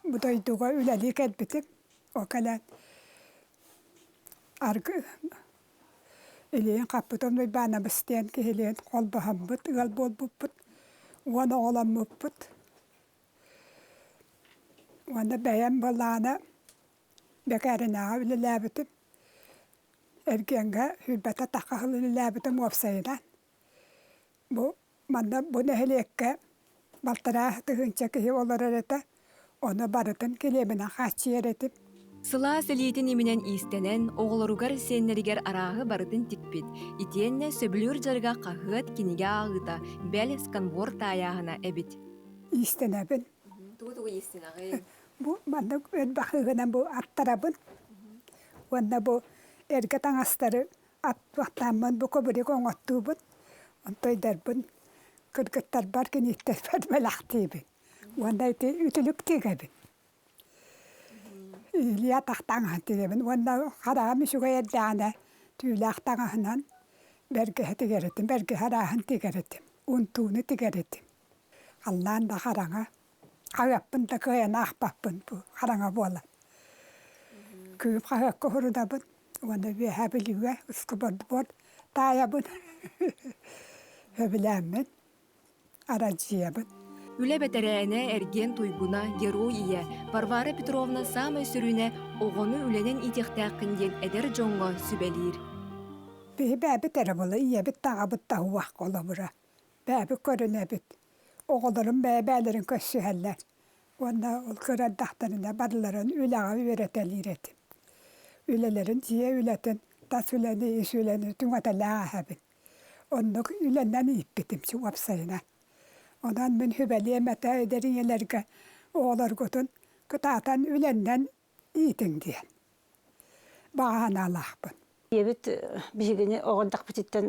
бу дойдуга үлэлии кэлбитим. Ол кэлэн аргы Илиин хаппытым Уйбаанабыс диэн киһилиин холбоһоммут, ыал буолбуппут, уон оҕоломмуппут. Уонна бэйэм былаана бэкээринэҕэ үлэлээбитим. Эргиэҥҥэ сүүрбэтэ тахха сыл үлэлээбитим уопсайынан. Бу манна бу нэһилиэккэ балтараа тыһыынча киһи олорор этэ. Ону барытын килиэбинэн хааччыйар этим. Сылаас илиитин иминэн иистэнэн, оҕолоругар, сиэннэригэр арааһы барытын тикпит. Итиэннэ сөбүлүүр дьарыга хаһыат, кинигэ ааҕыыта, бэл, сканворд таайааһына эбит. Иистэнэбин. Тугу-тугу иистэнэҕий? Бу маннык өрбахыыгынан бу аттарабын. Уонна бу эргэ таҥастары аттааммын бу көбүрүк оҥоттуубун. Онтойдарбын кыргыттарбар, кинииттэрбэр бэлэхтиибин. Уонна ити үтүлүк тигэбин. Илья тахтаҥаһын тигэбин уонна хараҕым үчүгэй эрдэҕинэ түүлээх таҥаһынан бэргэһэ тигэр этим, бэргэһэ арааһын тигэр этим, унтууну тигэр этим. Халлаан да хараҥа, хаһыаппын да кыайан аахпаппын бу хараҥа буолан. Күүп хаһыакка уһурунабын уонна Үөһээ Бүлүүгэ скобордбор таайабын сөбүлээммин араадьыйабын. Үлэ бэтэрээнэ, эргиэн туйгуна, герой ийэ Варвара Петровна саамай сүрүнэ оҕону үлэнэн иитиэхтээххин диэн эдэр дьоҥҥо сүбэлиир. Биһи бэйэбит эрэ була ийэбит таҕабыт таһуах холобура. Бэйэбит көрүнэбит. Оҕолорум бэйэ-бэйэлэрин көрсүһэллэр. Уонна ол кыра эрдэхтэринэ барыларын үлэҕэ үөрэтэлиир этим. Үлэлэрин, дьиэ үлэтин, тас үлэни, ис үлэни түҥэтэлээх эһэбин. Оннук үлэнэн ииппитим уопсайынан. Онон мин сүбэлиэм этэ эдэр ийэлэргэ оҕолоргутун кытаатан үлэннэн иитиҥ диэн баҕа санаалаахпын. Ийэбит биһигини оҕо эрдэхпититтэн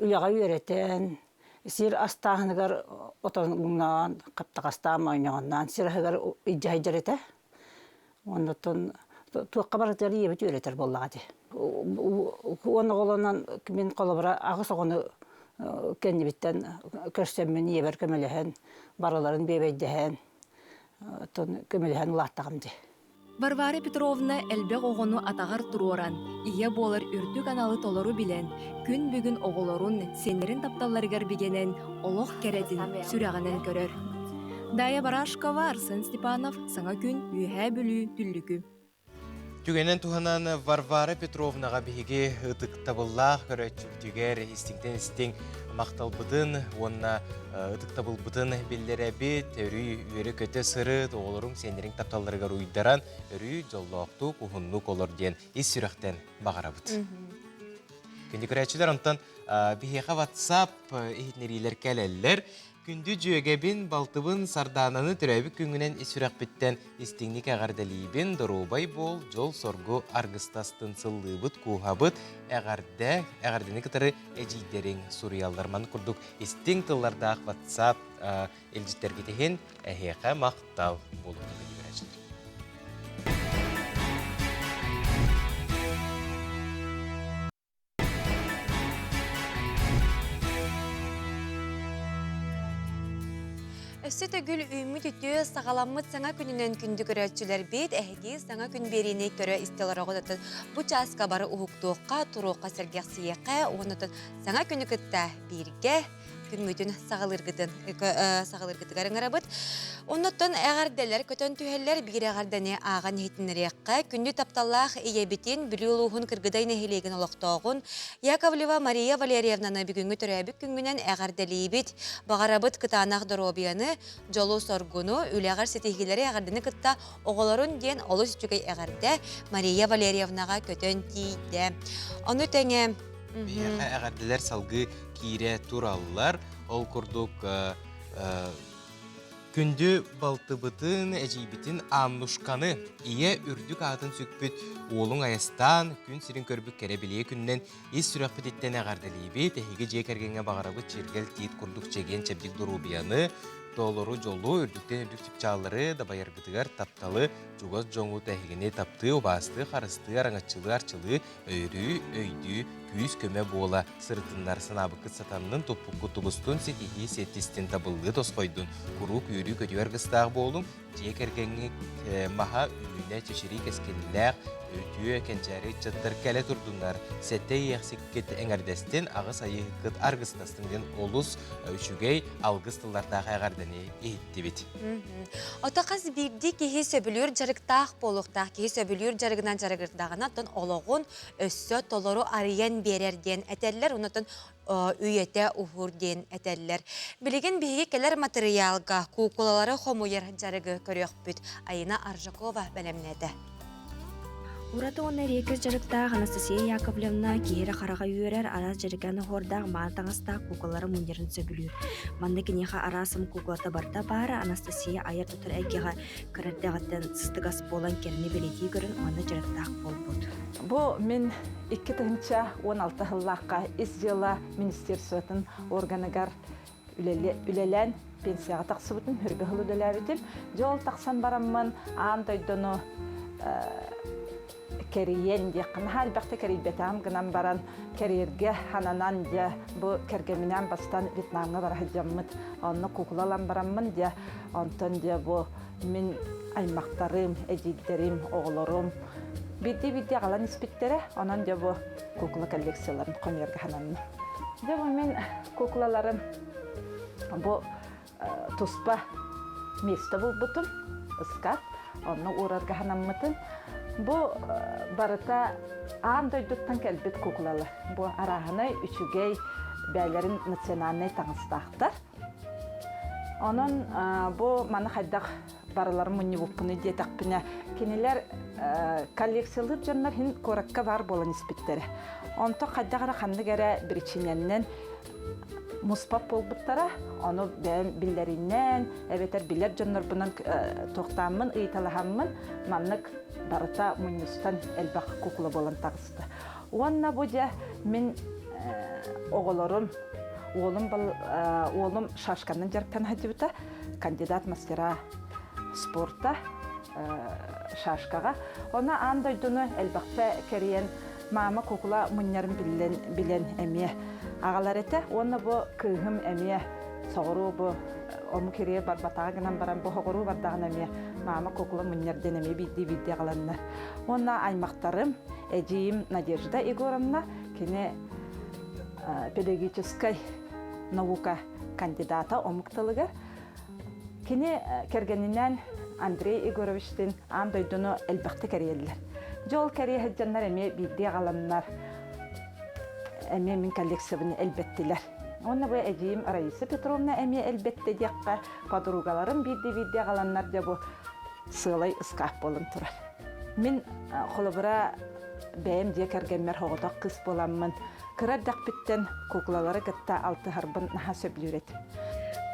үлэҕэ үөрэтэн, сир астааһыныгар отонноон, хаптаҕастаан, моонньоҕонноон сир аһыгар илдьэ сылдьар этэ. Оннуттан туохха барытыгар ийэбит үөрэтэр буоллаҕа дии. Уон оҕолонон мин холобура аҕыс оҕону кэннибиттэн көрсөммүн ийэбэр көмөлөһөн, барыларын биэбэйдэһэн, оттон көмөлөһөн улааттаҕым дии. Варвара Петровна элбэх оҕону атаҕар туруоран, ийэ буолар үрдүк аналы толору билэн, күн бүгүн оҕолорун, сиэннэрин тапталларыгар бигэнэн, олох кэрэтин сүрэҕинэн көрөр. Дая Барашкова, Арсен Степанов, Саҥа күн, Үөһээ Бүлүү, Түллүкү. Түгэнэн туһанан Варвара Петровнаҕа биһиги ытыктабыллаах көрөөччүбүтүгэр истиҥтэн истиҥ махталбытын уонна ытыктабылбытын биллэрэбит. Өрүү үөрэ-көтө сырыт, оҕолоруҥ, сиэннэриҥ тапталларыгар уйдаран, өрүү дьоллоохтук, уһуннук олор диэн ис сүрэхтэн баҕарабыт. Күндү көрөөччүлэр, онтон биһиэхэ WhatsApp иһитиннэриилэр кэлэллэр. Күндү дьүөгэбин, балтыбын Сардаананы төрөөбүт күҥҥүнэн ис сүрэхпиттэн истиҥник эҕэрдэлиибин, доруобай буол, дьол-соргу аргыстастын сыллыыбыт, кууһабыт, эҕэрдэ, эҕэрдэни кытары эдьиийдэриҥ суруйаллар. Маны курдук истиҥ тыллардаах WhatsApp илдьиттэргит иһин эһиэхэ махтал буолуохтун күндү көрөөччүлэр. Өссө төгүл үүммүт үтүө саҕаламмыт саҥа күнүнэн күндү көрөөччүлэрбит эһиги саҥа күн биэриини көрө истэ олороҕут бу чааска бары уһуктуохха, туруохха сэргэхсийиэххэ уонна саҥа күнү кытта бииргэ күҥҥүтүн саҕалыыргытын саҕалыыргытыгар ыҥырабыт. Оннуттан эҕэрдэлэр көтөн түһэллэр биир эҕэрдэни ааҕан иһитиннэриэххэ. Күндү тапталлаах ийэбитин Бүлүү улууһун Кыргыдай нэһилиэгин олохтооҕун Яковлева Мария Валерьевнаны бүгүҥҥү төрөөбүт күҥҥүнэн эҕэрдэлиибит. Баҕарабыт кытаанах доруобуйаны, дьолу-соргуну, үлэҕэр ситиһиилэри эҕэрдэни кытта оҕолорун диэн олус үчүгэй эҕэрдэ Мария Валерьевнаҕа көтөн тиийдэ. Ону тэҥэ Биһиэхэ эҕэрдэлэр салгыы киирэ тураллар. Ол курдук күндү балтыбытын, эдьиийбитин Аннушканы ийэ үрдүк аатын сүкпүт уолуҥ айастаан күн сирин көрбүт кэрэ билиэ күнүнэн ис сүрэхпититтэн эҕэрдэлиибит. Эһиги дьиэ кэргэҥҥэ баҕарабыт чиргэл тиит курдук чэгиэн чэбдик доруобуйаны, Толору дьолу, үрдүктэн үрдүк чыпчааллары дабайаргытыгар тапталы, чугас дьоҥҥут эһигини таптыы, убаастыы, харыстыы, араҥаччылыы, арчылыы, өйрүү, өйдүү, күүс-көмө буола сырытыннар санаабыккыт сатаннын, туппуккут тубустун, ситиһии сиэттистин, табыллыы тосхойдун, куруук үөрүү-көтүү аргыстаах буолуҥ, дьиэ кэргэҥҥит маһа үүнэ чэчирии кэскиллээх, үтүө кэнчээри ыччаттар кэлэ турдуннар, сэттэ иэхсиккит эҥэрдэстин, аҕыс айыыһыккыт аргыстастын диэн олус үчүгэй алгыс тыллардаах эҕэрдэни иһиттибит. Ото хас биирдии киһи сөбүлүүр дьарыктаах буолуохтаах. Киһи сөбүлүүр дьарыгынан дьарыгырдаҕына, оттон олоҕун өссө толору арыйан биэрэр диэн этэллэр. Онтон үйэтэ уһуур диэн этэллэр. Билигин биһиги кэлэр матырыйаалга куукулалары хомуйар дьарыгы көрүөхпүт. Айына Аржакова бэлэмнээтэ. Ураты уонна эриэккэс дьарыктаах Анастасия Яковлевна киһи эрэ хараҕа үөрэр араас дьэрикээн оһуордаах мааны таҥастаах куукулалары мунньарын сөбүлүүр. Манна киниэхэ араас омук куукулата барыта баара Анастасия айар-тутар эйгэҕэ кыра эрдэҕиттэн сыстыгас буолан кэрэни бэлиэтии көрөн уонна дьарыктаах буолбут. Бу мин 2016 сыллаахха Ис дьыала министерствотын органыгар үлэлээн пенсияҕа тахсыбытым, үргэ сыл үлэлээбитим. Дьэ ол тахсан бараммын аан дойдуну кэрийэн диэххэ наһаа элбэхтэ кэрийбэтэҕим гынан баран кэрийэргэ хананан дьэ бу кэргэминээн бастан Вьетнамҥа бара сылдьаммыт онно куукула ылан бараммын дьэ онтон дьэ бу мин аймахтарым, эдьиийдэрим, оҕолорум биирдии-биирдии аҕалан испиттэрэ. Онон дьэ бу куукула коллекцияларын хомуйарга сананным. Дьэ бу мин куукулаларым бу туспа место булбутум, ыскаап, онно уурарга санаммытым. Бу барыта аан дойдуттан кэлбит куукулалар. Бу арааһынай үчүгэй бэйэлэрин национальнай таҥастаахтар. Онон бу маны хайдах барыларын мунньубуппунуй диэтэхпинэ, кинилэр коллекциялыыр дьоннор иһин куоракка баар буолан испиттэрэ. Онтон хайдах эрэ ханнык эрэ биричиинэннэн муспат буолбуттара. Ону бэйэм биллэринэн, эбэтэр билэр дьоннорбунан туохтааммын, ыйыталаһаммын, маннык барыта мунньустан элбэх куукула буолан таҕыста. Уонна бу дьэ мин оҕолорум Уолум, уолум шашканан дьарыктана сылдьыбыта, кандидат мастера спорта шашкаҕа. Онно аан дойдуну элбэхтэ кэрийэн мама кукула мунньарын билэн, билэн эмиэ аҕалар этэ. Уонна бу кыыһым эмиэ соҕуруу бу омук ирие барбатаҕа гынан баран бу соҕуруу бардаҕына эмиэ мама кукула мунньар диэн эмиэ биирдии-биирдии аҕаланнар. Уонна аймахтарым, эдьиийим Надежда Егоровна, кини педагогическай наука кандидата омук тылыгар. Кини кэргэнинээн Андрей Егоровичтыын аан дойдуну элбэхтэ кэрийэллэр. Дьэ ол кэрийэ сылдьаннар эмиэ биирдии аҕаланнар эмиэ мин коллекциябын элбэттилэр. Уонна бу эдьиийим Раиса Петровна эмиэ элбэттэ диэххэ, подругаларым биирдии-биирдии аҕаланнар дьэ бу сыалай ыскаап буолан турар. Мин холобура бэйэм дьиэ кэргэммэр соҕотох кыыс буоламмын, кыра эрдэхпиттэн куукулалары кытта алтыһарбын наһаа сөбүлүүр этим.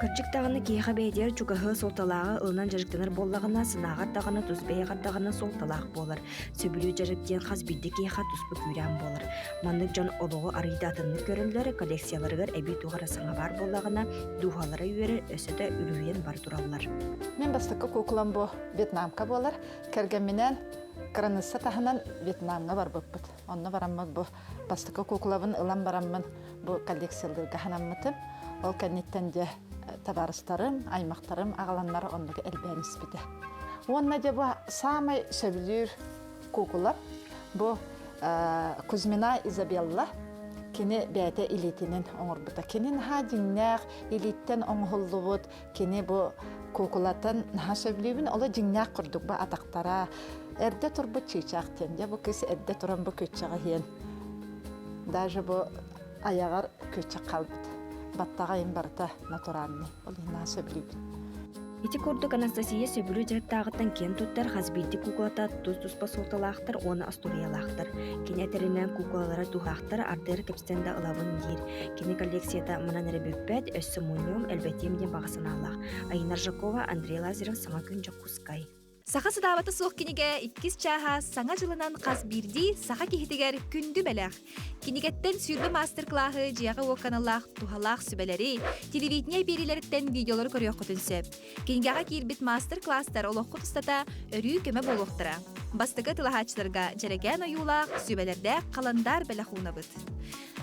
Кырдьык даҕаны киһиэхэ бэйэтигэр чугаһы, суолталааҕы ылынан дьарыктанар буоллаҕына, санааҕар даҕаны, тус бэйэҕэр даҕаны суолталаах буолар. Сөбүлүү дьарык диэн хас биирдии киһиэхэ туспа күүрээн буолар. Маннык дьон олоҕу арыйда атыннык көрөллөр, коллекцияларыгар эбии туох эрэ саҥа баар буоллаҕына, дууһалара үөрэр, өссө да үлүһүйэн бара тураллар. Мин бастакы куукулам бу Вьетнамка буолар. Кэргэмминээн кыраныысса таһынан Вьетнамҥа барбыппыт. Онно бараммыт бу бастакы куукулабын ылан бараммын бу коллекциялыырга санаммытым. Ол кэнниттэн дьэ табаарыстарым, аймахтарым аҕаланнар оннук элбээн испитэ. Уонна дьэ бу саамай сөбүлүүр куукулам бу Кузьмина Изабелла кини бэйэтэ илиитинэн оҥорбута. Кини наһаа дьиҥнээх илииттэн оҥоһуллубут Кини бу куукулатын наһаа сөбүлүүбүн, оло дьиҥнээх курдук бу атахтара эрдэ турбут чыычаах диэн. Дьэ бу кыыс эрдэ туран бу күччэҕи иһиэн даже бу айаҕар күччэх хаалбыт. Баттаҕа им барыта натуральный. Ол иһин наһаа сөбүлүүбүн. Ити курдук Анастасия сөбүлүү дьарыктааҕыттан киэн туттар хас биирдии куукулата тус-туспа суолталаахтар уонна остуоруйалаахтар. Кини этэринэн куукулалара туһаахтар, ардыгар кэпсэтэн да ылабын диир. Кини коллекцията манан эрэ бүппэт, өссө мунньуом, элбэтиэм диэн баҕа санаалаах. Айна Аржакова, Андрей Лазарев, Саҥа күн Дьокуускай. Саха сатаабата суох кинигэ иккис чааһа Саҥа дьылынан хас биирдии саха киһитигэр күндү бэлэх. Кинигэттэн 20 маастар-кылааһы дьиэҕэ-уокка аналлаах туһалаах сүбэлэри, телевидение биэриилэриттэн видеолары көрүөххүтүн сөп. Кинигэҕэ киирбит маастар-кылаастар олоххут устата өрүү көмө буолуохтара. Бастакы тылаһааччыларга дьэрэкээн ойуулаах, сүбэлэрдээх халандаар бэлэх уунабыт.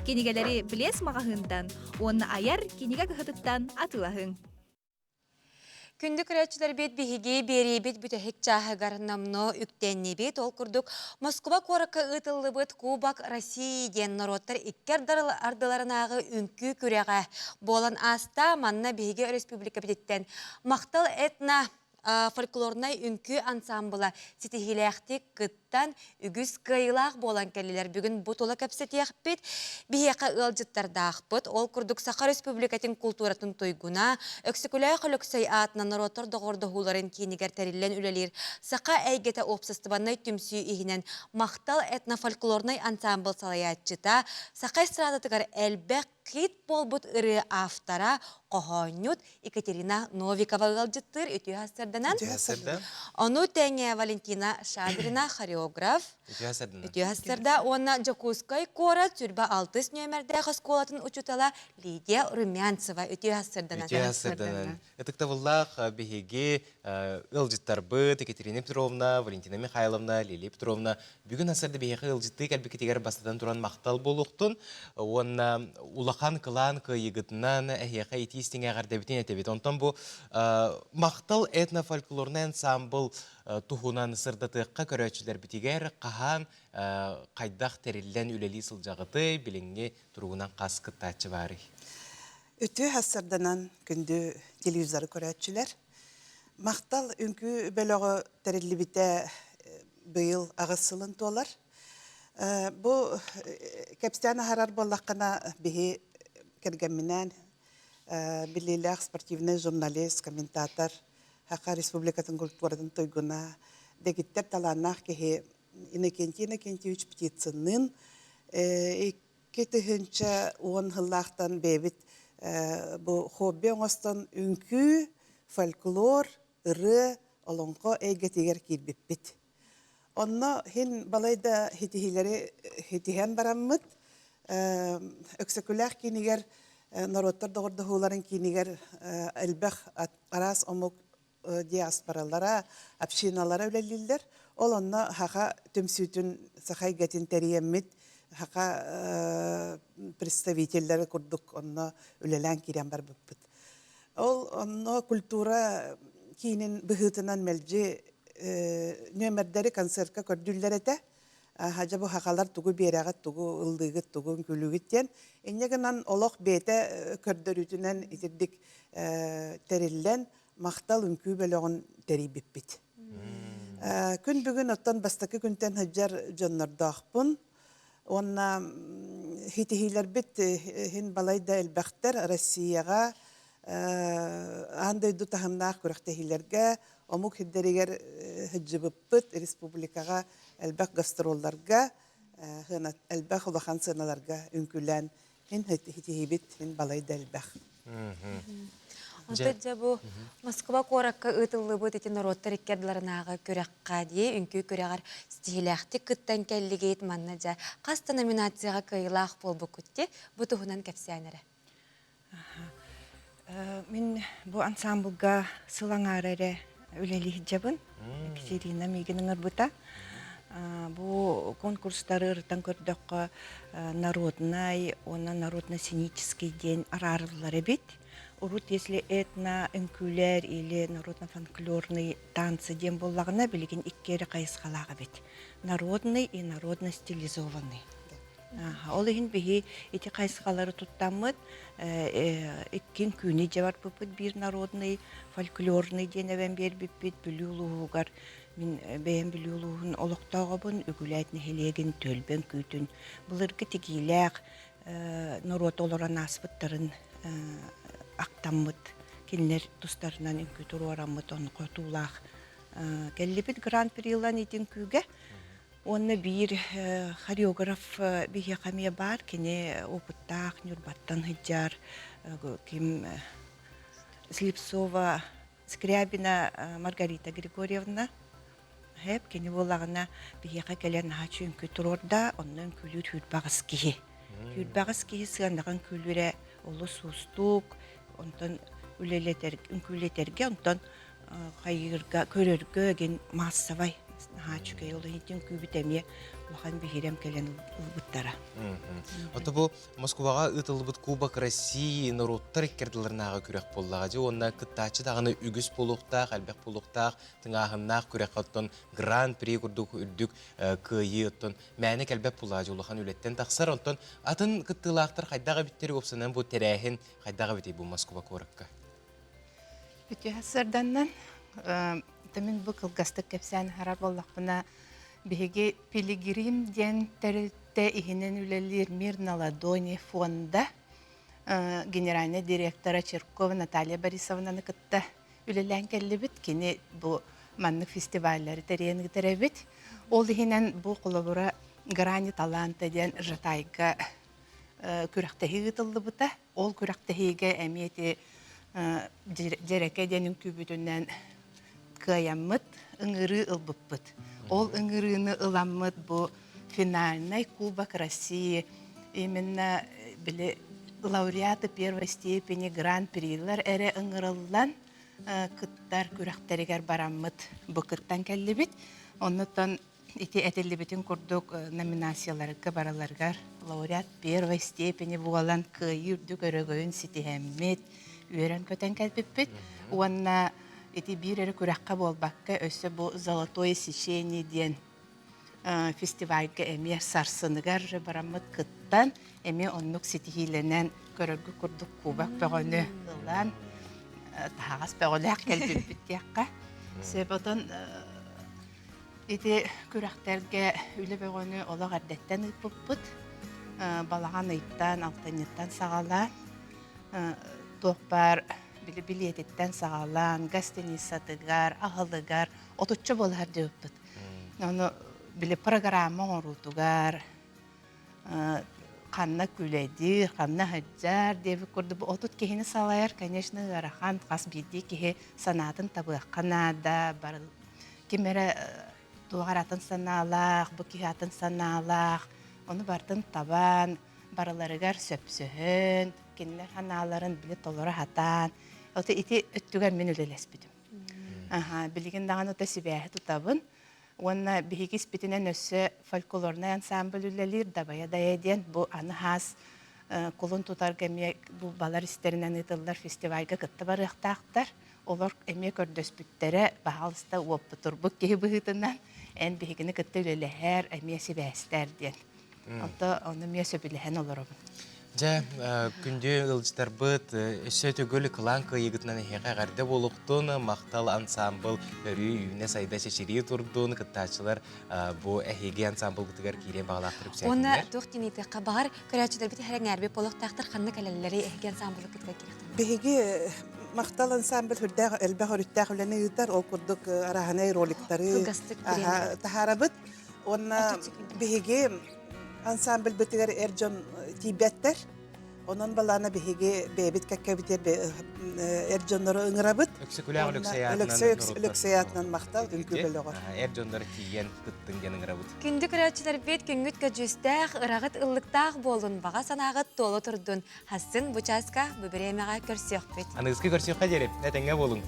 Кинигэлэри Блес маҕаһыынтан уонна айар кинигэ кыһатыттан атыылаһыҥ. Күндү көрөөччүлэрбит биһиги биэриибит бүтэһик чааһыгар номнуо үктэннибит. Ол курдук Москуба куоракка ыытыллыбыт Кубок России диэн норуоттар икки ардыларынааҕы үҥкүү күрэҕэ буолан ааста. Манна биһиги өрөспүүбүлүкэбититтэн Махтал этно фольклорнай үҥкүү ансаамбыла ситиһиилээхтик кыттан үгүс кыайыылаах буолан кэллилэр. Бүгүн бу тула кэпсэтиэхпит. Биһиэхэ ыалдьыттардаахпыт. Ол курдук Саха Республикатын култууратын туйгуна, Өксөкүлээх Өлөксөй аатынан норуоттар доҕордоһууларын киинигэр тэриллэн үлэлиир Саха эйгэтэ уопсастыбаннай түмсүү иһинэн Махтал этнофольклорнай ансаамбыл салайааччыта, саха эстрадатыгар элбэх хит буолбут ырыа автора, хоһоонньут Екатерина Новикова ыалдьыттыыр үтүө сарсыарданан. Ону тэҥэ Валентина Шадрина хореограф. Үтүө сарсыарда уонна Дьокуускай куорат сүрбэ алтыс нүөмэрдээх оскуолатын учуутала Лидия Румянцева үтүө сарсыарданан. Үтүө сарсыарданан. Ытыктабыллаах биһиги ыалдьыттарбыт Екатерина Петровна, Валентина Михайловна, Лилия Петровна бүгүн асарда биһиэхэ ыалдьыттыы кэлбиккитигэр бастатан туран махтал буолуохтун уонна улахан кылаан кыайыгытынан эһиэхэ итии истиҥ эҕэрдэбитин этэбит. Онтон бу махтал этнофольклорнай ансамбл туһунан сырдатыахха көрөөччүлэрбитигэр хаһан хайдах тэриллэн үлэлии сылдьаҕытый, билиҥҥи туругунан хас кыттааччы баарый? Үтүө сарсыарданан күндү телевизоры көрөөччүлэр. Махтал үҥкүү бөлөҕө тэриллибитэ быйыл аҕыс сылын туолар. Бу кэпсээн аһарар буоллаххына биһи кэргэмминээн биллиилээх спортивнай журналист, комментатор, Саха Республикатын культуратын туйгуна, дэгиттэр талааннаах киһи Иннокентий Иннокентьевич Птицынныын 2010 сыллаахтан бэйэбит бу хобби оҥостон үҥкүү, фольклор, ырыа, олоҥхо эйгэтигэр киирбиппит. Онно иһин балайда ситиһиилэри ситиһэн бараммыт, Өксөкүлээх киинигэр норуоттар доҕордоһууларын киинигэр элбэх араас омук диаспоралара, общиналара үлэлииллэр. Ол онно саха түмсүүтүн, саха эйгэтин тэрийэммит, саха представителлэрэ курдук онно үлэлээн киирэн барбыппыт. Ол онно культура киинин быһыытынан мэлдьи нүөмэрдэри концертка көрдүүллэр этэ. Хадьа бу хахалар тугу биэрэҕит, тугу ыллыыгыт, тугу үҥкүүлүүгүт диэн. Инньэ гынан олох бэйэтэ көрдөрүүтүнэн итирдик тэриллэн Махтал үҥкүү бөлөҕүн тэрийбиппит. Күн бүгүн оттон бастакы күнтэн сылдьар дьоннордоохпун. Уонна ситиһиилэрбит иһин балайда элбэхтэр. Россияҕа аан дойду таһымнаах күрэхтэһиилэргэ, омук сирдэригэр сылдьыбыппыт, республикаҕа элбэх гастролларга, элбэх улахан сыаналарга үҥкүүлээн Һин ситиһиибит һин балайда элбэх. Онтон дьэ бу Москва куоракка ыытыллыбыт ити норуоттар икки ардыларынааҕы күрэххэ дии үҥкүү күрэҕэр ситиһиилээхтик кыттан кэллигит манна дьэ хас да номинацияҕа кыайыылаах буолбуккут дии бу туһунан кэпсээн эрэ. Мин бу ансаамбылга сыл аҥаара эрэ үлэлии сылдьабын. Екатерина миигин ыҥырбыта. Бу конкурстары ырытан көрдөххө, народнай уонна народно-сценический диэн араарыллар эбит. Урут если этно-үҥкүүлэр или народно-фольклорный танцы диэн буоллаҕына, билигин икки эрэ хайысхалаах эбит. Народный и народно-стилизованный. Ол иһин биһи ити хайысхалары туттаммыт иккин күнү дьэ барбыппыт биир народный фольклорный диэн эбэн биэрбиппит Бүлүү улууһугар мин бэйэм Бүлүү улууһун олохтооҕобун Үгүлээт нэһилиэгин түөлбэҥ күүтүн былыргы тигиилээх норуот олорон ааспыттарын ахтаммыт кинилэр тустарынан үҥкүү туруораммыт ону хотуулаах кэллибит гран-при ылан ити үҥкүүгэ Уонна биир хореограф биһиэхэ эмиэ баар, кини опыттаах Ньурбаттан сылдьар ким Слепцова Скрябина Маргарита Григорьевна. Хэп кини буоллаҕына биһиэхэ кэлэн наһаа үчүгэй туруорда, онно үҥкүүлүүр сүүрбэҕис киһи. Сүүрбэҕис киһи сыанаҕа үҥкүүлүүрэ олус уустук, онтон үлэлэтэр, үҥкүүлэтэргэ, онтон хайыырга, көрөргө гин массовай наһаа үчүгэй. Ол иһин үҥкүүбүт эмиэ улахан биһирэм кэлэн ылбыттара. Ото бу Москваҕа ыытыллыбыт Кубок России норуоттар иккэрдилэринээҕи күрэх буоллаҕа дьэ уонна кыттааччы даҕаны үгүс буолуохтаах, элбэх буолуохтаах, тыҥааһыннаах күрэххэ оттон Гран-при курдук үрдүк кыайыы оттон мээнэ кэлбэт буоллаҕа дьэ улахан үлэттэн тахсар. Онтон атын кыттыылаахтар хайдах эбиттэр уопсанан бу тэрээһин хайдах эбитий бу Москва куоракка? Үтүө сарданнан мин бу кылгастык кэпсээн аһарар буоллахпына биһиги Пилигрим диэн тэрилтэ иһинэн үлэлиир Мир на ладони фонда генеральнай директора Черкова Наталья Борисовнаны кытта үлэлээн кэллибит. Кини бу маннык фестиваллары тэрийэн ыытар эбит. Ол иһинэн бу холобура Грани таланта диэн Жатайга күрэхтэһии ыытыллыбыта. Ол күрэхтэһиигэ эмиэ ити Дьэрэкэ диэн үҥкүүбүтүнэн кыайаммыт, ыҥырыы ылбыппыт. Ол ыҥырыыны ыламмыт бу финальный Кубок России именно били лауреаты первой степени гран-прилар эрэ ыҥырыллан кыттар күрэхтэригэр бараммыт бу кыттан кэллибит. Оннуттан ити этиллибитин курдук номинацияларга бараларыгар лауреат первой степени буолан кыайыы үрдүк өрөгөйүн ситиһэммит, үөрэн-көтөн кэлбиппит. Уонна ити биир эрэ күрэххэ буолбакка, өссө бу «Золотое сечение» диэн фестивальга эмиэ сарсыныгар бараммыт кыттан, эмиэ оннук ситиһиилэнэн көрөргө курдук кубок бөҕөнү ылан, таһаҕас бөҕөлөөх кэлбиппит диэххэ. Сөп отон ити күрэхтэргэ үлэ бөҕөнү олох эрдэттэн ыыппыппыт. Балаҕан ыйтан, алтынньыттан саҕалаан туох баар били билиэтиттэн саҕалаан, гостиницатыгар, аһылыгар отучча буолар диэбиппит. Ону били программа оҥоруутугар ханна күлэдиир, ханна сылдьар диэбит курдук 30 киһини салайар, конечно, ыарахан, хас биирдии киһи санаатын табыахха наада, ким эрэ туох эрэ атын санаалаах, бу киһи атын санаалаах, ону барытын табан, барыларыгар сөпсөһөн, кинилэр санааларын били толоро сатаан, ото ити өттүгэр мин үлэлэспитим. Аха, билигин даҕаны ото сибээһи тутабын. Уонна биһиги испитинэн өссө фольклорнай ансамбль үлэлиир Дабайа Дайа диэн бу аны хаас кулун тутарга эмиэ бу балар истэринэн ыытыллар фестивальга кытта барыахтаахтар. Олор эмиэ көрдөспүттэрэ, баһаалыста уоппутурбут киһи быһыытынан эн биһигини кытта үлэлэһэр, эмиэ сибээстэр диэн. Онто ону эмиэ сөбүлэһэн олоробун. Дьэ, күндү ыалдьыттарбыт, өссө төгүл кылаан кыайыыгытынан эһиэхэ эҕэрдэ буолуохтун, махтал ансаамбыл өрүү үүнэ-сайда чэчирии турдун, кыттааччылар бу эһиги ансаамбылгытыгар киириэн баҕалаахтар үксээтиннэр. Уонна туох диэн ыйытыахха баҕар көрөөччүлэрбит эһэрэҥээрбит буолуохтаахтар ханна кэлэллэрий эһиги ансаамбылгытыгар киириэхтэрин. Биһиги махтал ансамбль сүрдээх элбэх өрүттээх үлэни ыытар, ол курдук арааһынай роликтары таһаарабыт. Уонна биһиги ансамбльбытыгар эр дьон тиийбэттэр. Онон балаана биһиги бэйэбит кэккэбитигэр эр дьоннору ыҥырабыт. Өксөкүлээх Өлөксөй аатынан махтал үҥкүү бөлөҕөр. Эр дьоннор тиийэн кыттыҥ диэн ыҥырабыт. Күндү көрөөччүлэрбит күҥҥүт көдьүүстээх, ыраҕыт ыллыктаах буоллун, баҕа санааҕыт туола турдун. Хассын бу чааска бу бириэмэҕэ көрсүөхпүт. Аныгыскы көрсүөххэ диэри, этэҥҥэ буолуҥ.